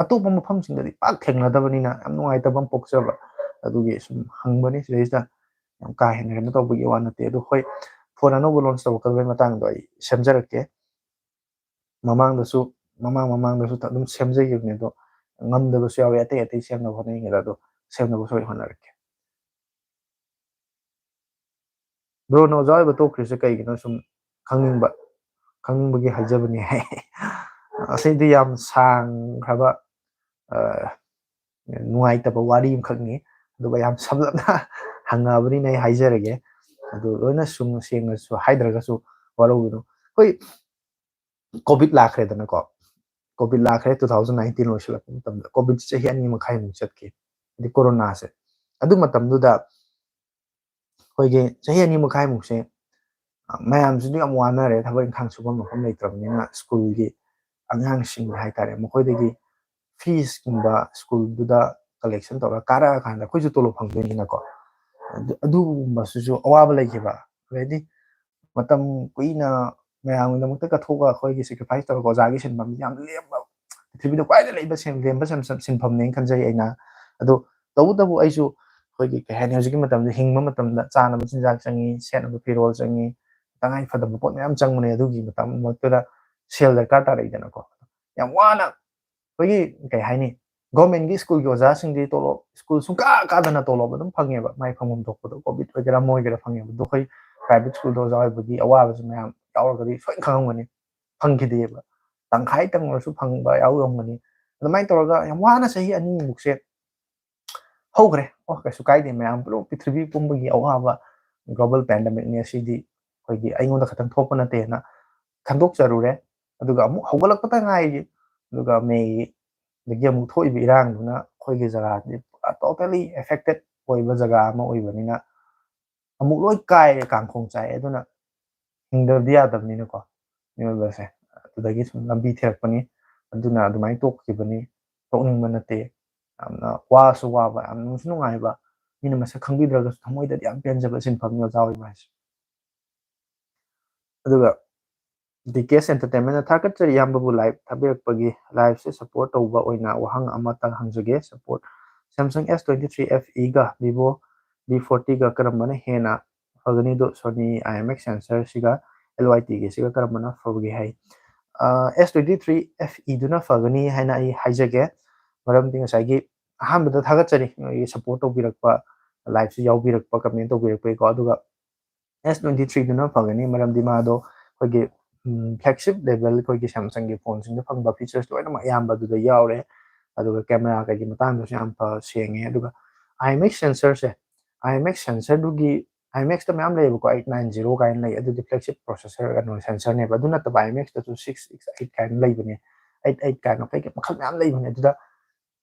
ꯑꯇꯣꯞꯄ ꯃꯐꯝꯁꯤꯡꯗꯗꯤ ꯄꯥꯛ ꯊꯦꯡꯅꯗꯕꯅꯤꯅ ꯌꯥꯝ ꯅꯨꯡꯉꯥꯏꯇꯕ ꯑꯃ ꯄꯣꯛꯆꯕ꯫ ꯑꯗꯨꯒꯤ ꯁꯨꯝ ꯍꯪꯕꯅꯤ꯫ ꯁꯤꯗꯩꯁꯤꯗ ꯌꯥꯝ ꯀꯥ ꯍꯦꯟꯅ ꯀꯩꯅꯣ ꯇꯧꯕꯒꯤ ꯋꯥ ꯅꯠꯇꯦ꯫ ꯑꯗꯣ ꯍꯣꯏ, ꯐꯣꯟ ꯑꯅꯧꯕ launch ꯇꯧꯔꯛꯀꯗꯕꯩ ꯃꯇꯥꯡꯗꯣ ꯑꯩ ꯁꯦꯝꯖꯔꯛꯀꯦ꯫ ꯃꯃꯥꯡꯗꯁꯨ, ꯃꯃꯥꯡ ꯃꯃꯥꯡꯗꯁꯨ ꯑꯗꯨꯝ ꯁꯦꯝꯖꯈꯤꯕꯅꯦ꯫ ꯑꯗꯣ ꯉꯝꯗꯕꯁꯨ ꯌꯥꯎꯋꯤ, ꯑꯇꯩ ꯑꯇꯩ ꯁꯦꯝꯅꯕ ꯍꯣꯠꯅꯔꯤꯉꯩꯗ꯫ ꯑꯗꯣ ꯁꯦꯝꯅꯕꯁꯨ ꯑꯩ ꯍꯣꯠꯅꯔꯛꯀꯦ꯫ Broꯅ ꯑꯣꯖꯥ ꯑꯣꯏꯕ ꯇꯣꯛꯈ꯭ꯔꯤꯁꯦ ꯀꯩꯒꯤꯅꯣ ꯁꯨꯝ ꯈꯪꯅꯤꯡꯕ, ꯈꯪꯅꯤꯡꯕꯒꯤ ꯍꯥꯏꯖꯕꯅꯤ꯫ ꯑꯁꯤꯗꯤ ꯌꯥꯝ ꯁꯥꯡꯈ꯭ꯔꯕ, ꯑ, ꯅꯨꯡꯉꯥꯏꯇꯕ ꯋꯥꯔꯤ ꯑꯃꯈꯛꯅꯤ꯫ ꯑꯗꯨꯒ ꯌꯥꯝ ꯁꯝꯂꯞꯅ ꯍꯪꯉꯛꯑꯕꯅꯤꯅ ꯑꯩ ꯍꯥꯏꯖꯔꯒꯦ꯫ ꯑꯗꯨ ꯂꯣꯏꯅ ꯁꯨꯝ ꯁꯦꯡꯅꯁꯨ ꯍꯥꯏꯗ꯭ꯔꯒꯁꯨ ꯋꯥꯔꯧꯕꯤꯅꯨ꯫ ꯑꯩꯈꯣꯏ COVID ꯂꯥꯛꯈ꯭ꯔꯦꯗꯅꯀꯣ꯫ COVID ꯂꯥꯛꯈ꯭ꯔꯦ, two thousand nineteen ꯂꯣꯏꯁꯤꯜꯂꯛꯄ ꯃꯇꯝꯗ꯫ COVID ꯆꯍꯤ ꯑꯅꯤ ꯃꯈꯥꯏꯃꯨꯛ ꯆꯠꯈꯤ꯫ ꯍꯥꯏꯗꯤ ꯀꯣꯔꯣꯅꯥꯁꯦ꯫ ꯑꯗꯨ ꯃꯇꯝꯗꯨꯗ ꯑꯩꯈꯣꯏꯒꯤ ꯆꯍꯤ ꯑꯅꯤ ꯃꯈꯥꯏꯃꯨꯛꯁꯦ, ꯑ, ꯃꯌꯥꯝꯁꯤꯁꯨ ꯌꯥꯝ ꯋꯥꯅꯔꯦ, ꯊꯕꯛ ꯏꯪꯈꯥꯡ ꯁꯨꯐꯝ ꯃꯐꯝ ꯂꯩꯇ꯭ꯔꯕꯅꯤꯅ꯫ ꯁ꯭ꯀꯨꯜꯒꯤ ꯑꯉꯥꯡꯁꯤꯡ ꯍꯥꯏꯇꯥꯔꯦ, ꯃꯈꯣꯏꯗꯒꯤ feesꯀꯨꯝꯕ ꯁ꯭ꯀꯨꯜꯗꯨꯗ collection ꯇꯧꯔꯒ ꯀꯥꯔꯛꯑꯀꯥꯟꯗ ꯑꯩꯈꯣꯏꯁꯨ ꯇꯣꯂꯣꯞ ꯐꯪꯗꯣꯏꯅꯤꯅꯀꯣ꯫ ꯑꯗꯨ-, ꯑꯗꯨꯒꯨꯝꯕꯁꯤꯁꯨ ꯑꯋꯥꯕ ꯂꯩꯈꯤꯕ꯫ ꯑꯗꯩꯗꯤ ꯃꯇꯝ ꯀꯨꯏꯅ ꯃꯌꯥꯝꯒꯤꯗꯃꯛꯇ ꯀꯠꯊꯣꯛꯑꯒ ꯑꯩꯈꯣꯏꯒꯤ sacrifice ꯇꯧꯔꯒ ꯑꯣꯖꯥꯒꯤ ꯁꯤꯟꯐꯝꯁꯤ ꯌꯥꯝ ꯂꯦꯝꯕ, ꯄ꯭ꯔꯤꯊꯤꯕꯤꯗ ꯈ꯭ꯋꯥꯏꯗꯒꯤ ꯂꯩꯕ ꯁꯤꯟ-, ꯂꯦꯝꯕ ꯁꯤꯟ-, ꯁꯤꯟꯐꯝꯅꯦꯅ ꯈꯟꯖꯩ ꯑꯩꯅ꯫ ꯑꯗꯣ ꯇꯧꯕꯇꯕꯨ ꯑꯩꯁꯨ ꯑꯩꯈꯣꯏꯒꯤ ꯀꯩ ꯍꯥꯏꯅꯤ, ꯍꯧꯖꯤꯛꯀꯤ ꯃꯇꯝꯗ ꯍꯤꯡꯕ ꯃꯇꯝꯗ ꯆꯥꯅꯕ ꯆꯤꯟꯖꯥꯛ ꯆꯪꯉꯤ, ꯁꯦꯠꯅꯕ ꯐꯤꯔꯣꯜ ꯆꯪꯉꯤ, ꯇꯉꯥꯏ ꯐꯗꯕ ꯄꯣꯠ ꯃꯌꯥꯝ ꯆꯪꯕꯅꯦ꯫ ꯑꯗꯨꯒꯤ ꯃꯇꯝꯃꯛꯇꯨꯗ ꯁꯦꯜ ꯗꯔꯀꯥꯔ ꯇꯥꯔꯛꯏꯗꯅꯀꯣ꯫ ꯌꯥꯝ ꯋꯥꯅ ꯑꯩꯈꯣꯏꯒꯤ ꯀꯩ ꯍꯥꯏꯅꯤ, ꯒꯣꯔꯃꯦꯟꯒꯤ ꯁ꯭ꯀꯨꯜꯒꯤ ꯑꯣꯖꯥꯁꯤꯡꯗꯤ ꯇꯣꯂꯣꯞ, ꯁ꯭ꯀꯨꯜ ꯁꯨꯡꯀꯥ ꯀꯥꯗꯅ ꯇꯣꯂꯣꯞ ꯑꯗꯨꯝ ꯐꯪꯉꯦꯕ, ꯃꯥꯏ ꯐꯪꯐꯝ ꯊꯣꯛꯄꯗꯣ, ꯀꯣꯚꯤꯠ ꯑꯣꯏꯒꯦꯔꯥ ꯑꯃ ꯑꯣꯏꯒꯦꯔꯥ ꯐꯪꯉꯦꯕ꯫ ꯑꯗꯣ ꯑꯩꯈꯣꯏ ꯄ꯭ꯔꯥꯏꯚꯦꯠ ꯁ꯭ꯀꯨꯜꯗ ꯑꯣꯖꯥ ꯑꯣꯏꯕꯒꯤ ꯑꯋꯥꯕꯁꯨ ꯃꯌꯥꯝ ꯌꯥꯎꯔꯒꯗꯤ ꯁꯣꯏꯅ ꯈꯪꯉꯝꯒꯅꯤ, ꯐꯪꯈꯤꯗꯦꯕ꯫ ꯇꯪꯈꯥꯏꯇꯪ ꯑꯣꯏꯔꯁꯨ ꯐꯪꯕ ꯌꯥꯎꯔꯝꯒꯅꯤ꯫ ꯑꯗꯨꯃꯥꯏꯅ ꯇꯧꯔꯒ ꯌꯥꯝ ꯋꯥꯅ ꯆꯍꯤ ꯑꯅꯤꯃꯨꯛꯁꯦ ꯍꯧꯈ꯭ꯔꯦ꯫ ꯑꯣ, ꯀꯩꯁꯨ ꯀꯥꯏꯗꯦ, ꯃꯌꯥꯝ ꯄꯨꯂꯞ ꯄ꯭ꯔꯤꯊꯤꯕꯤ ꯄꯨꯝꯕꯒꯤ ꯑꯋꯥꯕ global pandemic ꯅꯤ, ꯑꯁꯤꯗꯤ ꯑꯩꯈꯣꯏꯒꯤ ꯑꯩꯉꯣꯟꯗ ꯈꯛꯇꯪ ꯊꯣꯛꯄ ꯅꯠꯇꯦꯅ ꯈꯟꯗꯣꯛꯆꯔꯨꯔꯦ꯫ ꯑꯗꯨꯒ ꯑꯃꯨꯛ ꯍꯧꯒꯠꯂꯛꯄꯇ ꯉꯥꯏꯔꯤ꯫ ꯑꯗꯨꯒ ꯃꯦꯒꯤ ꯑꯗꯒꯤ ꯑꯃꯨꯛ ꯊꯣꯛꯏꯕ ꯏꯔꯥꯡꯗꯨꯅ ꯑꯩꯈꯣꯏꯒꯤ ꯖꯒꯥꯗꯤ ꯄꯨꯔꯥ totally affected ꯑꯣꯏꯕ ꯖꯒꯥ ꯑꯃ ꯑꯣꯏꯕꯅꯤꯅ, ꯑꯃꯨꯛ ꯂꯣꯏ ꯀꯥꯏꯔꯦ, ꯀꯥꯡꯈꯣꯡ ꯆꯥꯏ꯫ ꯑꯗꯨꯅ ꯍꯤꯡꯗꯕꯗꯤ ꯌꯥꯗꯕꯅꯤꯅꯀꯣ, ꯃꯤꯑꯣꯏꯕꯁꯦ ꯑꯗꯨꯗꯒꯤ ꯁꯨꯝ ꯂꯝꯕꯤ ꯊꯤꯔꯛꯄꯅꯤ꯫ ꯑꯗꯨꯅ ꯑꯗꯨꯃꯥꯏꯅ ꯇꯣꯛꯈꯤꯕꯅꯤ, ꯇꯣꯛꯅꯤꯡꯕ ꯅꯠꯇꯦ꯫ ꯌꯥꯝꯅ ꯋꯥꯁꯨ ꯋꯥꯕ, ꯌꯥꯝ ꯅꯨꯡꯁꯨ ꯅꯨꯡꯉꯥꯏꯕ, ꯃꯤꯅ ꯃꯁꯛ ꯈꯪꯕꯤꯗ꯭ꯔꯒꯁꯨ ꯊꯃꯣꯏꯗꯗꯤ ꯌꯥꯝ ꯄꯦꯟꯖꯕ ꯁꯤꯟꯐꯝꯅꯤ ꯑꯣꯖꯥ ꯑꯣꯏꯕ ꯍꯥꯏꯁꯦ꯫ ꯑꯗꯨꯒ ꯗꯤ ꯀꯦ ꯑꯦꯁ Entertainment ꯅ ꯊꯥꯒꯠꯆꯔꯤ ꯏꯌꯥꯝꯕꯕꯨ live ꯊꯥꯕꯤꯔꯛꯄꯒꯤ꯫ Live ꯁꯦ support ꯇꯧꯕ ꯑꯣꯏꯅ ꯋꯥꯍꯪ ꯑꯃꯇꯪ ꯍꯪꯖꯒꯦ꯫ Support, Samsung S twenty three F E ꯒ Vivo V forty ꯒ ꯀꯔꯝꯕꯅ ꯍꯦꯟꯅ ꯐꯒꯅꯤꯗꯣ? Sony I M X sensor ꯁꯤꯒ L Y T ꯒꯤꯁꯤꯒ ꯀꯔꯝꯕꯅ ꯐꯕꯒꯦ ꯍꯥꯏ꯫ ꯑ, S twenty three F E ꯗꯨꯅ ꯐꯒꯅꯤ ꯍꯥꯏꯅ ꯑꯩ ꯍꯥꯏꯖꯒꯦ꯫ ꯃꯔꯝꯗꯤ ꯉꯁꯥꯏꯒꯤ ꯑꯍꯥꯟꯕꯗ ꯊꯥꯒꯠꯆꯔꯤ, ꯅꯣꯏꯒꯤ support ꯇꯧꯕꯤꯔꯛꯄ, live ꯁꯤ ꯌꯥꯎꯕꯤꯔꯛꯄ, comment ꯇꯧꯕꯤꯔꯛꯄꯒꯤꯀꯣ꯫ ꯑꯗꯨꯒ S twenty three ꯗꯨꯅ ꯐꯒꯅꯤ, ꯃꯔꯝꯗꯤ ꯃꯥꯗꯣ ꯑꯩꯈꯣꯏꯒꯤ, ꯎꯝ, flagship level ꯑꯩꯈꯣꯏꯒꯤ Samsung ꯒꯤ phone ꯁꯤꯡꯗ ꯐꯪꯕ features ꯂꯣꯏꯅꯃꯛ ꯑꯌꯥꯝꯕ ꯑꯗꯨꯗ ꯌꯥꯎꯔꯦ꯫ ꯑꯗꯨꯒ camera ꯀꯩꯒꯤ ꯃꯇꯥꯡꯗꯁꯨ ꯌꯥꯝ ꯐ-, ꯁꯦꯡꯉꯦ꯫ ꯑꯗꯨꯒ I M X sensor say, I M X sensor ꯗꯨꯒꯤ, I M X ꯇ ꯃꯌꯥꯝ ꯂꯩꯌꯦꯕꯀꯣ, eight nine zero ꯀꯥꯏꯅ ꯂꯩ, ꯑꯗꯨꯗꯤ flagship processor, ꯀꯩꯅꯣ, sensor ꯅꯦꯕ꯫ ꯑꯗꯨ ꯅꯠꯇꯕ I M X ꯇꯁꯨ six six eight ꯀꯥꯏꯅ ꯂꯩꯕꯅꯦ, eight eight ꯀꯥꯏꯅ ꯀꯩ ꯀꯩ ꯃꯈꯜ ꯃꯌꯥꯝ ꯂꯩꯕꯅꯦ꯫ ꯑꯗꯨꯗ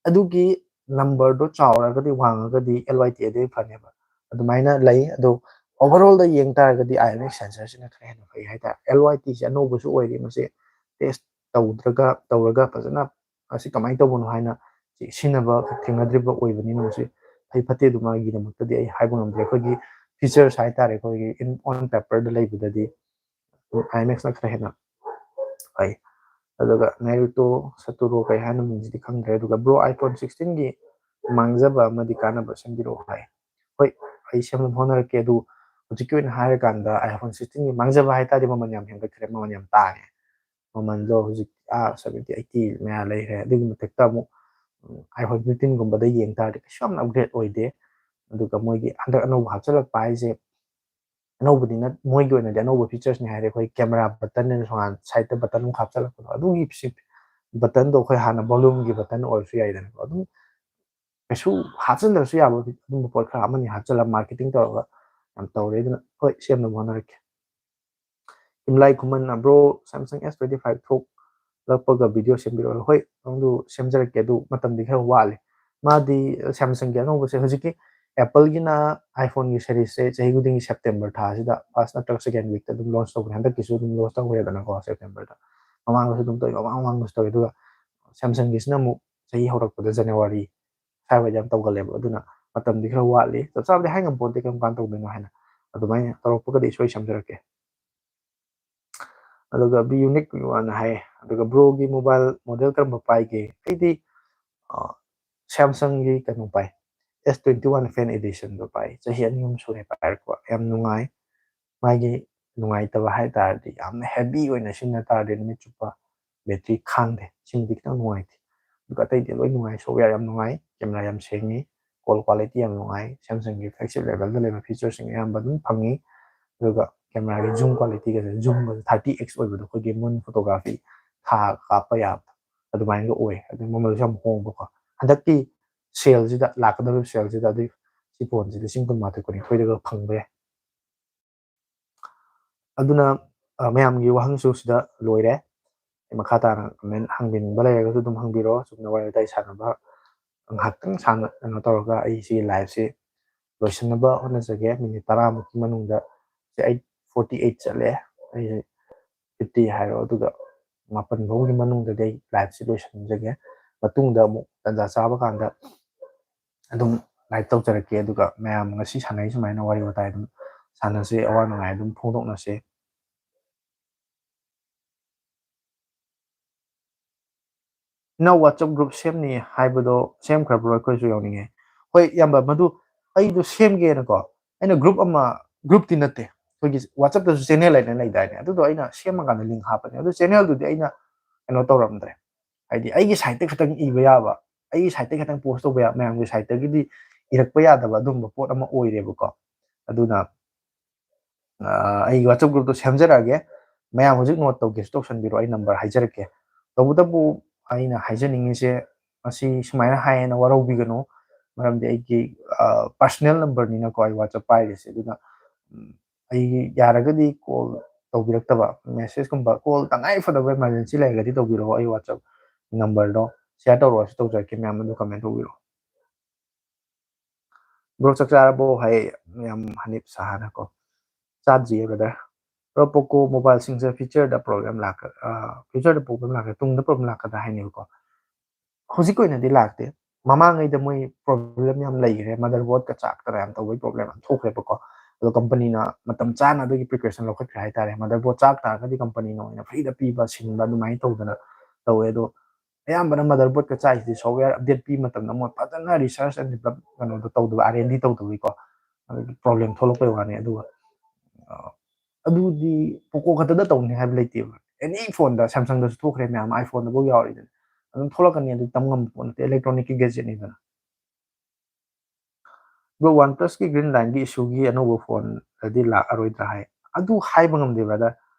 ꯑꯗꯨꯒꯤ number ꯗꯣ ꯆꯥꯎꯔꯒꯗꯤ, ꯋꯥꯡꯉꯒꯗꯤ L Y T ꯑꯗꯨꯗꯤ ꯐꯅꯦꯕ꯫ ꯑꯗꯨꯃꯥꯏꯅ ꯂꯩ꯫ ꯑꯗꯣ overall ꯗ ꯌꯦꯡ ꯇꯥꯔꯒꯗꯤ I M X sensor ꯁꯤꯅ ꯈꯔ ꯍꯦꯟꯅ ꯐꯩ ꯍꯥꯏꯇꯥꯔꯦ꯫ L Y T ꯁꯦ ꯑꯅꯧꯕꯁꯨ ꯑꯣꯏꯔꯤ, ꯃꯁꯤ test ꯇꯧꯗ꯭ꯔꯒ, ꯇꯧꯔꯒ ꯐꯖꯅ ꯑꯁꯤ ꯀꯃꯥꯏꯅ ꯇꯧꯕꯅꯣ ꯍꯥꯏꯅ ꯁꯤ ꯁꯤꯖꯤꯟꯅꯕ ꯊꯦꯡꯅꯗ꯭ꯔꯤꯕ ꯑꯣꯏꯕꯅꯤꯅ, ꯃꯁꯤ ꯐꯩ ꯐꯠꯇꯦ ꯑꯗꯨ ꯃꯥꯒꯤꯗꯃꯛꯇꯗꯤ ꯑꯩ ꯍꯥꯏꯕ ꯉꯝꯗ꯭ꯔꯦ꯫ ꯑꯩꯈꯣꯏꯒꯤ features ꯍꯥꯏꯇꯥꯔꯦ, ꯑꯩꯈꯣꯏꯒꯤ in, on paper the ꯂꯩꯕꯗꯗꯤ I M X ꯅ ꯈꯔ ꯍꯦꯟꯅ ꯐꯩ꯫ ꯑꯗꯨꯒ Naruto Satoru ꯀꯩ ꯍꯥꯏꯅ ꯃꯤꯡꯁꯤꯗꯤ ꯈꯪꯗ꯭ꯔꯦ꯫ ꯑꯗꯨꯒ bro, iPhone sixteen ꯒꯤ ꯃꯥꯡꯖꯕ ꯑꯃꯗꯤ ꯀꯥꯟꯅꯕ ꯁꯦꯝꯕꯤꯔꯛꯑꯣ ꯍꯥꯏ꯫ ꯍꯣꯏ, ꯑꯩ ꯁꯦꯝꯅꯕ ꯍꯣꯠꯅꯔꯛꯀꯦ꯫ ꯑꯗꯨ ꯍꯧꯖꯤꯛꯀꯤ ꯑꯣꯏꯅ ꯍꯥꯏꯔꯀꯥꯟꯗ iPhone sixteen ꯒꯤ ꯃꯥꯡꯖꯕ ꯍꯥꯏ ꯇꯥꯔꯗꯤ ꯃꯃꯜ ꯌꯥꯝ ꯍꯦꯟꯒꯠꯈ꯭ꯔꯦ, ꯃꯃꯜ ꯌꯥꯝ ꯇꯥꯡꯉꯦ꯫ ꯃꯃꯜꯗꯣ ꯍꯧꯖꯤꯛ ꯑꯥ seventy eighty ꯃꯌꯥ ꯂꯩꯈ꯭ꯔꯦ꯫ ꯑꯗꯨꯒꯤ ꯃꯊꯛꯇ ꯑꯃꯨꯛ iPhone fifteen ꯒꯨꯝꯕꯗ ꯌꯦꯡ ꯇꯥꯔꯗꯤ ꯀꯩꯁꯨ ꯌꯥꯝꯅ upgrade ꯑꯣꯏꯗꯦ꯫ ꯑꯗꯨꯒ ꯃꯣꯏꯒꯤ ꯍꯟꯗꯛ ꯑꯅꯧꯕ ꯍꯥꯞꯆꯤꯜꯂꯛꯄ ꯍꯥꯏꯁꯦ, ꯑꯅꯧꯕꯗꯤ ꯅꯠ-, ꯃꯣꯏꯒꯤ ꯑꯣꯏꯅꯗꯤ ꯑꯅꯧꯕ features ꯅꯤ ꯍꯥꯏꯔꯦ꯫ ꯑꯩꯈꯣꯏ camera button ꯑꯅ ꯇꯣꯉꯥꯟ side ꯇ button ꯑꯃ ꯍꯥꯞꯆꯤꯜꯂꯛꯄꯗꯣ, ꯑꯗꯨꯒꯤ ꯁꯤ button ꯗꯣ ꯑꯩꯈꯣꯏ ꯍꯥꯟꯅ volume ꯒꯤ button ꯑꯣꯏꯔꯁꯨ ꯌꯥꯏꯗꯅꯀꯣ꯫ ꯑꯗꯨꯝ ꯀꯩꯁꯨ ꯍꯥꯞꯆꯤꯟꯗ꯭ꯔꯁꯨ ꯌꯥꯕ ꯑꯗꯨꯝꯕ ꯄꯣꯠ ꯈꯔ ꯑꯃꯅꯤ ꯍꯥꯞꯆꯤꯜꯂꯒ marketing ꯇꯧꯔꯒ ꯌꯥꯝ ꯇꯧꯔꯦ꯫ ꯑꯗꯨꯅ ꯍꯣꯏ, ꯁꯦꯝꯅꯕ ꯍꯣꯠꯅꯔꯛꯀꯦ꯫ ꯏꯝꯂꯥꯏ ꯈꯨꯃꯟꯅ, "Bro, Samsung S twenty five ꯊꯣꯛꯂꯛꯄꯒ video ꯁꯦꯝꯕꯤꯔꯛꯑꯣ?" ꯍꯣꯏ, ꯅꯪꯗꯨ ꯁꯦꯝꯖꯔꯛꯀꯦ, ꯑꯗꯨ ꯃꯇꯝꯗꯤ ꯈꯔ ꯋꯥꯠꯂꯤ꯫ ꯃꯥꯗꯤ Samsung ꯒꯤ ꯑꯅꯧꯕꯁꯦ ꯍꯧꯖꯤꯛꯀꯤ Apple ꯒꯤꯅ iPhone ꯒꯤ series ꯁꯦ ꯆꯍꯤ ꯈꯨꯗꯤꯡꯒꯤ September ꯊꯥꯁꯤꯗ first ꯅꯠꯇ꯭ꯔꯒ second week ꯇ ꯑꯗꯨꯝ launch ꯇꯧꯕꯅꯦ꯫ ꯍꯟꯗꯛꯀꯤꯁꯨ ꯑꯗꯨꯝ launch ꯇꯧꯈ꯭ꯔꯦꯗꯅꯀꯣ September ꯗ꯫ ꯃꯃꯥꯡꯗꯁꯨ ꯑꯗꯨꯝ ꯇꯧꯏ, ꯃꯃꯥꯡ ꯃꯃꯥꯡꯗꯁꯨ ꯇꯧꯏ꯫ ꯑꯗꯨꯒ Samsung ꯒꯤꯁꯤꯅ ꯑꯃꯨꯛ ꯆꯍꯤ ꯍꯧꯔꯛꯄꯗ January ꯁ꯭ꯋꯥꯏꯋꯥꯏꯗ ꯌꯥꯝ ꯇꯧꯒꯜꯂꯦꯕ꯫ ꯑꯗꯨꯅ ꯃꯇꯝꯗꯤ ꯈꯔ ꯋꯥꯠꯂꯤ꯫ ꯆꯞ ꯆꯥꯕꯗꯤ ꯍꯥꯏ ꯉꯝꯄꯣꯟꯇꯦ ꯀꯔꯝ ꯀꯥꯟ ꯇꯧꯗꯣꯏꯅꯣ ꯍꯥꯏꯅ꯫ ꯑꯗꯨꯃꯥꯏꯅ ꯇꯧꯔꯛꯄꯒꯗꯤ ꯁꯣꯏ ꯁꯦꯝꯖꯔꯛꯀꯦ꯫ ꯑꯗꯨꯒ Be Unique ꯋꯥꯅ ꯍꯥꯏ, ꯑꯗꯨꯒ "Bro ꯒꯤ mobile model ꯀꯔꯝꯕ ꯄꯥꯏꯒꯦ?" ꯑꯩꯗꯤ, ꯑ, Samsung ꯒꯤ ꯀꯩꯅꯣ ꯄꯥꯏ, S twenty one Fan Edition ꯗꯣ ꯄꯥꯏ꯫ ꯆꯍꯤ ꯑꯅꯤ ꯑꯍꯨꯝ ꯁꯨꯔꯦ ꯄꯥꯏꯔꯛꯄ꯫ ꯌꯥꯝ ꯅꯨꯡꯉꯥꯏ꯫ ꯃꯥꯒꯤ ꯅꯨꯡꯉꯥꯏꯇꯕ ꯍꯥꯏ ꯇꯥꯔꯗꯤ, ꯌꯥꯝꯅ heavy ꯑꯣꯏꯅ ꯁꯤꯖꯤꯟꯅ ꯇꯥꯔꯗꯤ ꯅꯨꯃꯤꯠ ꯆꯨꯞꯄ battery ꯈꯥꯡꯗꯦ꯫ ꯁꯤꯃꯗꯤ ꯈꯤꯇꯪ ꯅꯨꯡꯉꯥꯏꯇꯦ꯫ ꯑꯗꯨꯒ ꯑꯇꯩꯗꯤ ꯂꯣꯏ ꯅꯨꯡꯉꯥꯏ, software ꯌꯥꯝ ꯅꯨꯡꯉꯥꯏ, camera ꯌꯥꯝ ꯁꯦꯡꯉꯤ, call quality ꯌꯥꯝ ꯅꯨꯡꯉꯥꯏ, Samsung ꯒꯤ flagship level ꯗ ꯂꯩꯕ feature ꯁꯤꯡ ꯑꯌꯥꯝꯕ ꯑꯗꯨꯝ ꯐꯪꯉꯤ꯫ ꯑꯗꯨꯒ camera ꯒꯤ zoom quality ꯒꯁꯦ, zoom ꯒꯁꯦ thirty X ꯑꯣꯏꯕꯗꯣ, ꯑꯩꯈꯣꯏꯒꯤ moon photography ꯊꯥ ꯀꯥꯞꯄ ꯌꯥꯕꯗꯣ ꯑꯗꯨꯃꯥꯏꯅꯒ ꯑꯣꯏ꯫ ꯑꯗꯨ ꯃꯃꯜꯁꯨ ꯌꯥꯝ ꯍꯣꯡꯕꯀꯣ꯫ ꯍꯟꯗꯛꯀꯤ sale ꯁꯤꯗ, ꯂꯥꯛꯀꯗꯧꯔꯤꯕ sale ꯁꯤꯗ ꯑꯗꯨ ꯁꯤ phone ꯁꯤꯗ ꯂꯤꯁꯤꯡ ꯀꯨꯟꯃꯥꯊꯣꯏ ꯀꯨꯟꯅꯤꯊꯣꯏꯗꯒ ꯐꯪꯕ ꯌꯥꯏ꯫ ꯑꯗꯨꯅ, ꯑ, ꯃꯌꯥꯝꯒꯤ ꯋꯥꯍꯪꯁꯨ ꯁꯤꯗ ꯂꯣꯏꯔꯦ꯫ ꯃꯈꯥ ꯇꯥꯅ comment ꯍꯪꯕꯤꯅꯤꯡꯕ ꯂꯩꯔꯒꯁꯨ ꯑꯗꯨꯝ ꯍꯪꯕꯤꯔꯣ꯫ ꯆꯨꯝꯅ ꯋꯥꯔꯤ ꯋꯥꯇꯥꯏ ꯁꯥꯟꯅꯕ ꯉꯥꯏꯍꯥꯛꯇꯪ ꯁꯥꯟꯅ-, ꯀꯩꯅꯣ ꯇꯧꯔꯒ ꯑꯩ ꯁꯤꯒꯤ live ꯁꯤ ꯂꯣꯏꯁꯤꯟꯅꯕ ꯍꯣꯠꯅꯖꯒꯦ꯫ Minute ꯇꯔꯥꯃꯨꯛꯀꯤ ꯃꯅꯨꯡꯗ ꯁꯦ ꯑꯩ forty eight ꯆꯠꯂꯦ꯫ ꯑꯩꯁꯦ fifty ꯍꯥꯏꯔꯣ, ꯑꯗꯨꯒ ꯃꯥꯄꯟ ꯐꯥꯎꯒꯤ ꯃꯅꯨꯡꯗꯗꯤ ꯑꯩ live ꯁꯤ ꯂꯣꯏꯁꯤꯟꯖꯒꯦ꯫ ꯃꯇꯨꯡꯗ ꯑꯃꯨꯛ ꯇꯥꯟꯖꯥ ꯆꯥꯕ ꯀꯥꯟꯗ ꯑꯗꯨꯝ live ꯇꯧꯖꯔꯛꯀꯦ꯫ ꯑꯗꯨꯒ ꯃꯌꯥꯝ ꯉꯁꯤ ꯁꯥꯟꯅꯔꯤ ꯁꯨꯃꯥꯏꯅ ꯋꯥꯔꯤ ꯋꯥꯇꯥꯏ ꯑꯗꯨꯝ ꯁꯥꯟꯅꯁꯦ, ꯑꯋꯥ ꯅꯨꯡꯉꯥꯏ ꯑꯗꯨꯝ ꯐꯣꯡꯗꯣꯛꯅꯁꯦ꯫ ꯏꯅꯥꯎ, WhatsApp group ꯁꯦꯝꯅꯤ ꯍꯥꯏꯕꯗꯣ ꯁꯦꯝꯈ꯭ꯔꯕ꯭ꯔꯣ? ꯑꯩꯈꯣꯏꯁꯨ ꯌꯥꯎꯅꯤꯡꯉꯦ꯫ ꯍꯣꯏ ꯏꯌꯥꯝꯕ, ꯃꯗꯨ ꯑꯩꯗꯣ ꯁꯦꯝꯒꯦꯅꯀꯣ, ꯑꯩꯅ group ꯑꯃ, group ꯇꯤ ꯅꯠꯇꯦ, ꯑꯩꯈꯣꯏꯒꯤ WhatsApp ꯇꯁꯨ channel ꯍꯥꯏꯅ ꯂꯩꯗꯥꯏꯅꯦ, ꯑꯗꯨꯗꯣ ꯑꯩꯅ ꯁꯦꯝꯃꯀꯥꯟꯗ link ꯍꯥꯞꯄꯅꯦ꯫ ꯑꯗꯨ channel ꯗꯨꯗꯤ ꯑꯩꯅ ꯀꯩꯅꯣ ꯇꯧꯔꯝꯗ꯭ꯔꯦ, ꯍꯥꯏꯗꯤ ꯑꯩꯒꯤ site ꯇ ꯈꯛꯇꯪ ꯏꯕ ꯌꯥꯕ, ꯑꯩꯒꯤ site ꯇ ꯈꯛꯇꯪ post ꯇꯧꯕ ꯌꯥꯕ, ꯃꯌꯥꯝꯒꯤ site ꯇꯒꯤꯗꯤ ꯏꯔꯛꯄ ꯌꯥꯗꯕ ꯑꯗꯨꯒꯨꯝꯕ ꯄꯣꯠ ꯑꯃ ꯑꯣꯏꯔꯦꯕꯀꯣ꯫ ꯑꯗꯨꯅ ꯑ, ꯑꯩꯒꯤ WhatsApp group ꯇꯣ ꯁꯦꯝꯖꯔꯛꯑꯒꯦ꯫ ꯃꯌꯥꯝ ꯍꯧꯖꯤꯛ note ꯇꯧꯒꯦꯁꯨ ꯇꯧꯁꯟꯕꯤꯔꯣ, ꯑꯩ number ꯍꯥꯏꯖꯔꯛꯀꯦ꯫ ꯇꯧꯕꯇꯕꯨ ꯑꯩꯅ ꯍꯥꯏꯖꯅꯤꯡꯉꯤꯁꯦ, ꯃꯁꯤ ꯁꯨꯃꯥꯏꯅ ꯍꯥꯏꯌꯦꯅ ꯋꯥꯔꯧꯕꯤꯒꯅꯨ, ꯃꯔꯝꯗꯤ ꯑꯩꯒꯤ, ꯑ, personal number ꯅꯤꯅꯀꯣ ꯑꯩ WhatsApp ꯄꯥꯏꯔꯤꯁꯦ꯫ ꯑꯗꯨꯅ, ꯎꯝ, ꯑꯩ ꯌꯥꯔꯒꯗꯤ call ꯇꯧꯕꯤꯔꯛꯇꯕ, message ꯀꯨꯝꯕ, call ꯇꯉꯥꯏ ꯐꯗꯕ emergency ꯂꯩꯔꯒꯗꯤ ꯇꯧꯕꯤꯔꯛꯑꯣ꯫ ꯑꯩ WhatsApp number ꯗꯣ share ꯇꯧꯔꯛꯑꯁꯨ ꯇꯧꯖꯔꯛꯀꯦ, ꯃꯌꯥꯝ ꯑꯗꯨ comment ꯇꯧꯕꯤꯔꯛꯑꯣ꯫ Bro, ꯆꯥꯛ ꯆꯥꯔꯕꯣ? ꯍꯥꯏ ꯃꯌꯥꯝ ꯍꯅꯤꯞ ꯁꯍꯥꯅ ꯀꯣ꯫ ꯆꯥꯗ꯭ꯔꯤꯌꯦ, brother꯫ Bro, Poco mobile ꯁꯤꯡꯁꯦ future ꯗ problem ꯂꯥꯛꯀ-, ꯑ, future ꯗ problem ꯂꯥꯛꯀ-, ꯇꯨꯡꯗ problem ꯂꯥꯛꯀꯗ꯭ꯔꯥ ꯍꯥꯏꯅꯦꯕꯀꯣ꯫ ꯍꯧꯖꯤꯛ ꯑꯣꯏꯅꯗꯤ ꯂꯥꯛꯇꯦ꯫ ꯃꯃꯥꯡꯉꯩꯗ ꯃꯣꯏ problem ꯌꯥꯝ ꯂꯩꯈ꯭ꯔꯦ, motherboard ꯀ ꯆꯥꯛꯇꯅ ꯌꯥꯝ ꯇꯧꯕꯒꯤ problem ꯌꯥꯝ ꯊꯣꯛꯈ꯭ꯔꯦꯕꯀꯣ꯫ ꯑꯗꯣ company ꯅ ꯃꯇꯝ ꯆꯥꯅ ꯑꯗꯨꯒꯤ precaution ꯂꯧꯈꯠꯈ꯭ꯔꯦ ꯍꯥꯏꯇꯥꯔꯦ꯫ Motherboard ꯆꯥꯛ ꯇꯥꯔꯒꯗꯤ company ꯅ ꯑꯣꯏꯅ free ꯗ ꯄꯤꯕ, ꯁꯤꯟꯕ ꯑꯗꯨꯃꯥꯏꯅ ꯇꯧꯗꯅ ꯇꯧꯋꯦ꯫ ꯑꯗꯣ ꯑꯌꯥꯝꯕꯅ motherboard ꯀ ꯆꯥꯛꯏꯁꯤꯗꯤ software update ꯄꯤ ꯃꯇꯝꯗ ꯃꯣꯏ ꯐꯖꯅ research and develop ꯀꯩꯅꯣꯗꯣ ꯇꯧꯗꯕ, R and D ꯇꯧꯗꯕꯒꯤꯀꯣ, ꯑꯗꯨꯒꯤ problem ꯊꯣꯛꯂꯛꯄꯩ ꯋꯥꯅꯤ꯫ ꯑꯗꯨꯒ, ꯑ, ꯑꯗꯨꯗꯤ Poco ꯈꯛꯇꯗ ꯇꯧꯅꯤ ꯍꯥꯏꯕ ꯂꯩꯇꯦꯕ꯫ Any phone ꯗ, Samsung ꯗꯁꯨ ꯊꯣꯛꯈ꯭ꯔꯦ ꯃꯌꯥꯝ, iPhone ꯗꯐꯥꯎ ꯌꯥꯎꯔꯤꯗꯨꯅꯤ꯫ ꯑꯗꯨꯝ ꯊꯣꯛꯂꯛꯀꯅꯤ, ꯑꯗꯨ ꯇꯝ ꯉꯝꯕ ꯄꯣꯠ ꯅꯠꯇꯦ, electronic ꯀꯤ gadget ꯅꯤꯗꯅ꯫ Bro, OnePlus ꯀꯤ green line ꯒꯤ issue ꯒꯤ ꯑꯅꯧꯕ phone ꯗꯗꯤ ꯂꯥꯛꯑꯔꯣꯏꯗ꯭ꯔꯥ ꯍꯥꯏ? ꯑꯗꯨ ꯍꯥꯏꯕ ꯉꯝꯗꯦ, brother꯫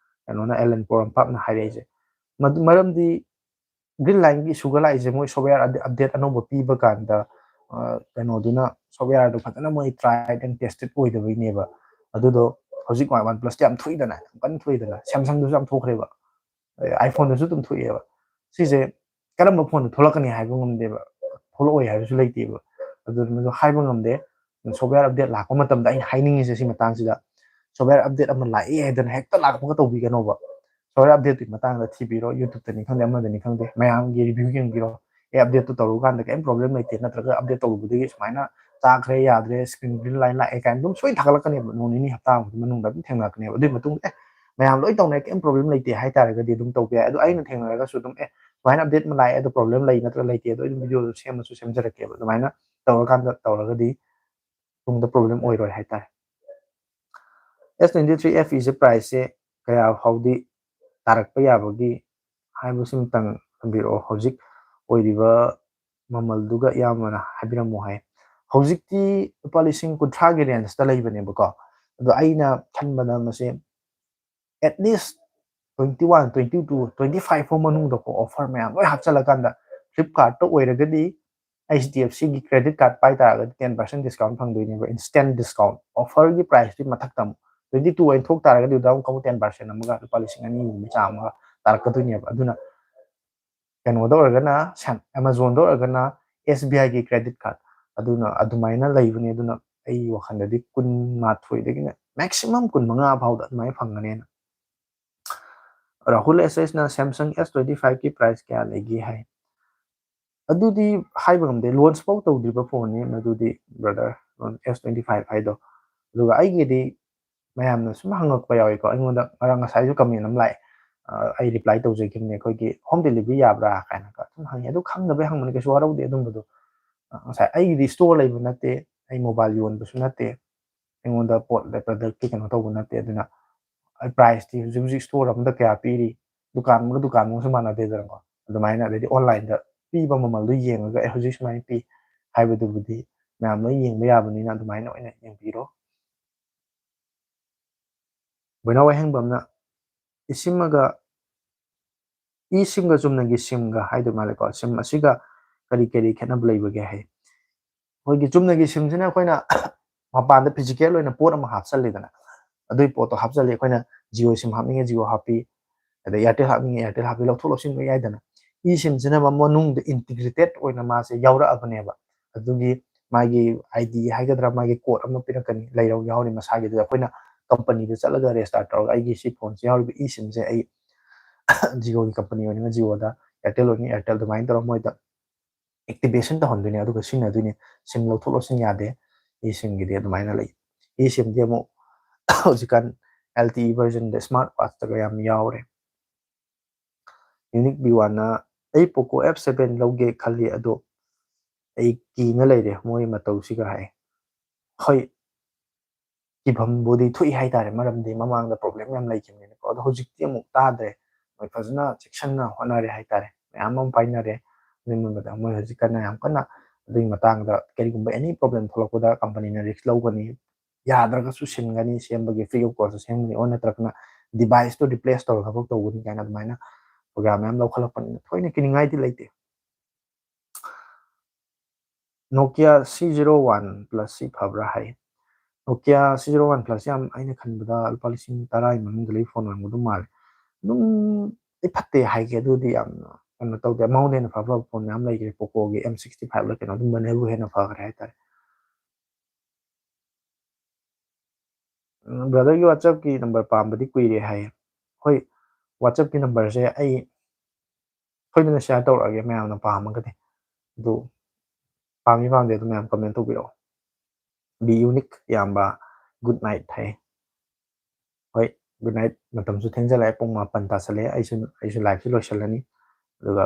ꯀꯩꯅꯣꯅ, ꯑꯦꯂꯟ ꯄꯣꯔꯣꯝꯄꯥꯛꯅ ꯍꯥꯏꯔꯛꯏꯁꯦ꯫ ꯃꯗꯨ, ꯃꯔꯝꯗꯤ green line ꯒꯤ issue ꯒ ꯂꯥꯛꯏꯁꯦ ꯃꯣꯏ software update ꯑꯅꯧꯕ ꯄꯤꯕ ꯀꯥꯟꯗ, ꯑ, ꯀꯩꯅꯣꯗꯨꯅ, software ꯗꯣ ꯐꯖꯅ ꯃꯣꯏ tried and tested ꯑꯣꯏꯗꯕꯩꯅꯦꯕ꯫ ꯑꯗꯨꯗꯣ ꯍꯧꯖꯤꯛ OnePlus ꯇ ꯌꯥꯝ ꯊꯣꯛꯏꯗꯅ, ꯌꯥꯝ ꯀꯟꯅ ꯊꯣꯛꯏꯗꯅ, Samsung ꯗꯁꯨ ꯌꯥꯝ ꯊꯣꯛꯈ꯭ꯔꯦꯕ, iPhone ꯗꯁꯨ ꯑꯗꯨꯝ ꯊꯣꯛꯑꯦꯕ꯫ ꯁꯤꯁꯦ ꯀꯔꯝꯕ phone ꯗ ꯊꯣꯛꯂꯛꯀꯅꯤ ꯍꯥꯏꯕ ꯉꯝꯗꯦꯕ, ꯊꯣꯛꯂꯛꯑꯣꯏ ꯍꯥꯏꯕꯁꯨ ꯂꯩꯇꯦꯕ꯫ ꯑꯗꯨꯅ ꯃꯗꯨ ꯍꯥꯏꯕ ꯉꯝꯗꯦ꯫ Software update ꯂꯥꯛꯄ ꯃꯇꯝꯗ ꯑꯩꯅ ꯍꯥꯏꯅꯤꯡꯉꯤꯁꯦ ꯁꯤ ꯃꯇꯥꯡꯁꯤꯗ, software update ꯑꯃ ꯂꯥꯛꯑꯦ ꯍꯥꯏꯗꯅ ꯍꯦꯛꯇ ꯂꯥꯛꯄꯒ ꯇꯧꯕꯤꯒꯅꯣꯕ꯫ Software update ꯇꯨꯒꯤ ꯃꯇꯥꯡꯗ ꯊꯤꯕꯤꯔꯣ, YouTube ꯇꯅꯤ ꯈꯪꯗꯦ, ꯑꯃꯗꯅꯤ ꯈꯪꯗꯦ, ꯃꯌꯥꯝꯒꯤ review ꯌꯦꯡꯕꯤꯔꯣ꯫ ꯑꯦ, update ꯇꯨ ꯇꯧꯔꯨꯀꯥꯟꯗ ꯀꯔꯤꯝ problem ꯂꯩꯇꯦ, ꯅꯠꯇ꯭ꯔꯒ update ꯇꯧꯔꯨꯕꯗꯒꯤ ꯁꯨꯃꯥꯏꯅ ꯆꯥꯈ꯭ꯔꯦ, ꯌꯥꯗ꯭ꯔꯦ, screen green line ꯂꯥꯛꯑꯦ ꯀꯥꯏꯅ ꯑꯗꯨꯝ ꯁꯣꯏꯅ ꯊꯥꯒꯠꯂꯛꯀꯅꯦꯕ, ꯅꯣꯡ ꯅꯤꯅꯤ ꯍꯞꯇꯥ ꯑꯃꯒꯤ ꯃꯅꯨꯡꯗ ꯑꯗꯨꯝ ꯊꯦꯡꯅꯔꯛꯀꯅꯦꯕ꯫ ꯑꯗꯨꯒꯤ ꯃꯇꯨꯡꯗ, ꯑꯦ, ꯃꯌꯥꯝ ꯂꯣꯏ ꯇꯧꯅꯩ, ꯀꯔꯤꯝ problem ꯂꯩꯇꯦ ꯍꯥꯏꯇꯥꯔꯒꯗꯤ ꯑꯗꯨꯝ ꯇꯧꯕ ꯌꯥꯏ꯫ ꯑꯗꯣ ꯑꯩꯅ ꯊꯦꯡꯅꯔꯒꯁꯨ ꯑꯗꯨꯝ, ꯑꯦ, ꯁꯨꯃꯥꯏꯅ ꯑꯞꯗꯦꯠ ꯑꯃ ꯂꯥꯛꯑꯦ, ꯑꯗꯣ ꯄ꯭ꯔꯣꯕ꯭ꯂꯦꯝ ꯂꯩ ꯅꯠꯇ꯭ꯔꯒ ꯂꯩꯇꯦ, ꯑꯗꯣ ꯑꯩ ꯑꯗꯨꯝ ꯚꯤꯗꯤꯑꯣꯗꯣ ꯁꯦꯝꯃꯁꯨ ꯁꯦꯝꯖꯔꯛꯀꯦꯕ꯫ ꯑꯗꯨꯃꯥꯏꯅ ꯇꯧꯔꯀꯥꯟꯗ ꯇꯧꯔꯒꯗꯤ ꯇꯨꯡꯗ ꯄ꯭ꯔꯣꯕ꯭ꯂꯦꯝ ꯑꯣꯏꯔꯣꯏ ꯍꯥꯏꯇꯥꯔꯦ꯫ ꯑꯦꯁ ꯇ꯭ꯋꯦꯟꯇꯤ ꯊ꯭ꯔꯤ ꯑꯦꯐ ꯏꯁꯦ ꯄ꯭ꯔꯥꯏꯁꯁꯦ ꯀꯌꯥ ꯐꯥꯎꯗꯤ ꯇꯥꯔꯛꯄ ꯌꯥꯕꯒꯤ ꯍꯥꯏꯕꯁꯤꯃꯇꯪ ꯊꯝꯕꯤꯔꯛꯑꯣ꯫ ꯍꯧꯖꯤꯛ ꯑꯣꯏꯔꯤꯕ ꯃꯃꯜꯗꯨꯒ ꯏꯌꯥꯝꯕꯅ ꯍꯥꯏꯕꯤꯔꯝꯃꯨ ꯍꯥꯏ꯫ ꯍꯧꯖꯤꯛꯇꯤ ꯂꯨꯄꯥ ꯂꯤꯁꯤꯡ ꯀꯨꯟꯊ꯭ꯔꯥꯒꯤ ꯔꯦꯟꯖꯇ ꯂꯩꯕꯅꯦꯕꯀꯣ꯫ ꯑꯗꯣ ꯑꯩꯅ ꯈꯟꯕꯗ ꯃꯁꯤ at least twenty one, twenty two, twenty five ꯐꯥꯎ ꯃꯅꯨꯡꯗꯀꯣ ꯑꯣꯐꯔ ꯃꯌꯥꯝ ꯂꯣꯏ ꯍꯥꯞꯆꯤꯜꯂꯀꯥꯟꯗ, ꯐ꯭ꯂꯤꯞꯀꯥꯔꯠꯇ ꯑꯣꯏꯔꯒꯗꯤ ꯑꯩꯆ ꯗꯤ ꯑꯦꯐ ꯁꯤꯒꯤ ꯀ꯭ꯔꯦꯗꯤꯠ ꯀꯥꯔꯠ ꯄꯥꯏ ꯇꯥꯔꯒꯗꯤ ꯇꯦꯟ ꯄꯥꯔꯁꯦꯟ ꯗꯤꯁꯀꯥꯎꯟ ꯐꯪꯗꯣꯏꯅꯦꯕ, ꯏꯟꯁꯇꯦꯟ ꯗꯤꯁꯀꯥꯎꯟ꯫ ꯑꯣꯐꯔꯒꯤ ꯄ꯭ꯔꯥꯏꯁꯇꯤ ꯃꯊꯛꯇ ꯑꯃꯨꯛ, ꯇ꯭ꯋꯦꯟꯇꯤ ꯇꯨ ꯑꯣꯏꯅ ꯊꯣꯛ ꯇꯥꯔꯒꯗꯤ ꯑꯗꯨꯗ ꯑꯃꯨꯛ ꯇꯦꯟ ꯄꯥꯔꯁꯦꯟ ꯑꯃꯒ ꯂꯨꯄꯥ ꯂꯤꯁꯤꯡ ꯑꯅꯤꯒꯨꯝꯕ ꯆꯥꯝꯃꯒ ꯇꯥꯔꯛꯀꯗꯣꯏꯅꯦꯕ꯫ ꯑꯗꯨꯅ ꯀꯩꯅꯣꯗ ꯑꯣꯏꯔꯒꯅ, ꯑꯦꯃꯥꯖꯣꯟꯗ ꯑꯣꯏꯔꯒꯅ ꯑꯦꯁ ꯕꯤ ꯑꯥꯏꯒꯤ ꯀ꯭ꯔꯦꯗꯤꯠ ꯀꯥꯔꯠ, ꯑꯗꯨꯅ ꯑꯗꯨꯃꯥꯏꯅ ꯂꯩꯕꯅꯦ꯫ ꯑꯗꯨꯅ ꯑꯩ ꯋꯥꯈꯜꯗꯗꯤ ꯀꯨꯟ ꯃꯥꯊꯣꯏꯗꯒꯤꯅ ꯃꯦꯛꯁꯤꯃꯝ ꯀꯨꯟ ꯃꯉꯥ ꯐꯥꯎꯗ ꯑꯗꯨꯃꯥꯏꯅ ꯐꯪꯒꯅꯦꯅ꯫ ꯔꯥꯍꯨꯜ ꯑꯦꯁ ꯑꯦꯁꯅ ꯁꯦꯝꯁꯪ ꯑꯦꯁ ꯇ꯭ꯋꯦꯟꯇꯤ ꯐꯥꯏꯚꯀꯤ ꯄ꯭ꯔꯥꯏꯁ ꯀꯌꯥ ꯂꯩꯒꯦ ꯍꯥꯏ꯫ ꯑꯗꯨꯗꯤ ꯍꯥꯏꯕ ꯉꯝꯗꯦ, ꯂꯣꯟꯁ ꯐꯥꯎ ꯇꯧꯗ꯭ꯔꯤꯕ ꯐꯣꯟꯅꯤ ꯃꯗꯨꯗꯤ, ꯕ꯭ꯔꯗꯔ, ꯑꯦꯁ ꯇ꯭ꯋꯦꯟꯇꯤ ꯐꯥꯏꯚ ꯍꯥꯏꯗꯣ꯫ ꯑꯗꯨꯒ ꯑꯩꯒꯤꯗꯤ ꯃꯌꯥꯝꯅ ꯁꯨꯝ ꯍꯪꯉꯛꯄ ꯌꯥꯎꯋꯤꯀꯣ, ꯑꯩꯉꯣꯟꯗ ꯉꯔꯥꯡ ꯉꯁꯥꯏꯁꯨ ꯀꯃꯦꯟ ꯑꯃ ꯂꯥꯛꯑꯦ, ꯑ, ꯑꯩ ꯔꯤꯄ꯭ꯂꯥꯏ ꯇꯧꯖꯈꯤꯕꯅꯦ, ꯑꯩꯈꯣꯏꯒꯤ ꯍꯣꯝ ꯗꯦꯂꯤꯚꯔꯤ ꯌꯥꯕ꯭ꯔꯥ ꯀꯥꯏꯅꯒ ꯁꯨꯝ ꯍꯪꯉꯦ꯫ ꯑꯗꯨ ꯈꯪꯗꯕꯩ ꯍꯪꯕꯅꯤ, ꯀꯩꯁꯨ ꯋꯥꯔꯧꯗꯦ ꯑꯗꯨꯝꯕꯗꯣ꯫ ꯑ, ꯉꯁꯥꯏ ꯑꯩꯒꯤꯗꯤ ꯁ꯭ꯇꯣꯔ ꯂꯩꯕ ꯅꯠꯇꯦ, ꯑꯩ ꯃꯣꯕꯥꯏꯜ ꯌꯣꯟꯕꯁꯨ ꯅꯠꯇꯦ, ꯑꯩꯉꯣꯟꯗ ꯄꯣꯠ ꯄ꯭ꯔꯗꯛꯀꯤ ꯀꯩꯅꯣ ꯇꯧꯕ ꯅꯠꯇꯦ꯫ ꯑꯗꯨꯅ ꯑꯩ ꯄ꯭ꯔꯥꯏꯁꯇꯤ ꯍꯧꯖꯤꯛ ꯍꯧꯖꯤꯛ ꯁ꯭ꯇꯣꯔ ꯑꯃꯗ ꯀꯌꯥ ꯄꯤꯔꯤ, ꯗꯨꯀꯥꯟ ꯑꯃꯒ ꯗꯨꯀꯥꯟ ꯑꯃꯒꯁꯨ ꯃꯥꯟꯅꯗꯦꯗꯅꯀꯣ꯫ ꯑꯗꯨꯃꯥꯏꯅ, ꯑꯗꯩꯗꯤ ꯑꯣꯟꯂꯥꯏꯟꯗ ꯄꯤꯕ ꯃꯃꯜꯗꯣ ꯌꯦꯡꯉꯒ, "ꯑꯦ, ꯍꯧꯖꯤꯛ ꯁꯨꯃꯥꯏꯅ ꯄꯤ" ꯍꯥꯏꯕꯗꯨꯕꯨꯗꯤ ꯃꯌꯥꯝ ꯂꯣꯏ ꯌꯦꯡꯕ ꯌꯥꯕꯅꯤꯅ ꯑꯗꯨꯃꯥꯏꯅ ꯑꯣꯏꯅ ꯌꯦꯡꯕꯤꯔꯣ꯫ ꯕꯣꯏꯅꯥꯎ ꯋꯥꯍꯦꯡꯕꯝꯅ, "ꯏꯁꯤꯝꯒ, ꯏ ꯁꯤꯝꯒ ꯆꯨꯝꯅꯒꯤ ꯁꯤꯝꯒ" ꯍꯥꯏꯗꯣꯏ ꯃꯥꯜꯂꯦꯀꯣ, "ꯁꯤꯝ ꯑꯁꯤꯒ ꯀꯔꯤ ꯀꯔꯤ ꯈꯦꯠꯅꯕ ꯂꯩꯕꯒꯦ?" ꯍꯥꯏ꯫ ꯑꯩꯈꯣꯏꯒꯤ ꯆꯨꯝꯅꯒꯤ ꯁꯤꯝꯁꯤꯅ ꯑꯩꯈꯣꯏꯅ ꯃꯄꯥꯟꯗ ꯐꯤꯖꯤꯀꯦꯜ ꯑꯣꯏꯅ ꯄꯣꯠ ꯑꯃ ꯍꯥꯞꯆꯜꯂꯤꯗꯅ, ꯑꯗꯨꯒꯤ ꯄꯣꯠꯇꯣ ꯍꯥꯞꯆꯜꯂꯤ꯫ ꯑꯩꯈꯣꯏꯅ ꯖꯤꯑꯣ ꯁꯤꯝ ꯍꯥꯞꯅꯤꯡꯉꯦ ꯖꯤꯑꯣ ꯍꯥꯞꯄꯤ, ꯑꯗꯩ ꯑꯦꯌꯥꯔꯇꯦꯜ ꯍꯥꯞꯅꯤꯡꯉꯦ ꯑꯦꯌꯥꯔꯇꯦꯜ ꯍꯥꯞꯄꯤ, ꯂꯧꯊꯣꯛ ꯂꯧꯁꯤꯟ ꯂꯣꯏ ꯌꯥꯏꯗꯅ꯫ ꯏ ꯁꯤꯝꯁꯤꯅ ꯃ-, ꯃꯅꯨꯡꯗ ꯏꯟꯇꯤꯒ꯭ꯔꯦꯇꯦꯠ ꯑꯣꯏꯅ ꯃꯥꯁꯦ ꯌꯥꯎꯔꯛꯑꯕꯅꯦꯕ꯫ ꯑꯗꯨꯒꯤ ꯃꯥꯒꯤ ꯑꯥꯏ ꯗꯤ ꯍꯥꯏꯒꯗ꯭ꯔꯥ, ꯃꯥꯒꯤ ꯀꯣꯗ ꯑꯃ ꯄꯤꯔꯛꯀꯅꯤ, ꯂꯩꯔꯧ ꯌꯥꯎꯔꯤ ꯃꯁꯥꯒꯤꯗꯨꯗ꯫ ꯑꯩꯈꯣꯏꯅ ꯀꯝꯄꯅꯤꯗ ꯆꯠꯂꯒ ꯔꯦꯖꯤꯁꯇꯥꯔ ꯇꯧꯔꯒ, "ꯑꯩꯒꯤ ꯁꯤ ꯐꯣꯟꯁꯦ ꯌꯥꯎꯔꯤꯕ ꯏ ꯁꯤꯝꯁꯦ ꯑꯩ ꯖꯤꯑꯣꯒꯤ ꯀꯝꯄꯅꯤ ꯑꯣꯏꯅꯤꯡꯉ ꯖꯤꯑꯣꯗ, ꯑꯦꯌꯥꯔꯇꯦꯜ ꯑꯣꯏꯅꯤꯡꯉ ꯑꯦꯌꯥꯔꯇꯦꯜ", ꯑꯗꯨꯃꯥꯏꯅ ꯇꯧꯔꯒ ꯃꯣꯏꯗ ꯑꯦꯛꯇꯤꯚꯦꯁꯟ ꯇꯧꯍꯟꯗꯣꯏꯅꯦ, ꯑꯗꯨꯒ ꯁꯤꯖꯤꯟꯅꯗꯣꯏꯅꯦ꯫ ꯁꯤꯝ ꯂꯧꯊꯣꯛ ꯂꯧꯁꯤꯟ ꯌꯥꯗꯦ꯫ ꯏ ꯁꯤꯝꯒꯤꯗꯤ ꯑꯗꯨꯃꯥꯏꯅ ꯂꯩ꯫ ꯏ ꯁꯤꯝꯗꯤ ꯑꯃꯨꯛ ꯍꯧꯖꯤꯛꯀꯥꯟ ꯑꯦꯜ ꯇꯤ ꯏ ꯚꯔꯖꯟꯗ ꯁ꯭ꯃꯥꯔꯠ ꯋꯥꯠꯆꯇꯒ ꯌꯥꯝ ꯌꯥꯎꯔꯦ꯫ ꯌꯨꯅꯤꯛ ꯕꯤ ꯋꯥꯟꯅ ꯑꯩ Poco F seven ꯂꯧꯒꯦ ꯈꯜꯂꯤ, ꯑꯗꯣ ꯑꯩ ꯀꯤꯅ ꯂꯩꯔꯦ ꯃꯣꯏ ꯃꯇꯧꯁꯤꯒ ꯍꯥꯏ꯫ ꯍꯣꯏ, ꯀꯤꯐꯝꯕꯨꯗꯤ ꯊꯣꯛꯏ ꯍꯥꯏꯇꯥꯔꯦ, ꯃꯔꯝꯗꯤ ꯃꯃꯥꯡꯗ problem ꯌꯥꯝ ꯂꯩꯈꯤꯕꯅꯤꯅꯀꯣ꯫ ꯑꯗꯣ ꯍꯧꯖꯤꯛꯇꯤ ꯑꯃꯨꯛ ꯇꯥꯗ꯭ꯔꯦ, ꯃꯣꯏ ꯐꯖꯅ ꯆꯦꯛꯁꯤꯟꯅ ꯍꯣꯠꯅꯔꯦ ꯍꯥꯏꯇꯥꯔꯦ, ꯃꯌꯥꯝ ꯑꯃ ꯄꯥꯏꯅꯔꯦ꯫ ꯑꯗꯨꯒꯤ ꯃꯅꯨꯡꯗ ꯃꯣꯏ ꯍꯧꯖꯤꯛ ꯀꯟꯅ, ꯌꯥꯝ ꯀꯟꯅ ꯑꯗꯨꯒꯤ ꯃꯇꯥꯡꯗ ꯀꯔꯤꯒꯨꯝꯕ any problem ꯊꯣꯛꯂꯛꯄꯗ companyꯅ risk ꯂꯧꯒꯅꯤ, ꯌꯥꯗ꯭ꯔꯒꯁꯨ ꯁꯤꯟꯒꯅꯤ, ꯁꯦꯝꯕꯒꯤ free of cost ꯁꯦꯝꯒꯅꯤ, ꯑꯣꯔ ꯅꯠꯇ꯭ꯔꯒꯅ deviceꯇꯣ replace ꯇꯧꯔꯒ ꯊꯕꯛ ꯇꯧꯒꯅꯤ ꯀꯥꯏꯅ ꯑꯗꯨꯃꯥꯏꯅ program ꯃꯌꯥꯝ ꯂꯧꯈꯠꯂꯛꯄꯅꯤꯅ ꯊꯣꯏꯅ ꯀꯤꯅꯤꯡꯉꯥꯏꯗꯤ ꯂꯩꯇꯦ꯫ Nokia C zero one Plus ꯁꯤ ꯐꯕ꯭ꯔꯥ ꯍꯥꯏ꯫ Nokia C zero one Plus ꯌꯥꯝ, ꯑꯩꯅ ꯈꯟꯕꯗ ꯂꯨꯄꯥ ꯂꯤꯁꯤꯡ ꯇꯔꯥꯒꯤ ꯃꯅꯨꯡꯗ ꯂꯩ phone ꯑꯣꯏꯔꯝꯒꯗꯧ ꯃꯥꯜꯂꯦ꯫ ꯑꯗꯨꯝ ꯑꯩ ꯐꯠꯇꯦ ꯍꯥꯏꯒꯦ, ꯑꯗꯨꯗꯤ ꯌꯌꯥꯝꯅ ꯀꯩꯅꯣ ꯇꯧꯗꯦ꯫ ꯃꯉꯣꯟꯗ ꯍꯦꯟꯅ ꯐꯕ phone ꯃꯌꯥꯝ ꯂꯩꯈ꯭ꯔꯦ, Pocoꯒꯤ M sixty five ꯂ ꯀꯩꯅꯣ, ꯑꯗꯨꯝꯕꯅꯕꯨ ꯍꯦꯟꯅ ꯐꯈ꯭ꯔꯦ ꯍꯥꯏꯇꯥꯔꯦ꯫ ꯎꯝ, brotherꯒꯤ WhatsAppꯀꯤ number ꯄꯥꯝꯕꯗꯤ ꯀꯨꯏꯔꯦ ꯍꯥꯏꯌꯦ꯫ ꯍꯣꯏ, WhatsAppꯀꯤ numberꯁꯦ ꯑꯩ ꯁꯣꯏꯗꯅ share ꯇꯧꯔꯛꯑꯒꯦ, ꯃꯌꯥꯝꯅ ꯄꯥꯝꯃꯒꯗꯤ꯫ ꯑꯗꯨ ꯄꯥꯝꯃꯤ ꯄꯥꯝꯗꯦ ꯑꯗꯨ ꯃꯌꯥꯝ comment ꯇꯧꯕꯤꯔꯛꯑꯣ꯫ Be unique ꯏꯌꯥꯝꯕ, good night ꯍꯥꯏ꯫ ꯍꯣꯏ, good night꯫ ꯃꯇꯝꯁꯨ ꯊꯦꯡꯖꯜꯂꯛꯑꯦ, ꯄꯨꯡ ꯃꯥꯄꯟ ꯇꯥꯁꯜꯂꯛꯑꯦ꯫ ꯑꯩꯁꯨ, ꯑꯩꯁꯨ liveꯁꯤ ꯂꯣꯏꯁꯤꯜꯂꯅꯤ꯫ ꯑꯗꯨꯒ,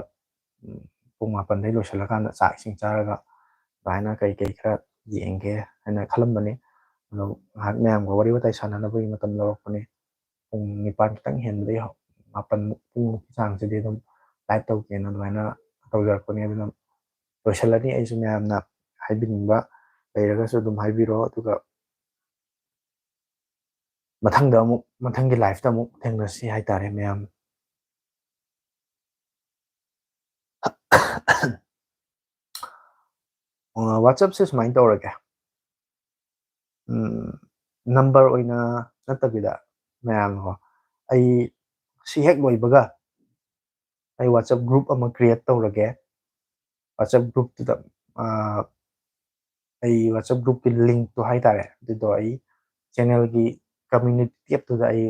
ꯎꯝ, ꯄꯨꯡ ꯃꯥꯄꯟꯗꯩ ꯂꯣꯏꯁꯤꯜꯂꯀꯥꯟꯗ ꯆꯥꯛ ꯏꯁꯤꯡ ꯆꯥꯔꯒ ꯑꯗꯨꯃꯥꯏꯅ ꯀꯩ ꯀꯩ ꯈꯔ ꯌꯦꯡꯒꯦ ꯍꯥꯏꯅ ꯈꯜꯂꯝꯕꯅꯤ꯫ ꯑꯗꯣ ꯉꯥꯏꯍꯥꯛ ꯃꯌꯥꯝꯒ ꯋꯥꯔꯤ ꯋꯥꯇꯥꯏ ꯁꯥꯟꯅꯅꯕꯒꯤ ꯃꯇꯝ ꯂꯧꯔꯛꯄꯅꯤ꯫ ꯄꯨꯡ ꯅꯤꯄꯥꯟ ꯈꯤꯇꯪ ꯍꯦꯟꯕꯗꯒꯤ ꯍꯧ-, ꯃꯥꯄꯟ ꯄꯨꯡꯃꯨꯛꯀꯤ ꯆꯥꯡꯁꯤꯗꯤ ꯑꯗꯨꯝ live ꯇꯧꯒꯦꯅ ꯑꯗꯨꯃꯥꯏꯅ ꯇꯧꯖꯔꯛꯄꯅꯤ꯫ ꯑꯗꯨꯅ ꯂꯣꯏꯁꯤꯜꯂꯅꯤ꯫ ꯑꯩꯁꯨ ꯃꯌꯥꯝꯅ ꯍꯥꯏꯕꯤꯅꯤꯡꯕ ꯂꯩꯔꯒꯁꯨ ꯑꯗꯨꯝ ꯍꯥꯏꯕꯤꯔꯣ꯫ ꯑꯗꯨꯒ ꯃꯊꯪꯗ ꯑꯃꯨꯛ, ꯃꯊꯪꯒꯤ liveꯇ ꯑꯃꯨꯛ ꯊꯦꯡꯅꯁꯤ ꯍꯥꯏꯇꯥꯔꯦ ꯃꯌꯥꯝ꯫ ꯑ, WhatsAppꯁꯦ ꯁꯨꯃꯥꯏꯅ ꯇꯧꯔꯒꯦ꯫ ꯎꯝ, number ꯑꯣꯏꯅ ꯅꯠꯇꯕꯤꯗ ꯃꯌꯥꯝꯀꯣ, ꯑꯩ ꯁꯤ ꯍꯦꯛ ꯂꯣꯏꯕꯒ ꯑꯩ WhatsApp group ꯑꯃ create ꯇꯧꯔꯒꯦ꯫ WhatsApp groupꯇꯨꯗ, ꯑ, ꯑꯩ WhatsApp groupꯀꯤ linkꯇꯣ ꯍꯥꯏꯇꯥꯔꯦ, ꯑꯗꯨꯗꯣ ꯑꯩ channelꯒꯤ community tabꯇꯨꯗ ꯑꯩ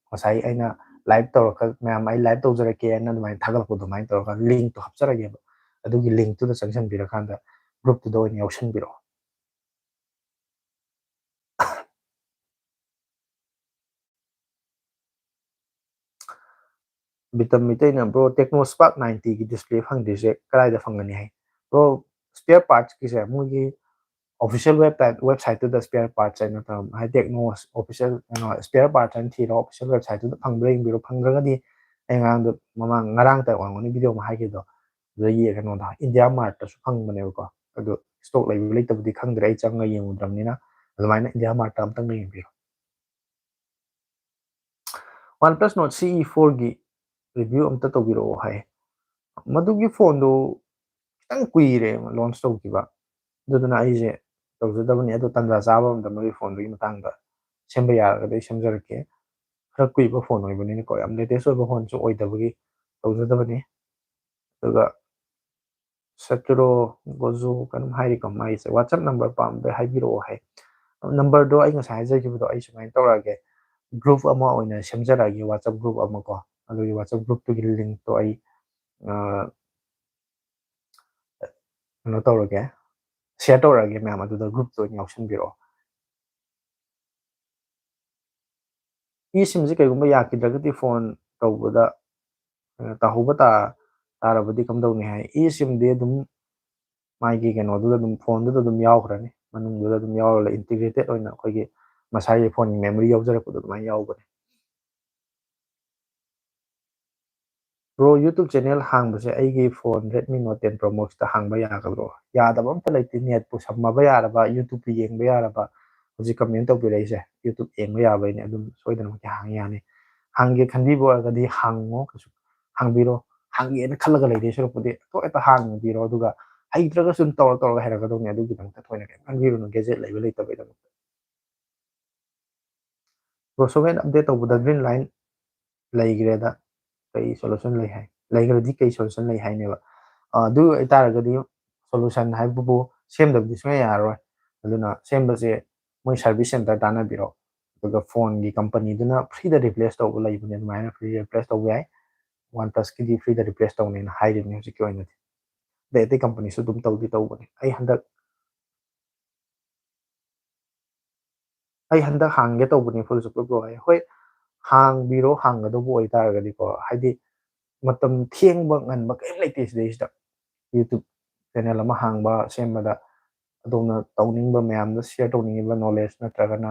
ꯉꯁꯥꯏ ꯑꯩꯅ live ꯇꯧꯔꯒ ꯃꯌꯥꯝ ꯑꯩ live ꯇꯧꯖꯔꯛꯀꯦ ꯍꯥꯏꯅ ꯑꯗꯨꯃꯥꯏꯅ ꯊꯥꯒꯠꯂꯛꯄ ꯑꯗꯨꯃꯥꯏꯅ ꯇꯧꯔꯒ linkꯇꯣ ꯍꯥꯞꯆꯔꯒꯦꯕ꯫ ꯑꯗꯨꯒꯤ linkꯇꯨꯗ ꯆꯪꯁꯤꯟꯕꯤꯔꯀꯥꯟꯗ groupꯇꯨꯗ ꯑꯣꯏꯅ ꯌꯥꯎꯁꯟꯕꯤꯔꯛꯑꯣ꯫ ꯕꯤꯇꯝ ꯃꯤꯇꯩꯅ, "Bro, Tecno Spark ninety ꯒꯤ display ꯐꯪꯗ꯭ꯔꯤꯁꯦ ꯀꯗꯥꯏꯗ ꯐꯪꯒꯅꯤ?" ꯍꯥꯏ꯫ Bro, spare parts ꯀꯤꯁꯦ ꯃꯣꯏꯒꯤ official website, website ꯇꯨꯗ spare parts ꯍꯥꯏꯅ ꯇꯧꯔꯝ-, ꯍꯥꯏ, Tecno official, ꯀꯩꯅꯣ, spare parts ꯍꯥꯏꯅ ꯊꯤꯔꯣ, official website ꯇꯨꯗ ꯐꯪꯕ꯭ꯔꯥ ꯌꯦꯡꯕꯤꯔꯣ꯫ ꯐꯪꯗ꯭ꯔꯒꯗꯤ ꯑꯩ ꯉꯔꯥꯡꯗꯣ, ꯃꯃꯥꯡ ꯉꯔꯥꯡ ꯇ ꯑꯣꯏꯔꯝꯒꯅꯤ video ꯑꯃ ꯍꯥꯏꯈꯤꯕꯗꯣ, ꯑꯗꯨꯗꯒꯤ ꯀꯩꯅꯣꯗ India Mart ꯇꯁꯨ ꯐꯪꯕꯅꯦꯕꯀꯣ꯫ ꯑꯗꯨ stock ꯂꯩꯕ ꯂꯩꯇꯕꯗꯤ ꯈꯪꯗ꯭ꯔꯦ, ꯑꯩ ꯆꯪꯉ ꯌꯦꯡꯉꯨꯗ꯭ꯔꯕꯅꯤꯅ꯫ ꯑꯗꯨꯃꯥꯏꯅ India Mart ꯇ ꯑꯝꯇꯪ ꯌꯦꯡꯕꯤꯔꯣ꯫ OnePlus Nord C E four ꯒꯤ review ꯑꯝꯇ ꯇꯧꯕꯤꯔꯛꯑꯣ ꯍꯥꯏ꯫ ꯃꯗꯨꯒꯤ ꯐꯣꯟꯗꯨ ꯈꯤꯇꯪ ꯀꯨꯏꯔꯦ launch ꯇꯧꯈꯤꯕ, ꯑꯗꯨꯗꯨꯅ ꯑꯩꯁꯦ ꯇꯧꯖꯗꯕꯅꯤ꯫ ꯑꯗꯣ ꯇꯟꯖꯥ ꯆꯥꯕ ꯑꯝꯗ ꯃꯗꯨꯒꯤ ꯐꯣꯟꯗꯨꯒꯤ ꯃꯇꯥꯡꯗ ꯁꯦꯝꯕ ꯌꯥꯔꯒꯗꯤ ꯑꯩ ꯁꯦꯝꯖꯔꯛꯀꯦ꯫ ꯈꯔ ꯀꯨꯏꯕ ꯐꯣꯟ ꯑꯣꯏꯕꯅꯤꯅꯀꯣ, ꯌꯥꯝ latest ꯑꯣꯏꯕ ꯐꯣꯟꯁꯨ ꯑꯣꯏꯗꯕꯒꯤ ꯇꯧꯖꯗꯕꯅꯤ꯫ ꯑꯗꯨꯒ ꯁꯇꯨꯔꯣ ꯒꯣꯖꯣ ꯀꯩꯅꯣꯝ ꯍꯥꯏꯔꯤꯀꯣ, ꯃꯥꯒꯤꯁꯦ WhatsApp number ꯄꯥꯝꯕꯗ ꯍꯥꯏꯕꯤꯔꯛꯑꯣ ꯍꯥꯏ꯫ Number ꯗꯣ ꯑꯩ ꯉꯁꯥꯏ ꯍꯥꯏꯖꯈꯤꯕꯗꯣ, ꯑꯩ ꯁꯨꯃꯥꯏꯅ ꯇꯧꯔꯛꯑꯒꯦ, group ꯑꯃ ꯑꯣꯏꯅ ꯁꯦꯝꯖꯔꯛꯑꯒꯦ, WhatsApp group ꯑꯃ ꯀꯣ꯫ ꯑꯗꯨꯒꯤ WhatsApp group ꯇꯨꯒꯤ link ꯇꯣ ꯑꯩ, ꯑ, ꯀꯩꯅꯣ ꯇꯧꯔꯒꯦ, share ꯇꯧꯔꯛꯑꯒꯦ ꯃꯌꯥꯝ, ꯑꯗꯨꯗ group ꯇ ꯑꯣꯏꯅ ꯌꯥꯎꯁꯟꯕꯤꯔꯛꯑꯣ꯫ eSIM ꯁꯤ ꯀꯩꯒꯨꯝꯕ ꯌꯥꯈꯤꯗ꯭ꯔꯒꯗꯤ ꯐꯣꯟ ꯇꯧꯕꯗ, ꯑ, ꯇꯧꯍꯧꯕ ꯇꯥ-, ꯇꯥꯔꯕꯗꯤ ꯀꯝꯗꯧꯅꯤ ꯍꯥꯏ? eSIM ꯗꯤ ꯑꯗꯨꯝ ꯃꯥꯒꯤ ꯀꯩꯅꯣꯗꯨꯗ ꯑꯗꯨꯝ, ꯐꯣꯟꯗꯨꯗ ꯑꯗꯨꯝ ꯌꯥꯎꯈ꯭ꯔꯅꯤ, ꯃꯅꯨꯡꯗꯨꯗ ꯑꯗꯨꯝ ꯌꯥꯎꯔꯒ integrated ꯑꯣꯏꯅ ꯑꯩꯈꯣꯏꯒꯤ ꯃꯁꯥꯒꯤ ꯐꯣꯟꯒꯤ memory ꯌꯥꯎꯖꯔꯛꯄꯗꯣ ꯑꯗꯨꯃꯥꯏꯅ ꯌꯥꯎꯕꯅꯦ꯫ Bro, YouTube channel ꯍꯥꯡꯕꯁꯦ ꯑꯩꯒꯤ phone Redmi Note ten Pro Max ꯇ ꯍꯥꯡꯕ ꯌꯥꯒꯗ꯭ꯔꯣ? ꯌꯥꯗꯕ ꯑꯝꯇ ꯂꯩꯇꯦ, net ꯄꯨ ꯁꯝꯃꯕ ꯌꯥꯔꯕ, YouTube ꯄꯨ ꯌꯦꯡꯕ ꯌꯥꯔꯕ꯫ ꯍꯧꯖꯤꯛ comment ꯇꯧꯕꯤꯔꯛꯏꯁꯦ YouTube ꯌꯦꯡꯕ ꯌꯥꯕꯩꯅꯦ, ꯑꯗꯨꯝ ꯁꯣꯏꯗꯅꯃꯛꯀꯤ ꯍꯥꯡ ꯌꯥꯅꯤ꯫ ꯍꯥꯡꯒꯦ ꯈꯟꯕꯤꯕ ꯑꯣꯏꯔꯒꯗꯤ ꯍꯥꯡꯉꯣ, ꯀꯩꯁꯨ ꯍꯥꯡꯕꯤꯔꯣ꯫ ꯍꯥꯡꯒꯦꯅ ꯈꯜꯂꯒ ꯂꯩꯗꯣꯏ ꯁꯔꯨꯛꯄꯨꯗꯤ ꯊꯣꯛ ꯍꯦꯛꯇ ꯍꯥꯡꯕꯤꯔꯣ, ꯑꯗꯨꯒ ꯍꯩꯇ꯭ꯔꯒꯁꯨ ꯑꯗꯨꯝ ꯇꯧꯔ ꯇꯧꯔꯒ ꯍꯩꯔꯛꯀꯗꯧꯅꯤ, ꯑꯗꯨꯒꯤꯗꯃꯛꯇ ꯊꯣꯏꯅ ꯀꯩꯝ ꯈꯟꯕꯤꯔꯨꯅꯨ, gadget ꯂꯩꯕ ꯂꯩꯇꯕꯩꯗꯃꯛꯇ꯫ Bro, software update ꯇꯧꯕꯗ green line ꯂꯩꯈ꯭ꯔꯦꯗ, ꯀꯩ solution ꯂꯩ ꯍꯥꯏ? ꯂꯩꯈ꯭ꯔꯗꯤ ꯀꯩ solution ꯂꯩ ꯍꯥꯏꯅꯦꯕ? ꯑ, ꯑꯗꯨ ꯑꯣꯏꯇꯥꯔꯒꯗꯤ solution ꯍꯥꯏꯕꯕꯨ ꯁꯦꯝꯗꯕꯗꯤ ꯁꯨꯡꯌꯥ ꯌꯥꯔꯔꯣꯏ꯫ ꯑꯗꯨꯅ ꯁꯦꯝꯕꯁꯦ ꯃꯣꯏ service center ꯇꯥꯟꯅꯕꯤꯔꯣ, ꯑꯗꯨꯒ ꯐꯣꯟꯒꯤ company ꯗꯨꯅ free ꯗ replace ꯇꯧꯕ ꯂꯩꯕꯅꯦ, ꯑꯗꯨꯃꯥꯏꯅ free replace ꯇꯧꯕ ꯌꯥꯏ꯫ OnePlus ꯀꯤꯗꯤ free ꯗ replace ꯇꯧꯅꯦꯅ ꯍꯥꯏꯔꯤꯕꯅꯤ ꯍꯧꯖꯤꯛꯀꯤ ꯑꯣꯏꯅꯗꯤ꯫ ꯑꯗꯩ ꯑꯇꯩ company ꯁꯨ ꯑꯗꯨꯝ ꯇꯧꯗꯤ ꯇꯧꯕꯅꯦ꯫ ꯑꯩ ꯍꯟꯗꯛ, ꯑꯩ ꯍꯟꯗꯛ ꯍꯥꯡꯒꯦ ꯇꯧꯕꯅꯦ full super bro ꯍꯥꯏ꯫ ꯍꯣꯏ, ꯍꯥꯡꯕꯤꯔꯣ, ꯍꯥꯡꯒꯗꯧꯕ ꯑꯣꯏꯇꯥꯔꯒꯗꯤꯀꯣ, ꯍꯥꯏꯗꯤ ꯃꯇꯝ ꯊꯦꯡꯕ ꯉꯟꯕ ꯀꯔꯤꯝ ꯂꯩꯇꯦ ꯁꯤꯗꯩꯁꯤꯗ꯫ YouTube channel ꯑꯃ ꯍꯥꯡꯕ ꯁꯦꯝꯕꯗ ꯑꯗꯣꯝꯅ ꯇꯧꯅꯤꯡꯕ ꯃꯌꯥꯝꯗ share ꯇꯧꯅꯤꯡꯉꯤꯕ knowledge ꯅꯠꯇ꯭ꯔꯒꯅ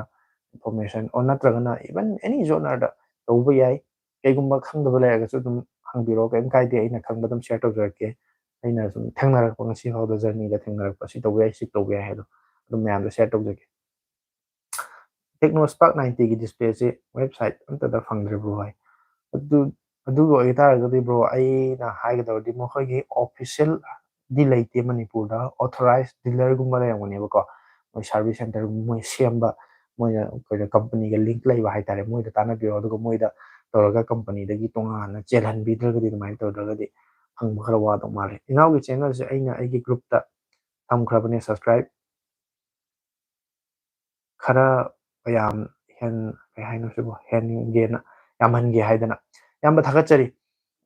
information or ꯅꯠꯇ꯭ꯔꯒꯅ even any genre ꯗ ꯇꯧꯕ ꯌꯥꯏ꯫ ꯀꯩꯒꯨꯝꯕ ꯈꯪꯗꯕ ꯂꯩꯔꯒꯁꯨ ꯑꯗꯨꯝ ꯍꯪꯕꯤꯔꯛꯑꯣ, ꯀꯔꯤꯝ ꯀꯥꯏꯗꯦ, ꯑꯩꯅ ꯈꯪꯕ ꯑꯗꯨꯝ share ꯇꯧꯖꯔꯛꯀꯦ꯫ ꯑꯩꯅ ꯁꯨꯝ ꯊꯦꯡꯅꯔꯛꯄ, ꯉꯁꯤ ꯐꯥꯎꯗ journey ꯗ ꯊꯦꯡꯅꯔꯛꯄ, ꯁꯤ ꯇꯧꯕ ꯌꯥꯏ, ꯁꯤ ꯇꯧꯕ ꯌꯥꯏ ꯍꯥꯏꯗꯣ ꯑꯗꯨꯝ ꯃꯌꯥꯝꯗ share ꯇꯧꯖꯒꯦ꯫ Tecno Spark ninety ꯒꯤ display ꯁꯤ website ꯑꯝꯇꯗ ꯐꯪꯗ꯭ꯔꯤꯕ꯭ꯔꯣ ꯍꯥꯏ? ꯑꯗꯨ, ꯑꯗꯨꯒꯤ ꯑꯣꯏꯇꯥꯔꯒꯗꯤ bro, ꯑꯩꯅ ꯍꯥꯏꯒꯗꯕꯗꯤ ꯃꯈꯣꯏꯒꯤ official ꯗꯤ ꯂꯩꯇꯦ ꯃꯅꯤꯄꯨꯔꯗ, authorized dealer ꯒꯨꯝꯕ ꯂꯩꯔꯝꯒꯅꯦꯕꯀꯣ, ꯃꯣꯏ service center ꯒꯨꯝꯕ ꯃꯣꯏ ꯁꯦꯝꯕ, ꯃꯣꯏꯅ ꯑꯩꯈꯣꯏꯅ company ꯒ link ꯂꯩꯕ ꯍꯥꯏꯇꯥꯔꯦ, ꯃꯣꯏꯗ ꯇꯥꯟꯅꯕꯤꯔꯣ, ꯑꯗꯨꯒ ꯃꯣꯏꯗ ꯇꯧꯔꯒ company ꯗꯒꯤ ꯇꯣꯉꯥꯟꯅ ꯆꯦꯜꯍꯟꯕꯤꯗ꯭ꯔꯒꯗꯤ, ꯑꯗꯨꯃꯥꯏꯅ ꯇꯧꯗ꯭ꯔꯒꯗꯤ ꯐꯪꯕ ꯈꯔ ꯋꯥꯗꯧ ꯃꯥꯜꯂꯦ꯫ ꯏꯅꯥꯎꯒꯤ channel ꯁꯦ ꯑꯩꯅ ꯑꯩꯒꯤ group ꯇ ꯊꯝꯈ꯭ꯔꯕꯅꯦ, subscribe ꯈꯔ ꯌꯥꯝ ꯍꯦꯟ-, ꯀꯩ ꯍꯥꯏꯅꯣ ꯁꯤꯕꯣ, ꯍꯦꯟꯒꯦꯅ, ꯌꯥꯝꯍꯟꯒꯦ ꯍꯥꯏꯗꯅ꯫ ꯏꯌꯥꯝꯕ ꯊꯥꯒꯠꯆꯔꯤ꯫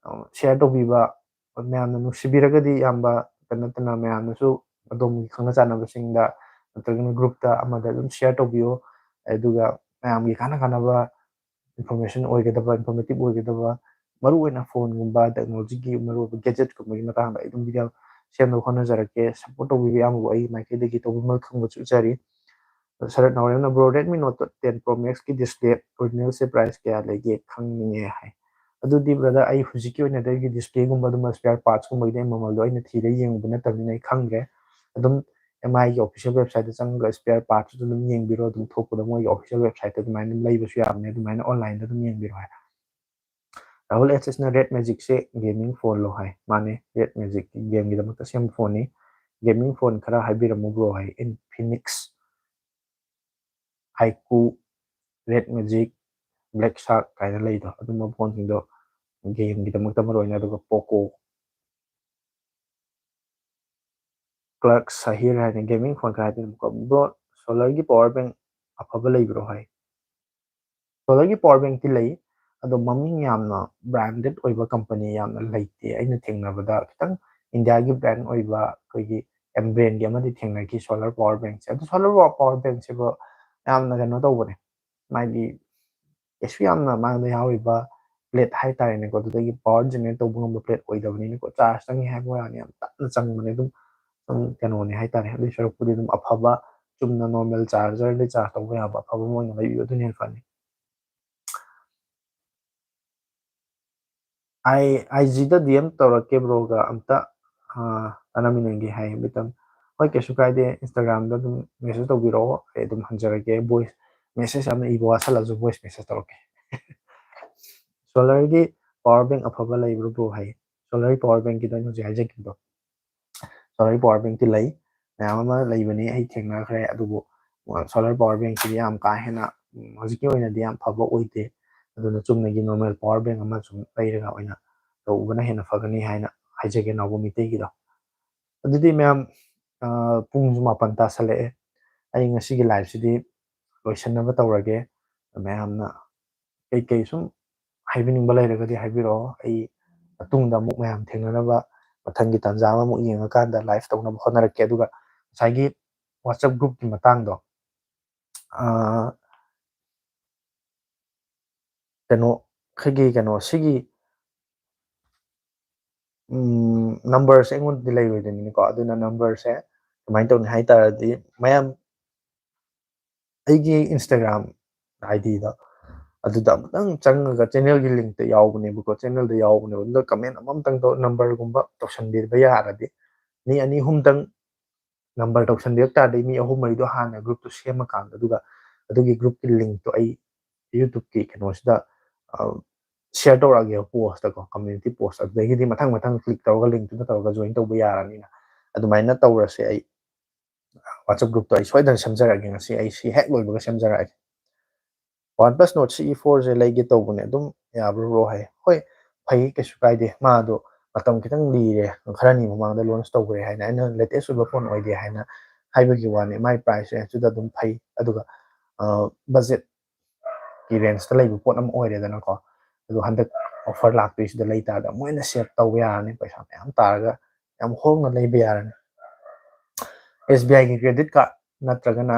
ꯑ, share ꯇꯧꯕꯤꯕ, ꯃꯌꯥꯝꯅ ꯅꯨꯡꯁꯤꯕꯤꯔꯒꯗꯤ ꯏꯌꯥꯝꯕ ꯅꯠꯇꯅ ꯃꯌꯥꯝꯅꯁꯨ ꯑꯗꯣꯝꯒꯤ ꯈꯪꯅ ꯆꯥꯟꯅꯕꯁꯤꯡꯗ ꯅꯠꯇ꯭ꯔꯒꯅ group ꯇ ꯑꯃꯗ ꯑꯗꯨꯝ share ꯇꯧꯕꯤꯌꯨ꯫ ꯑꯗꯨꯒ ꯃꯌꯥꯝꯒꯤ ꯀꯥꯟꯅ ꯀꯥꯟꯅꯕ information ꯑꯣꯏꯒꯗꯕ, informative ꯑꯣꯏꯒꯗꯕ, ꯃꯔꯨꯑꯣꯏꯅ phone ꯒꯨꯝꯕ, technology ꯒꯤ ꯃꯔꯨꯑꯣꯏꯕ gadget ꯀꯨꯝꯕꯒꯤ ꯃꯇꯥꯡꯗ ꯑꯩ ꯑꯗꯨꯝ video ꯁꯦꯝꯅꯕ ꯍꯣꯠꯅꯖꯔꯛꯀꯦ꯫ Support ꯇꯧꯕꯤꯕ ꯏꯌꯥꯝꯕꯕꯨ ꯑꯩꯒꯤ ꯃꯥꯏꯀꯩꯗꯒꯤ ꯇꯧꯕꯤꯃꯜ ꯈꯪꯕꯁꯨ ꯎꯠꯆꯔꯤ꯫ ꯁꯔꯠ ꯅꯥꯎꯔꯦꯝꯅ, "Bro, Redmi Note ten Pro Max ꯀꯤ display original ꯁꯦ price ꯀꯌꯥ ꯂꯩꯒꯦ ꯈꯪꯅꯤꯡꯉꯦ" ꯍꯥꯏ꯫ ꯑꯗꯨꯗꯤ brother, ꯑꯩ ꯍꯧꯖꯤꯛꯀꯤ ꯑꯣꯏꯅꯗꯤ ꯑꯩꯒꯤ display ꯒꯨꯝꯕ ꯑꯗꯨꯝꯕ spare parts ꯀꯨꯝꯕꯒꯤꯗꯤ ꯑꯩ ꯃꯃꯜꯗꯣ ꯑꯩꯅ ꯊꯤꯔ ꯌꯦꯡꯉꯨꯕ ꯅꯠꯇꯕꯅꯤꯅ ꯑꯩ ꯈꯪꯗ꯭ꯔꯦ꯫ ꯑꯗꯨꯝ M I ꯒꯤ official website ꯇ ꯆꯪꯉꯒ spare parts ꯇꯨ ꯑꯗꯨꯝ ꯌꯦꯡꯕꯤꯔꯣ, ꯑꯗꯨꯝ ꯊꯣꯛꯄꯗ ꯃꯣꯏꯒꯤ official website ꯇ ꯑꯗꯨꯃꯥꯏꯅ ꯑꯗꯨꯝ ꯂꯩꯕꯁꯨ ꯌꯥꯕꯅꯦ, ꯑꯗꯨꯃꯥꯏꯅ online ꯗ ꯑꯗꯨꯝ ꯌꯦꯡꯕꯤꯔꯣ ꯍꯥꯏ꯫ ꯔꯥꯍꯨꯜ ꯑꯦꯁ ꯑꯦꯁꯅ, "Red Magic ꯁꯦ gaming phone ꯂꯣ?" ꯍꯥꯏ꯫ ꯃꯥꯅꯦ, Red Magic game ꯒꯤꯗꯃꯛꯇ ꯁꯦꯝꯕ phone ꯅꯤ꯫ "Gaming phone ꯈꯔ ꯍꯥꯏꯕꯤꯔꯝꯃꯨ bro" ꯍꯥꯏ꯫ Infinix, Haiku, Red Magic, Black Shark ꯀꯥꯏꯅ ꯂꯩꯗꯣ, ꯑꯗꯨꯝꯕ phone ꯁꯤꯡꯗꯣ game ꯒꯤꯗꯃꯛꯇ ꯃꯔꯨ ꯑꯣꯏꯅ, ꯑꯗꯨꯒ Poco꯫ Clark Sahir ꯍꯥꯏꯅ, "Gaming phone ꯈꯔ ꯍꯥꯏꯕꯤꯔꯝꯃꯨꯀꯣ꯫ Bro, solar ꯒꯤ power bank ꯑꯐꯕ ꯂꯩꯕ꯭ꯔꯣ?" ꯍꯥꯏ꯫ Solar ꯒꯤ power bank ꯇꯤ ꯂꯩ, ꯑꯗꯣ ꯃꯃꯤꯡ ꯌꯥꯝꯅ branded ꯑꯣꯏꯕ company ꯌꯥꯝꯅ ꯂꯩꯇꯦ꯫ ꯑꯩꯅ ꯊꯦꯡꯅꯕꯗ ꯈꯤꯇꯪ India ꯒꯤ brand ꯑꯣꯏꯕ ꯑꯩꯈꯣꯏꯒꯤ M brand ꯒꯤ ꯑꯃꯗꯤ ꯊꯦꯡꯅꯈꯤ solar power bank ꯁꯦ꯫ ꯑꯗꯣ solar power bank ꯁꯤꯕꯨ ꯌꯥꯝꯅ ꯀꯩꯅꯣ ꯇꯧꯕꯅꯦ, ꯃꯥꯒꯤ ꯀꯩꯁꯨ ꯌꯥꯝꯅ ꯃꯥꯡꯗ ꯌꯥꯎꯔꯤꯕ ꯄ꯭ꯂꯦꯠ ꯍꯥꯏꯇꯥꯔꯦꯅꯦꯀꯣ, ꯑꯗꯨꯗꯒꯤ ꯄꯋꯥꯔ ꯖꯦꯅꯦꯔꯦꯠ ꯇꯧꯕ ꯉꯝꯕ ꯄ꯭ꯂꯦꯠ ꯑꯣꯏꯗꯕꯅꯤꯅꯀꯣ, ꯆꯥꯔꯖꯇꯪꯅꯤ ꯍꯥꯏꯕ ꯋꯥꯅꯤ, ꯌꯥꯝ ꯇꯞꯅ ꯆꯪꯕꯅꯦ꯫ ꯑꯗꯨꯝ ꯑꯗꯨꯝ ꯀꯩꯅꯣꯅꯦ ꯍꯥꯏꯇꯥꯔꯦ꯫ ꯑꯗꯨꯏ ꯁꯔꯨꯛꯄꯨꯗꯤ ꯑꯗꯨꯝ ꯑꯐꯕ ꯆꯨꯝꯅ ꯅꯣꯔꯃꯦꯜ ꯆꯥꯔꯖꯔꯗ ꯆꯥꯔꯖ ꯇꯧꯕ ꯌꯥꯕ ꯑꯐꯕ ꯑꯃ ꯑꯣꯏꯅ ꯂꯩꯕꯤꯌꯨ, ꯑꯗꯨꯅ ꯍꯦꯟꯅ ꯐꯅꯤ꯫ ꯑꯩ ꯑꯥꯏ ꯖꯤꯗ ꯗꯤ ꯑꯦꯝ ꯇꯧꯔꯛꯀꯦ ꯕ꯭ꯔꯣꯒ ꯑꯝꯇ ꯇꯥꯟꯅꯃꯤꯟꯅꯒꯦ ꯍꯥꯏ ꯕꯤꯇꯝ꯫ ꯍꯣꯏ, ꯀꯩꯁꯨ ꯀꯥꯏꯗꯦ, ꯏꯟꯁꯇꯥꯒ꯭ꯔꯥꯝꯗ ꯑꯗꯨꯝ ꯃꯦꯁꯦꯖ ꯇꯧꯕꯤꯔꯛꯑꯣ, ꯑꯩ ꯑꯗꯨꯝ ꯍꯟꯖꯔꯛꯀꯦ꯫ ꯚꯣꯏꯁ ꯃꯦꯁꯦꯖ ꯑꯃ ꯏꯕ ꯋꯥꯠꯁꯜꯂꯁꯨ ꯚꯣꯏꯁ ꯃꯦꯁꯦꯖ ꯇꯧꯔꯛꯀꯦ꯫ ꯁꯣꯂꯔꯒꯤ ꯄꯋꯥꯔ ꯕꯦꯡ ꯑꯐꯕ ꯂꯩꯕ꯭ꯔꯣ ꯕ꯭ꯔꯣ ꯍꯥꯏ꯫ ꯁꯣꯂꯔꯒꯤ ꯄꯋꯥꯔ ꯕꯦꯡꯀꯤꯗꯣ ꯑꯩꯅ ꯍꯧꯖꯤꯛ ꯍꯥꯏꯖꯈꯤꯕꯗꯣ, ꯁꯣꯂꯔꯒꯤ ꯄꯋꯥꯔ ꯕꯦꯡꯇꯤ ꯂꯩ, ꯃꯌꯥꯝ ꯑꯃ ꯂꯩꯕꯅꯤ, ꯑꯩ ꯊꯦꯡꯅꯈ꯭ꯔꯦ꯫ ꯑꯗꯨꯕꯨ ꯁꯣꯂꯔ ꯄꯋꯥꯔ ꯕꯦꯡꯁꯤꯗꯤ ꯌꯥꯝ ꯀꯥ ꯍꯦꯟꯅ ꯍꯧꯖꯤꯛꯀꯤ ꯑꯣꯏꯅꯗꯤ ꯌꯥꯝ ꯐꯕ ꯑꯣꯏꯗꯦ꯫ ꯑꯗꯨꯅ ꯆꯨꯝꯅꯒꯤ ꯅꯣꯔꯃꯦꯜ ꯄꯋꯥꯔ ꯕꯦꯡ ꯑꯃ ꯁꯨꯝ ꯂꯩꯔꯒ ꯑꯣꯏꯅ ꯇꯧꯕꯅ ꯍꯦꯟꯅ ꯐꯒꯅꯤ ꯍꯥꯏꯅ ꯍꯥꯏꯖꯒꯦ, ꯅꯥꯎꯕ ꯃꯤꯇꯩꯒꯤꯗꯣ꯫ ꯑꯗꯨꯗꯤ ꯃꯌꯥꯝ, ꯄꯨꯡꯁꯨ ꯃꯥꯄꯟ ꯇꯥꯁꯜꯂꯛꯑꯦ꯫ ꯑꯩ ꯉꯁꯤꯒꯤ ꯂꯥꯏꯐꯁꯤꯗꯤ ꯂꯣꯏꯁꯤꯟꯅꯕ ꯇꯧꯔꯒꯦ꯫ ꯃꯌꯥꯝꯅ ꯀꯩꯀꯩ ꯁꯨꯝ ꯍꯥꯏꯕꯤꯅꯤꯡꯕ ꯂꯩꯔꯒꯗꯤ ꯍꯥꯏꯕꯤꯔꯛꯑꯣ꯫ ꯑꯩ ꯃꯇꯨꯡꯗ ꯑꯃꯨꯛ ꯃꯌꯥꯝ ꯊꯦꯡꯅꯅꯕ ꯃꯊꯪꯒꯤ ꯇꯥꯟꯖꯥ ꯑꯃꯃꯨꯛ ꯌꯦꯡꯉꯀꯥꯟꯗ ꯂꯥꯏꯐ ꯇꯧꯅꯕ ꯍꯣꯠꯅꯔꯛꯀꯦ꯫ ꯑꯗꯨꯒ ꯉꯁꯥꯏꯒꯤ WhatsApp ꯒ꯭ꯔꯨꯞꯀꯤ ꯃꯇꯥꯡꯗꯣ, ꯀꯩꯅꯣ, ꯑꯩꯈꯣꯏꯒꯤ ꯀꯩꯅꯣ, ꯁꯤꯒꯤ ꯅꯝꯕꯔꯁꯦ ꯑꯩꯉꯣꯟꯗꯗꯤ ꯂꯩꯔꯣꯏꯗꯣꯏꯅꯤꯀꯣ꯫ ꯑꯗꯨꯅ ꯅꯝꯕꯔꯁꯦ ꯀꯃꯥꯏꯅ ꯇꯧꯅꯤ ꯍꯥꯏ ꯇꯥꯔꯗꯤ, ꯃꯌꯥꯝ ꯑꯩꯒꯤ ꯏꯟꯁꯇꯥꯒ꯭ꯔꯥꯝ ꯑꯥꯏ ꯗꯤꯗ ꯑꯗꯨꯗ ꯑꯃꯨꯛꯇꯪ ꯆꯪꯉꯒ ꯆꯦꯅꯦꯜꯒꯤ ꯂꯤꯡꯇ ꯌꯥꯎꯕꯅꯦꯕꯀꯣ, ꯆꯦꯅꯦꯜꯗ ꯌꯥꯎꯕꯅꯦꯕ꯫ ꯑꯗꯨꯗ ꯀꯃꯦꯟ ꯑꯃꯃꯝꯇꯪ ꯇꯧ, ꯅꯝꯕꯔꯒꯨꯝꯕ ꯇꯧꯁꯟꯕꯤꯕ ꯌꯥꯔꯗꯤ, ꯃꯤ ꯑꯅꯤ ꯑꯍꯨꯝꯇꯪ ꯅꯝꯕꯔ ꯇꯧꯁꯟꯕꯤꯔꯛ ꯇꯥꯔꯗꯤ, ꯃꯤ ꯑꯍꯨꯝ ꯃꯔꯤꯗꯣ ꯍꯥꯟꯅ ꯒ꯭ꯔꯨꯞꯇꯨ ꯁꯦꯝꯃꯀꯥꯟꯗ, ꯑꯗꯨꯒ ꯑꯗꯨꯒꯤ ꯒ꯭ꯔꯨꯞꯀꯤ ꯂꯤꯡꯇꯣ ꯑꯩ ꯌꯨꯇ꯭ꯌꯨꯕꯀꯤ ꯀꯩꯅꯣꯁꯤꯗ ꯁꯤꯌꯔ ꯇꯧꯔꯛꯑꯒꯦꯕ, ꯄꯣꯁꯇꯀꯣ, ꯀꯝꯃ꯭ꯌꯨꯅꯤꯇꯤ ꯄꯣꯁ꯫ ꯑꯗꯨꯗꯒꯤꯗꯤ ꯃꯊꯪ ꯃꯊꯪ ꯀ꯭ꯂꯤꯛ ꯇꯧꯔꯒ ꯂꯤꯡꯇꯨꯗ ꯇꯧꯔꯒ ꯖꯣꯏꯟ ꯇꯧꯕ ꯌꯥꯔꯅꯤꯅ꯫ ꯑꯗꯨꯃꯥꯏꯅ ꯇꯧꯔꯁꯦ꯫ ꯑꯩ WhatsApp ꯒ꯭ꯔꯨꯞꯇꯣ ꯑꯩ ꯁꯣꯏꯗꯅ ꯁꯦꯝꯖꯔꯛꯑꯒꯦ ꯉꯁꯤ, ꯑꯩ ꯁꯤ ꯍꯦꯛ ꯂꯣꯏꯕꯒ ꯁꯦꯝꯖꯔꯛꯑꯒꯦ꯫ OnePlus Nord C E four ꯁꯦ ꯂꯩꯒꯦ ꯇꯧꯕꯅꯦ, ꯑꯗꯨꯝ ꯌꯥꯕ꯭ꯔꯣ ꯕ꯭ꯔꯣ ꯍꯥꯏ꯫ ꯍꯣꯏ, ꯐꯩ, ꯀꯩꯁꯨ ꯀꯥꯏꯗꯦ꯫ ꯃꯥꯗꯣ ꯃꯇꯝ ꯈꯤꯇꯪ ꯂꯤꯔꯦ, ꯈꯔꯅꯤ ꯃꯃꯥꯡꯗ ꯂꯣꯟꯁ ꯇꯧꯈ꯭ꯔꯦ ꯍꯥꯏꯅ, ꯑꯩꯅ ꯂꯦꯇꯦꯁ ꯑꯣꯏꯕ ꯐꯣꯟ ꯑꯣꯏꯗꯦ ꯍꯥꯏꯅ ꯍꯥꯏꯕꯒꯤ ꯋꯥꯅꯤ꯫ ꯃꯥꯏ ꯄ꯭ꯔꯥꯏꯁ ꯔꯦꯟꯖꯇꯨꯗ ꯑꯗꯨꯝ ꯐꯩ꯫ ꯑꯗꯨꯒ ꯕꯖꯦꯠꯀꯤ ꯔꯦꯟꯖꯇ ꯂꯩꯕ ꯄꯣꯠ ꯑꯃ ꯑꯣꯏꯔꯦꯗꯅꯀꯣ꯫ ꯑꯗꯣ ꯍꯟꯗꯛ ꯑꯣꯐꯔ ꯂꯥꯛꯇꯣꯏꯁꯤꯗ ꯂꯩ ꯇꯥꯔꯗꯤ ꯑꯃꯨꯛ ꯍꯦꯟꯅ ꯁꯦꯞ ꯇꯧꯕ ꯌꯥꯔꯅꯤ, ꯄꯩꯁꯥ ꯃꯌꯥꯝ ꯇꯥꯔꯒ ꯌꯥꯝ ꯍꯣꯡꯅ ꯂꯩꯕ ꯌꯥꯔꯅꯤ꯫ ꯑꯦꯁ ꯕꯤ ꯑꯥꯏꯒꯤ ꯀ꯭ꯔꯦꯗꯤꯠ ꯀꯥꯔꯗ ꯅꯠꯇ꯭ꯔꯒꯅ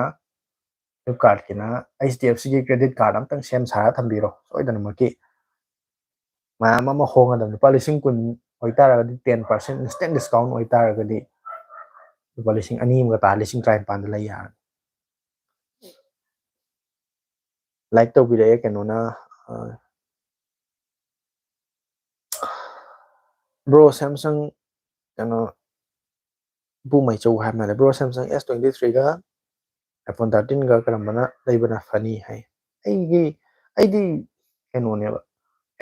Flipkartꯀꯤꯅ, HDFCꯒꯤ credit card ꯑꯝꯇꯪ ꯁꯦꯝ ꯁꯥꯔ ꯊꯝꯕꯤꯔꯣ ꯁꯣꯏꯗꯅꯃꯛꯀꯤ꯫ ꯃꯌꯥꯝ ꯑꯃ ꯍꯣꯡꯒꯗꯕ, ꯂꯨꯄꯥ ꯂꯤꯁꯤꯡ ꯀꯨꯟ ꯑꯣꯏꯇꯥꯔꯒꯗꯤ ten percent instant discount ꯑꯣꯏꯇꯥꯔꯒꯗꯤ ꯂꯨꯄꯥ ꯂꯤꯁꯤꯡ ꯑꯅꯤ ꯑꯃꯒ ꯇꯥ ꯂꯤꯁꯤꯡ ꯇꯔꯥꯅꯤꯄꯥꯟꯗ ꯂꯩ ꯌꯥꯔꯅꯤ꯫ Like ꯇꯧꯕꯤꯔꯛꯑꯦ ꯀꯩꯅꯣꯅ, bro Samsung, ꯀꯩꯅꯣ, ꯏꯄꯨ ꯃꯩꯆꯧ ꯍꯥꯏꯕ ꯃꯥꯜꯂꯦ, bro Samsung S twenty threeꯒ iPhone thirteenꯒ ꯀꯔꯝꯕꯅ ꯂꯩꯕꯅ ꯐꯅꯤ ꯍꯥꯏ꯫ ꯑꯩꯒꯤ ꯑꯩꯗꯤ ꯀꯩꯅꯣꯅꯦꯕ,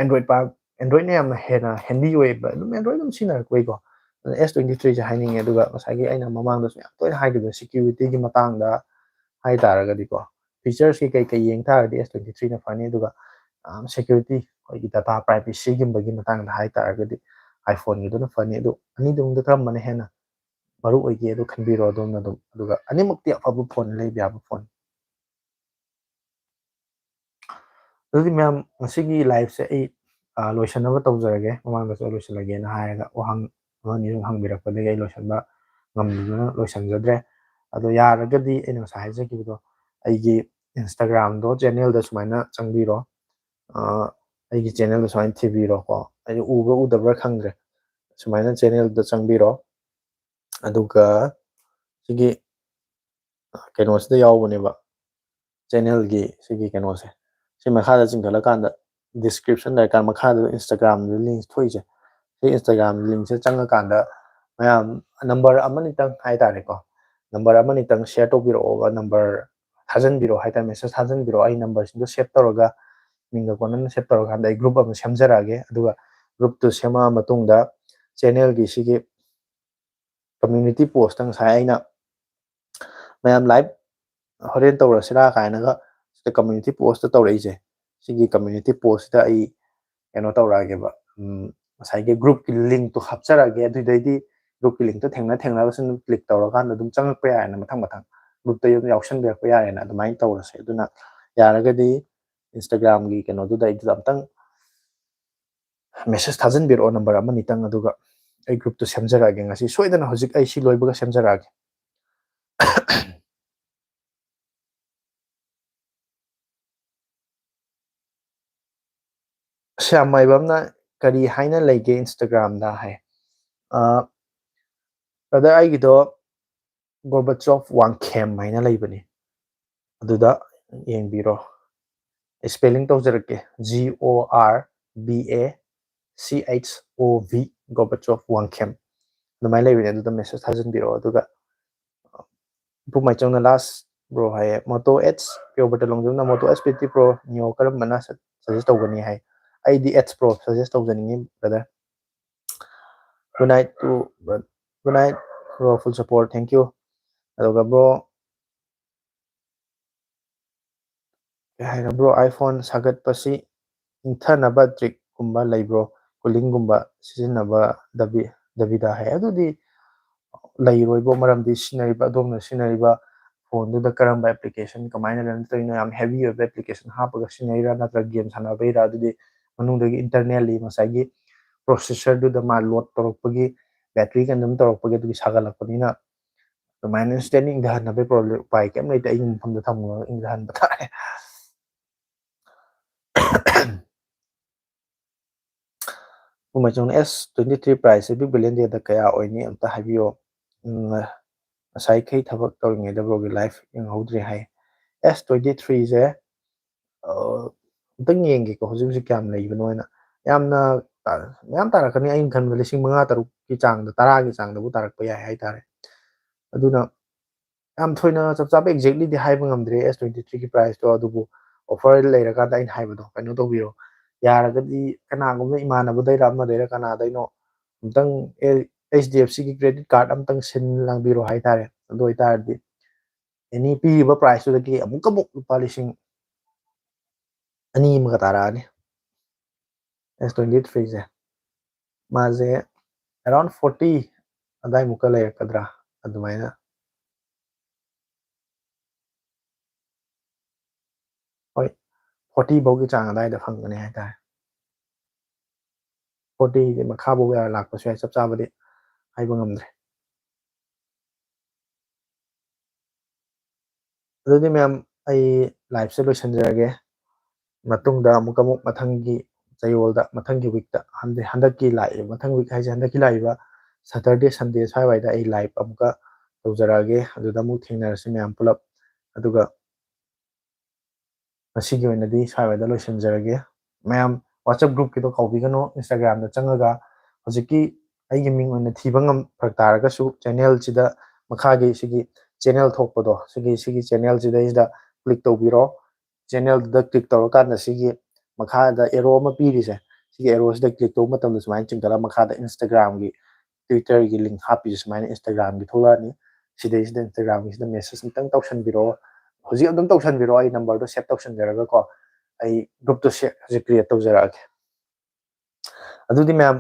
Android ꯄꯥꯝ Androidꯅ ꯌꯥꯝꯅ ꯍꯦꯟꯅ handy ꯑꯣꯏꯌꯦꯕ, ꯑꯗꯨꯝ Android ꯑꯗꯨꯝ ꯁꯤꯖꯤꯟꯅꯔꯛꯄꯩꯀꯣ꯫ ꯑꯗꯨꯅ S twenty threeꯁꯦ ꯍꯥꯏꯅꯤꯡꯉꯦ꯫ ꯑꯗꯨꯒ ꯉꯁꯥꯏꯒꯤ ꯑꯩꯅ ꯃꯃꯥꯡꯗꯁꯨ ꯌꯥꯝ ꯇꯣꯏꯅ ꯍꯥꯏꯈꯤꯕ securityꯒꯤ ꯃꯇꯥꯡꯗ ꯍꯥꯏꯇꯥꯔꯒꯗꯤ ꯀꯣ, featuresꯀꯤ ꯀꯩ ꯀꯩ ꯌꯦꯡ ꯇꯥꯔꯒꯗꯤ S twenty threeꯅ ꯐꯅꯤ꯫ ꯑꯗꯨꯒ security, ꯑꯩꯈꯣꯏꯒꯤ data privacyꯒꯨꯝꯕꯒꯤ ꯃꯇꯥꯡꯗ ꯍꯥꯏꯇꯥꯔꯒꯗꯤ iPhoneꯒꯤꯗꯨꯅ ꯐꯅꯤ꯫ ꯑꯗꯨ ꯑꯅꯤꯗꯨ ꯃꯅꯨꯡꯗ ꯀꯔꯝꯕꯅ ꯍꯦꯟꯅ ꯃꯔꯨ ꯑꯣꯏꯒꯦ ꯑꯗꯨ ꯈꯟꯕꯤꯔꯣ ꯑꯗꯣꯝꯅ ꯑꯗꯨꯝ꯫ ꯑꯗꯨꯒ ꯑꯅꯤꯃꯛꯇꯤ ꯑꯐꯕ phone, ꯂꯩꯕ ꯌꯥꯕ phone꯫ ꯑꯗꯨꯗꯤ ꯃꯌꯥꯝ, ꯉꯁꯤꯒꯤ liveꯁꯦ ꯑꯩ ꯂꯣꯏꯁꯟꯅꯕ ꯇꯧꯖꯔꯒꯦ꯫ ꯃꯃꯥꯡꯗꯁꯨ ꯂꯣꯏꯁꯤꯜꯂꯒꯦꯅ ꯍꯥꯏꯔꯒ ꯋꯥꯍꯪ ꯑꯃꯅꯤ ꯁꯨꯝ ꯍꯪꯕꯤꯔꯛꯄꯗꯒꯤ ꯑꯩ ꯂꯣꯏꯁꯟꯕ ꯉꯝꯗꯗꯅ ꯂꯣꯏꯁꯟꯖꯗ꯭ꯔꯦ꯫ ꯑꯗꯣ ꯌꯥꯔꯒꯗꯤ ꯑꯩꯅ ꯉꯁꯥꯏ ꯍꯥꯏꯖꯈꯤꯕꯗꯣ, ꯑꯩꯒꯤ Instagramꯗꯣ, channelꯗ ꯁꯨꯃꯥꯏꯅ ꯆꯪꯕꯤꯔꯣ꯫ ꯑꯩꯒꯤ channelꯗ ꯁꯨꯃꯥꯏꯅ ꯊꯤꯕꯤꯔꯣꯀꯣ꯫ ꯑꯩ ꯎꯕ꯭ꯔꯥ ꯎꯗꯕ꯭ꯔꯥ ꯈꯪꯗ꯭ꯔꯦ꯫ ꯁꯨꯃꯥꯏꯅ channelꯗ ꯆꯪꯕꯤꯔꯣ꯫ ꯑꯗꯨꯒ ꯁꯤꯒꯤ ꯀꯩꯅꯣꯁꯤꯗ ꯌꯥꯎꯕꯅꯦꯕ, channelꯒꯤ ꯁꯤꯒꯤ ꯀꯩꯅꯣꯁꯦ꯫ ꯁꯤ ꯃꯈꯥꯗ ꯆꯤꯡꯈꯠꯂꯀꯥꯟꯗ description ꯂꯩꯔꯀꯥꯟꯗ ꯃꯈꯥꯗ Instagramꯗ link ꯊꯣꯛꯏꯁꯦ, ꯁꯤ Instagram linkꯁꯦ ꯆꯪꯉꯀꯥꯟꯗ ꯃꯌꯥꯝ number ꯑꯃꯅꯤꯇꯪ ꯍꯥꯏꯇꯥꯔꯦꯀꯣ, number ꯑꯃꯅꯤꯇꯪ share ꯇꯧꯕꯤꯔꯛꯑꯣꯕ, number ꯊꯥꯖꯤꯟꯕꯤꯔꯛꯑꯣ ꯍꯥꯏꯇꯥꯔꯦ, message ꯊꯥꯖꯤꯟꯕꯤꯔꯛꯑꯣ꯫ ꯑꯩ numberꯁꯤꯡꯗꯣ save ꯇꯧꯔꯒ, ꯃꯤꯡꯒ ꯀꯣꯟꯅꯅ save ꯇꯧꯔꯀꯥꯟꯗ ꯑꯩ group ꯑꯃ ꯁꯦꯝꯖꯔꯛꯑꯒꯦ꯫ ꯑꯗꯨꯒ groupꯇꯨ ꯁꯦꯝꯃꯛꯑ ꯃꯇꯨꯡꯗ channelꯒꯤ ꯁꯤꯒꯤ community postꯇ ꯉꯁꯥꯏ ꯑꯩꯅ ꯃꯌꯥꯝ live ꯍꯣꯔꯦꯟ ꯇꯧꯔꯁꯤꯔꯥ ꯀꯥꯏꯅꯒ ꯁꯤꯗ community postꯇ ꯇꯧꯔꯛꯏꯁꯦ, ꯁꯤꯒꯤ community postꯁꯤꯗ ꯑꯩ ꯀꯩꯅꯣ ꯇꯧꯔꯛꯑꯒꯦꯕ, ꯎꯝ, ꯉꯁꯥꯏꯒꯤ groupꯀꯤ linkꯇꯣ ꯍꯥꯞꯆꯔꯛꯑꯒꯦ꯫ ꯑꯗꯨꯗꯩꯗꯤ groupꯀꯤ linkꯇꯣ ꯊꯦꯡꯅ ꯊꯦꯡꯅꯕ ꯁꯨꯝ click ꯇꯧꯔꯀꯥꯟꯗ ꯑꯗꯨꯝ ꯆꯪꯉꯛꯄ ꯌꯥꯔꯦꯅ, ꯃꯊꯪ ꯃꯊꯪ groupꯇ ꯑꯗꯨꯝ ꯌꯥꯎꯁꯟꯕꯤꯔꯛꯄ ꯌꯥꯔꯦꯅ꯫ ꯑꯗꯨꯃꯥꯏꯅ ꯇꯧꯔꯁꯦ꯫ ꯑꯗꯨꯅ ꯌꯥꯔꯒꯗꯤ Instagramꯒꯤ ꯀꯩꯅꯣꯗꯨꯗ ꯑꯩꯗꯨꯗ ꯑꯝꯇꯪ message ꯊꯥꯖꯤꯟꯕꯤꯔꯛꯑꯣ number ꯑꯃꯅꯤꯇꯪ, ꯑꯗꯨꯒ ꯑꯩ groupꯇꯨ ꯁꯦꯝꯖꯔꯛꯑꯒꯦ꯫ ꯉꯁꯤ ꯁꯣꯏꯗꯅ ꯍꯧꯖꯤꯛ ꯑꯩ ꯁꯤ ꯂꯣꯏꯕꯒ ꯁꯦꯝꯖꯔꯛꯑꯒꯦ꯫ ꯁ꯭ꯌꯥꯝ ꯃꯥꯏꯕꯝꯅ ꯀꯔꯤ ꯍꯥꯏꯅ ꯂꯩꯒꯦ Instagram-ꯗ ꯍꯥꯏ꯫ ꯑ, brother, ꯑꯩꯒꯤꯗꯣ Gorbachev Wangkhem ꯍꯥꯏꯅ ꯂꯩꯕꯅꯤ꯫ ꯑꯗꯨꯗ ꯌꯦꯡꯕꯤꯔꯣ꯫ Spelling ꯇꯧꯖꯔꯛꯀꯦ꯫ G O R B A C H O V, Gorbachev Wangkhem꯫ ꯑꯗꯨꯃꯥꯏꯅ ꯂꯩꯕꯅꯦ꯫ ꯑꯗꯨꯗ message ꯊꯥꯖꯤꯟꯕꯤꯔꯛꯑꯣ꯫ ꯑꯗꯨꯒ ꯄꯨꯃꯥꯏꯆꯧꯅ last bro ꯍꯥꯏꯌꯦ꯫ Moto H, Pure Battle ꯂꯣꯡꯖꯝꯅ Moto H fifty Pro Neo ꯀꯔꯝꯕꯅ suggest ꯇꯧꯒꯅꯤ ꯍꯥꯏ꯫ ꯑꯩꯗꯤ H Pro suggest ꯇꯧꯖꯅꯤꯡꯉꯤ, brother꯫ Good night to, good night, bro, full support, thank you꯫ ꯑꯗꯨꯒ bro, ꯀꯩ ꯍꯥꯏꯅ bro, iPhone ꯁꯥꯒꯠꯄꯁꯤ ꯏꯪꯊꯅꯕ trick ꯀꯨꯝꯕ ꯂꯩꯕ꯭ꯔꯣ? Cooling ꯒꯨꯝꯕ ꯁꯤꯖꯤꯟꯅꯕ ꯗꯕꯤ-, ꯗꯕꯤꯗ ꯍꯥꯏ꯫ ꯑꯗꯨꯗꯤ ꯂꯩꯔꯣꯏꯕꯣ, ꯃꯔꯝꯗꯤ ꯁꯤꯖꯤꯟꯅꯔꯤꯕ, ꯑꯗꯣꯝꯅ ꯁꯤꯖꯤꯟꯅꯔꯤꯕ phone-ꯗꯨꯗ ꯀꯔꯝꯕ application ꯀꯃꯥꯏꯅ run ꯇꯧꯔꯤꯅꯣ, ꯌꯥꯝ heavy ꯑꯣꯏꯕ application ꯍꯥꯞꯄꯒ ꯁꯤꯖꯤꯟꯅꯩꯔꯥ ꯅꯠꯇ꯭ꯔꯒ game ꯁꯥꯟꯅꯕꯩꯔꯥ, ꯑꯗꯨꯗꯤ ꯃꯅꯨꯡꯗꯒꯤ internally ꯉꯁꯥꯏꯒꯤ processor-ꯗꯨꯗ ꯃꯥ load ꯇꯧꯔꯛꯄꯒꯤ, battery consume ꯇꯧꯔꯛꯄꯒꯤ ꯑꯗꯨꯒꯤ ꯁꯥꯒꯠꯂꯛꯄꯅꯤꯅ ꯑꯗꯨꯃꯥꯏꯅ instantly ꯏꯪꯊꯍꯟꯅꯕꯒꯤ problem, ꯎꯄꯥꯏ ꯀꯩꯝ ꯂꯩꯇꯦ꯫ ꯑꯩꯒꯤ ꯃꯐꯝꯗ ꯊꯝꯃꯒ ꯏꯪꯊꯍꯟꯕ ꯇꯥꯔꯦ꯫ ꯎꯃꯩꯆꯧꯅ S twenty three price-ꯁꯦ Big Billion Day-ꯗ ꯀꯌꯥ ꯑꯣꯏꯅꯤ ꯑꯝꯇ ꯍꯥꯏꯕꯤꯌꯣ꯫ ꯎꯝ, ꯉꯁꯥꯏꯈꯩ ꯊꯕꯛ ꯇꯧꯔꯤꯉꯩꯗ bro-ꯒꯤ live ꯌꯦꯡꯍꯧꯗ꯭ꯔꯦ ꯍꯥꯏ꯫ S twenty three-ꯁꯦ, ꯑ, ꯑꯝꯇꯪ ꯌꯦꯡꯒꯦꯀꯣ, ꯍꯧꯖꯤꯛ ꯍꯧꯖꯤꯛ ꯀꯌꯥꯝ ꯂꯩꯕꯅꯣ ꯍꯥꯏꯅ꯫ ꯌꯥꯝꯅ ꯇꯥ-, ꯃꯌꯥꯝ ꯇꯥꯔꯛꯀꯅꯤ꯫ ꯑꯩꯅ ꯈꯟꯕꯗ ꯂꯤꯁꯤꯡ ꯃꯉꯥ ꯇꯔꯨꯛꯀꯤ ꯆꯥꯡꯗ, ꯇꯔꯥꯒꯤ ꯆꯥꯡꯗꯕꯨ ꯇꯥꯔꯛꯄ ꯌꯥꯏ ꯍꯥꯏꯇꯥꯔꯦ꯫ ꯑꯗꯨꯅ ꯌꯥꯝ ꯊꯣꯏꯅ ꯆꯞ ꯆꯥꯕ exactly-ꯗꯤ ꯍꯥꯏꯕ ꯉꯝꯗ꯭ꯔꯦ S twenty three-ꯒꯤ price-ꯇꯣ, ꯑꯗꯨꯕꯨ offer ꯂꯩꯔꯀꯥꯟꯗ ꯑꯩꯅ ꯍꯥꯏꯕꯗꯣ ꯀꯩꯅꯣ ꯇꯧꯕꯤꯔꯣ꯫ ꯌꯥꯔꯒꯗꯤ ꯀꯅꯥꯒꯨꯝꯕ ꯏꯃꯥꯟꯅꯕꯗꯩꯔ ꯑꯃꯗꯩꯔ ꯀꯅꯥꯗꯩꯅꯣ ꯑꯝꯇꯪ, ꯑꯦ, H D F C-ꯒꯤ credit card ꯑꯝꯇꯪ ꯁꯤꯟ ꯂꯥꯡꯕꯤꯔꯣ ꯍꯥꯏꯇꯥꯔꯦ꯫ ꯑꯗꯨ ꯑꯣꯏꯇꯥꯔꯗꯤ any ꯄꯤꯔꯤꯕ price-ꯇꯨꯗꯒꯤ ꯑꯃꯨꯛꯀ ꯑꯃꯨꯛ ꯂꯨꯄꯥ ꯂꯤꯁꯤꯡ ꯑꯅꯤ ꯑꯃꯒ ꯇꯥꯔꯛꯑꯅꯤ꯫ S twenty three-ꯁꯦ, ꯃꯥꯁꯦ around forty ꯑꯗꯥꯏꯃꯨꯛꯀ ꯂꯩꯔꯛꯀꯗ꯭ꯔꯥ, ꯑꯗꯨꯃꯥꯏꯅ꯫ ꯍꯣꯏ, forty ꯐꯥꯎꯒꯤ ꯆꯥꯡ ꯑꯗꯥꯏꯗ ꯐꯪꯒꯅꯤ ꯍꯥꯏꯇꯥꯔꯦ꯫ Forty-ꯒꯤ ꯃꯈꯥ ꯐꯥꯎ ꯌꯥꯔ ꯂꯥꯛꯄꯁꯨ ꯌꯥꯏ, ꯆꯞ ꯆꯥꯕꯗꯤ ꯍꯥꯏꯕ ꯉꯝꯗ꯭ꯔꯦ꯫ ꯑꯗꯨꯗꯤ ꯃꯌꯥꯝ, ꯑꯩ live-ꯁꯦ ꯂꯣꯏꯁꯤꯟꯖꯔꯒꯦ꯫ ꯃꯇꯨꯡꯗ ꯑꯃꯨꯛ, ꯑꯃꯨꯛ ꯃꯊꯪꯒꯤ ꯆꯌꯣꯜꯗ ꯃꯊꯪꯒꯤ ꯋꯤꯛꯇ, ꯍꯟꯗꯛꯀꯤ ꯂꯥꯛꯏꯕ, ꯃꯊꯪ ꯋꯤꯛ ꯍꯥꯏꯁꯦ ꯍꯟꯗꯛꯀꯤ ꯂꯥꯛꯏꯕ ꯁꯇꯔꯗꯦ, ꯁꯟꯗꯦ ꯁ꯭ꯋꯥꯏꯋꯥꯏꯗ ꯑꯩ ꯂꯥꯏꯚ ꯑꯃꯨꯛꯀ ꯇꯧꯖꯔꯛꯑꯒꯦ꯫ ꯑꯗꯨꯗ ꯑꯃꯨꯛ ꯊꯦꯡꯅꯔꯁꯤ ꯃꯌꯥꯝ ꯄꯨꯂꯞ꯫ ꯑꯗꯨꯒ ꯉꯁꯤꯒꯤ ꯑꯣꯏꯅꯗꯤ ꯁ꯭ꯋꯥꯏꯋꯥꯏꯗ ꯂꯣꯏꯁꯤꯟꯖꯔꯒꯦ꯫ ꯃꯌꯥꯝ WhatsApp ꯒ꯭ꯔꯨꯞꯀꯤꯗꯣ ꯀꯥꯎꯕꯤꯒꯅꯨ, ꯏꯟꯁꯇꯥꯒ꯭ꯔꯥꯝꯗ ꯆꯪꯉꯒ ꯍꯧꯖꯤꯛꯀꯤ ꯑꯩꯒꯤ ꯃꯤꯡ ꯑꯣꯏꯅ ꯊꯤꯕ ꯉꯝ ꯐꯔꯛ ꯇꯥꯔꯒꯁꯨ ꯆꯦꯅꯦꯜꯁꯤꯗ, ꯃꯈꯥꯒꯤ ꯁꯤꯒꯤ ꯆꯦꯅꯦꯜ ꯊꯣꯛꯄꯗꯣ, ꯁꯤꯒꯤ ꯁꯤꯒꯤ ꯆꯦꯅꯦꯜꯁꯤꯗꯩꯁꯤꯗ ꯀ꯭ꯂꯤꯛ ꯇꯧꯕꯤꯔꯣ꯫ ꯆꯦꯅꯦꯜꯗꯨꯗ ꯀ꯭ꯂꯤꯛ ꯇꯧꯔꯀꯥꯟꯗ ꯁꯤꯒꯤ ꯃꯈꯥꯗ ꯑꯦꯔꯣ ꯑꯃ ꯄꯤꯔꯤꯁꯦ, ꯁꯤꯒꯤ ꯑꯦꯔꯣꯁꯤꯗ ꯀ꯭ꯂꯤꯛ ꯇꯧꯕ ꯃꯇꯝꯗ ꯁꯨꯃꯥꯏꯅ ꯆꯤꯡꯈꯠꯂꯒ ꯃꯈꯥꯗ ꯏꯟꯁꯇꯥꯒ꯭ꯔꯥꯝꯒꯤ, ꯇ꯭ꯋꯤꯇꯔꯒꯤ ꯂꯤꯡ ꯍꯥꯞꯄꯤꯁꯦ ꯁꯨꯃꯥꯏꯅ ꯏꯟꯁꯇꯥꯒ꯭ꯔꯥꯝꯒꯤ ꯊꯣꯛꯂꯛꯑꯅꯤ꯫ ꯁꯤꯗꯩꯁꯤꯗ ꯏꯟꯁꯇꯥꯒ꯭ꯔꯥꯝꯒꯤꯁꯤꯗ ꯃꯦꯁꯦꯖ ꯑꯃꯇꯪ ꯇꯧꯁꯟꯕꯤꯔꯛꯑꯣ꯫ ꯍꯧꯖꯤꯛ ꯑꯗꯨꯝ ꯇꯧꯁꯟꯕꯤꯔꯛꯑꯣ, ꯑꯩ ꯅꯝꯕꯔꯗꯣ ꯁꯦꯞ ꯇꯧꯁꯟꯖꯔꯒꯀꯣ, ꯑꯩ ꯒ꯭ꯔꯨꯞꯇꯣ ꯁꯦ-, ꯍꯧꯖꯤꯛ ꯀ꯭ꯔꯤꯌꯦꯠ ꯇꯧꯖꯔꯛꯑꯒꯦ꯫ ꯑꯗꯨꯗꯤ ꯃꯌꯥꯝ,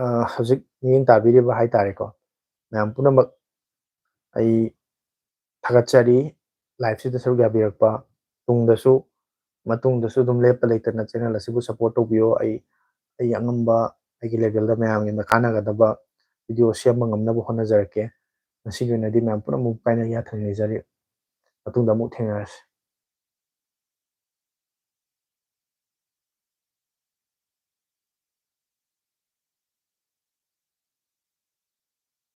ꯑ, ꯍꯧꯖꯤꯛ ꯃꯤꯠꯌꯦꯡ ꯇꯥꯕꯤꯔꯤꯕ ꯍꯥꯏꯇꯥꯔꯦꯀꯣ, ꯃꯌꯥꯝ ꯄꯨꯝꯅꯃꯛ ꯑꯩ ꯊꯥꯒꯠꯆꯔꯤ꯫ ꯂꯥꯏꯐꯁꯤꯗ ꯁꯔꯨꯛ ꯌꯥꯕꯤꯔꯛꯄ, ꯇꯨꯡꯗꯁꯨ, ꯃꯇꯨꯡꯗꯁꯨ ꯑꯗꯨꯝ ꯂꯦꯞꯄ ꯂꯩꯇꯅ ꯆꯦꯅꯦꯜ ꯑꯁꯤꯕꯨ ꯁꯞꯄꯣꯔꯠ ꯇꯧꯕꯤꯌꯣ꯫ ꯑꯩ, ꯑꯩ ꯑꯉꯝꯕ, ꯑꯩꯒꯤ ꯂꯦꯚꯦꯜꯗ ꯃꯌꯥꯝꯒꯤ ꯀꯥꯟꯅꯒꯗꯕ ꯚꯤꯗꯤꯑꯣ ꯁꯦꯝꯕ ꯉꯝꯅꯕ ꯍꯣꯠꯅꯖꯔꯛꯀꯦ꯫ ꯉꯁꯤꯒꯤ ꯑꯣꯏꯅꯗꯤ ꯃꯌꯥꯝ ꯄꯨꯝꯅꯃꯛ ꯀꯥꯏꯅ ꯌꯥꯊꯪ ꯅꯤꯖꯔꯤ꯫ ꯃꯇꯨꯡꯗ ꯑꯃꯨꯛ ꯊꯦꯡꯅꯔꯁꯤ꯫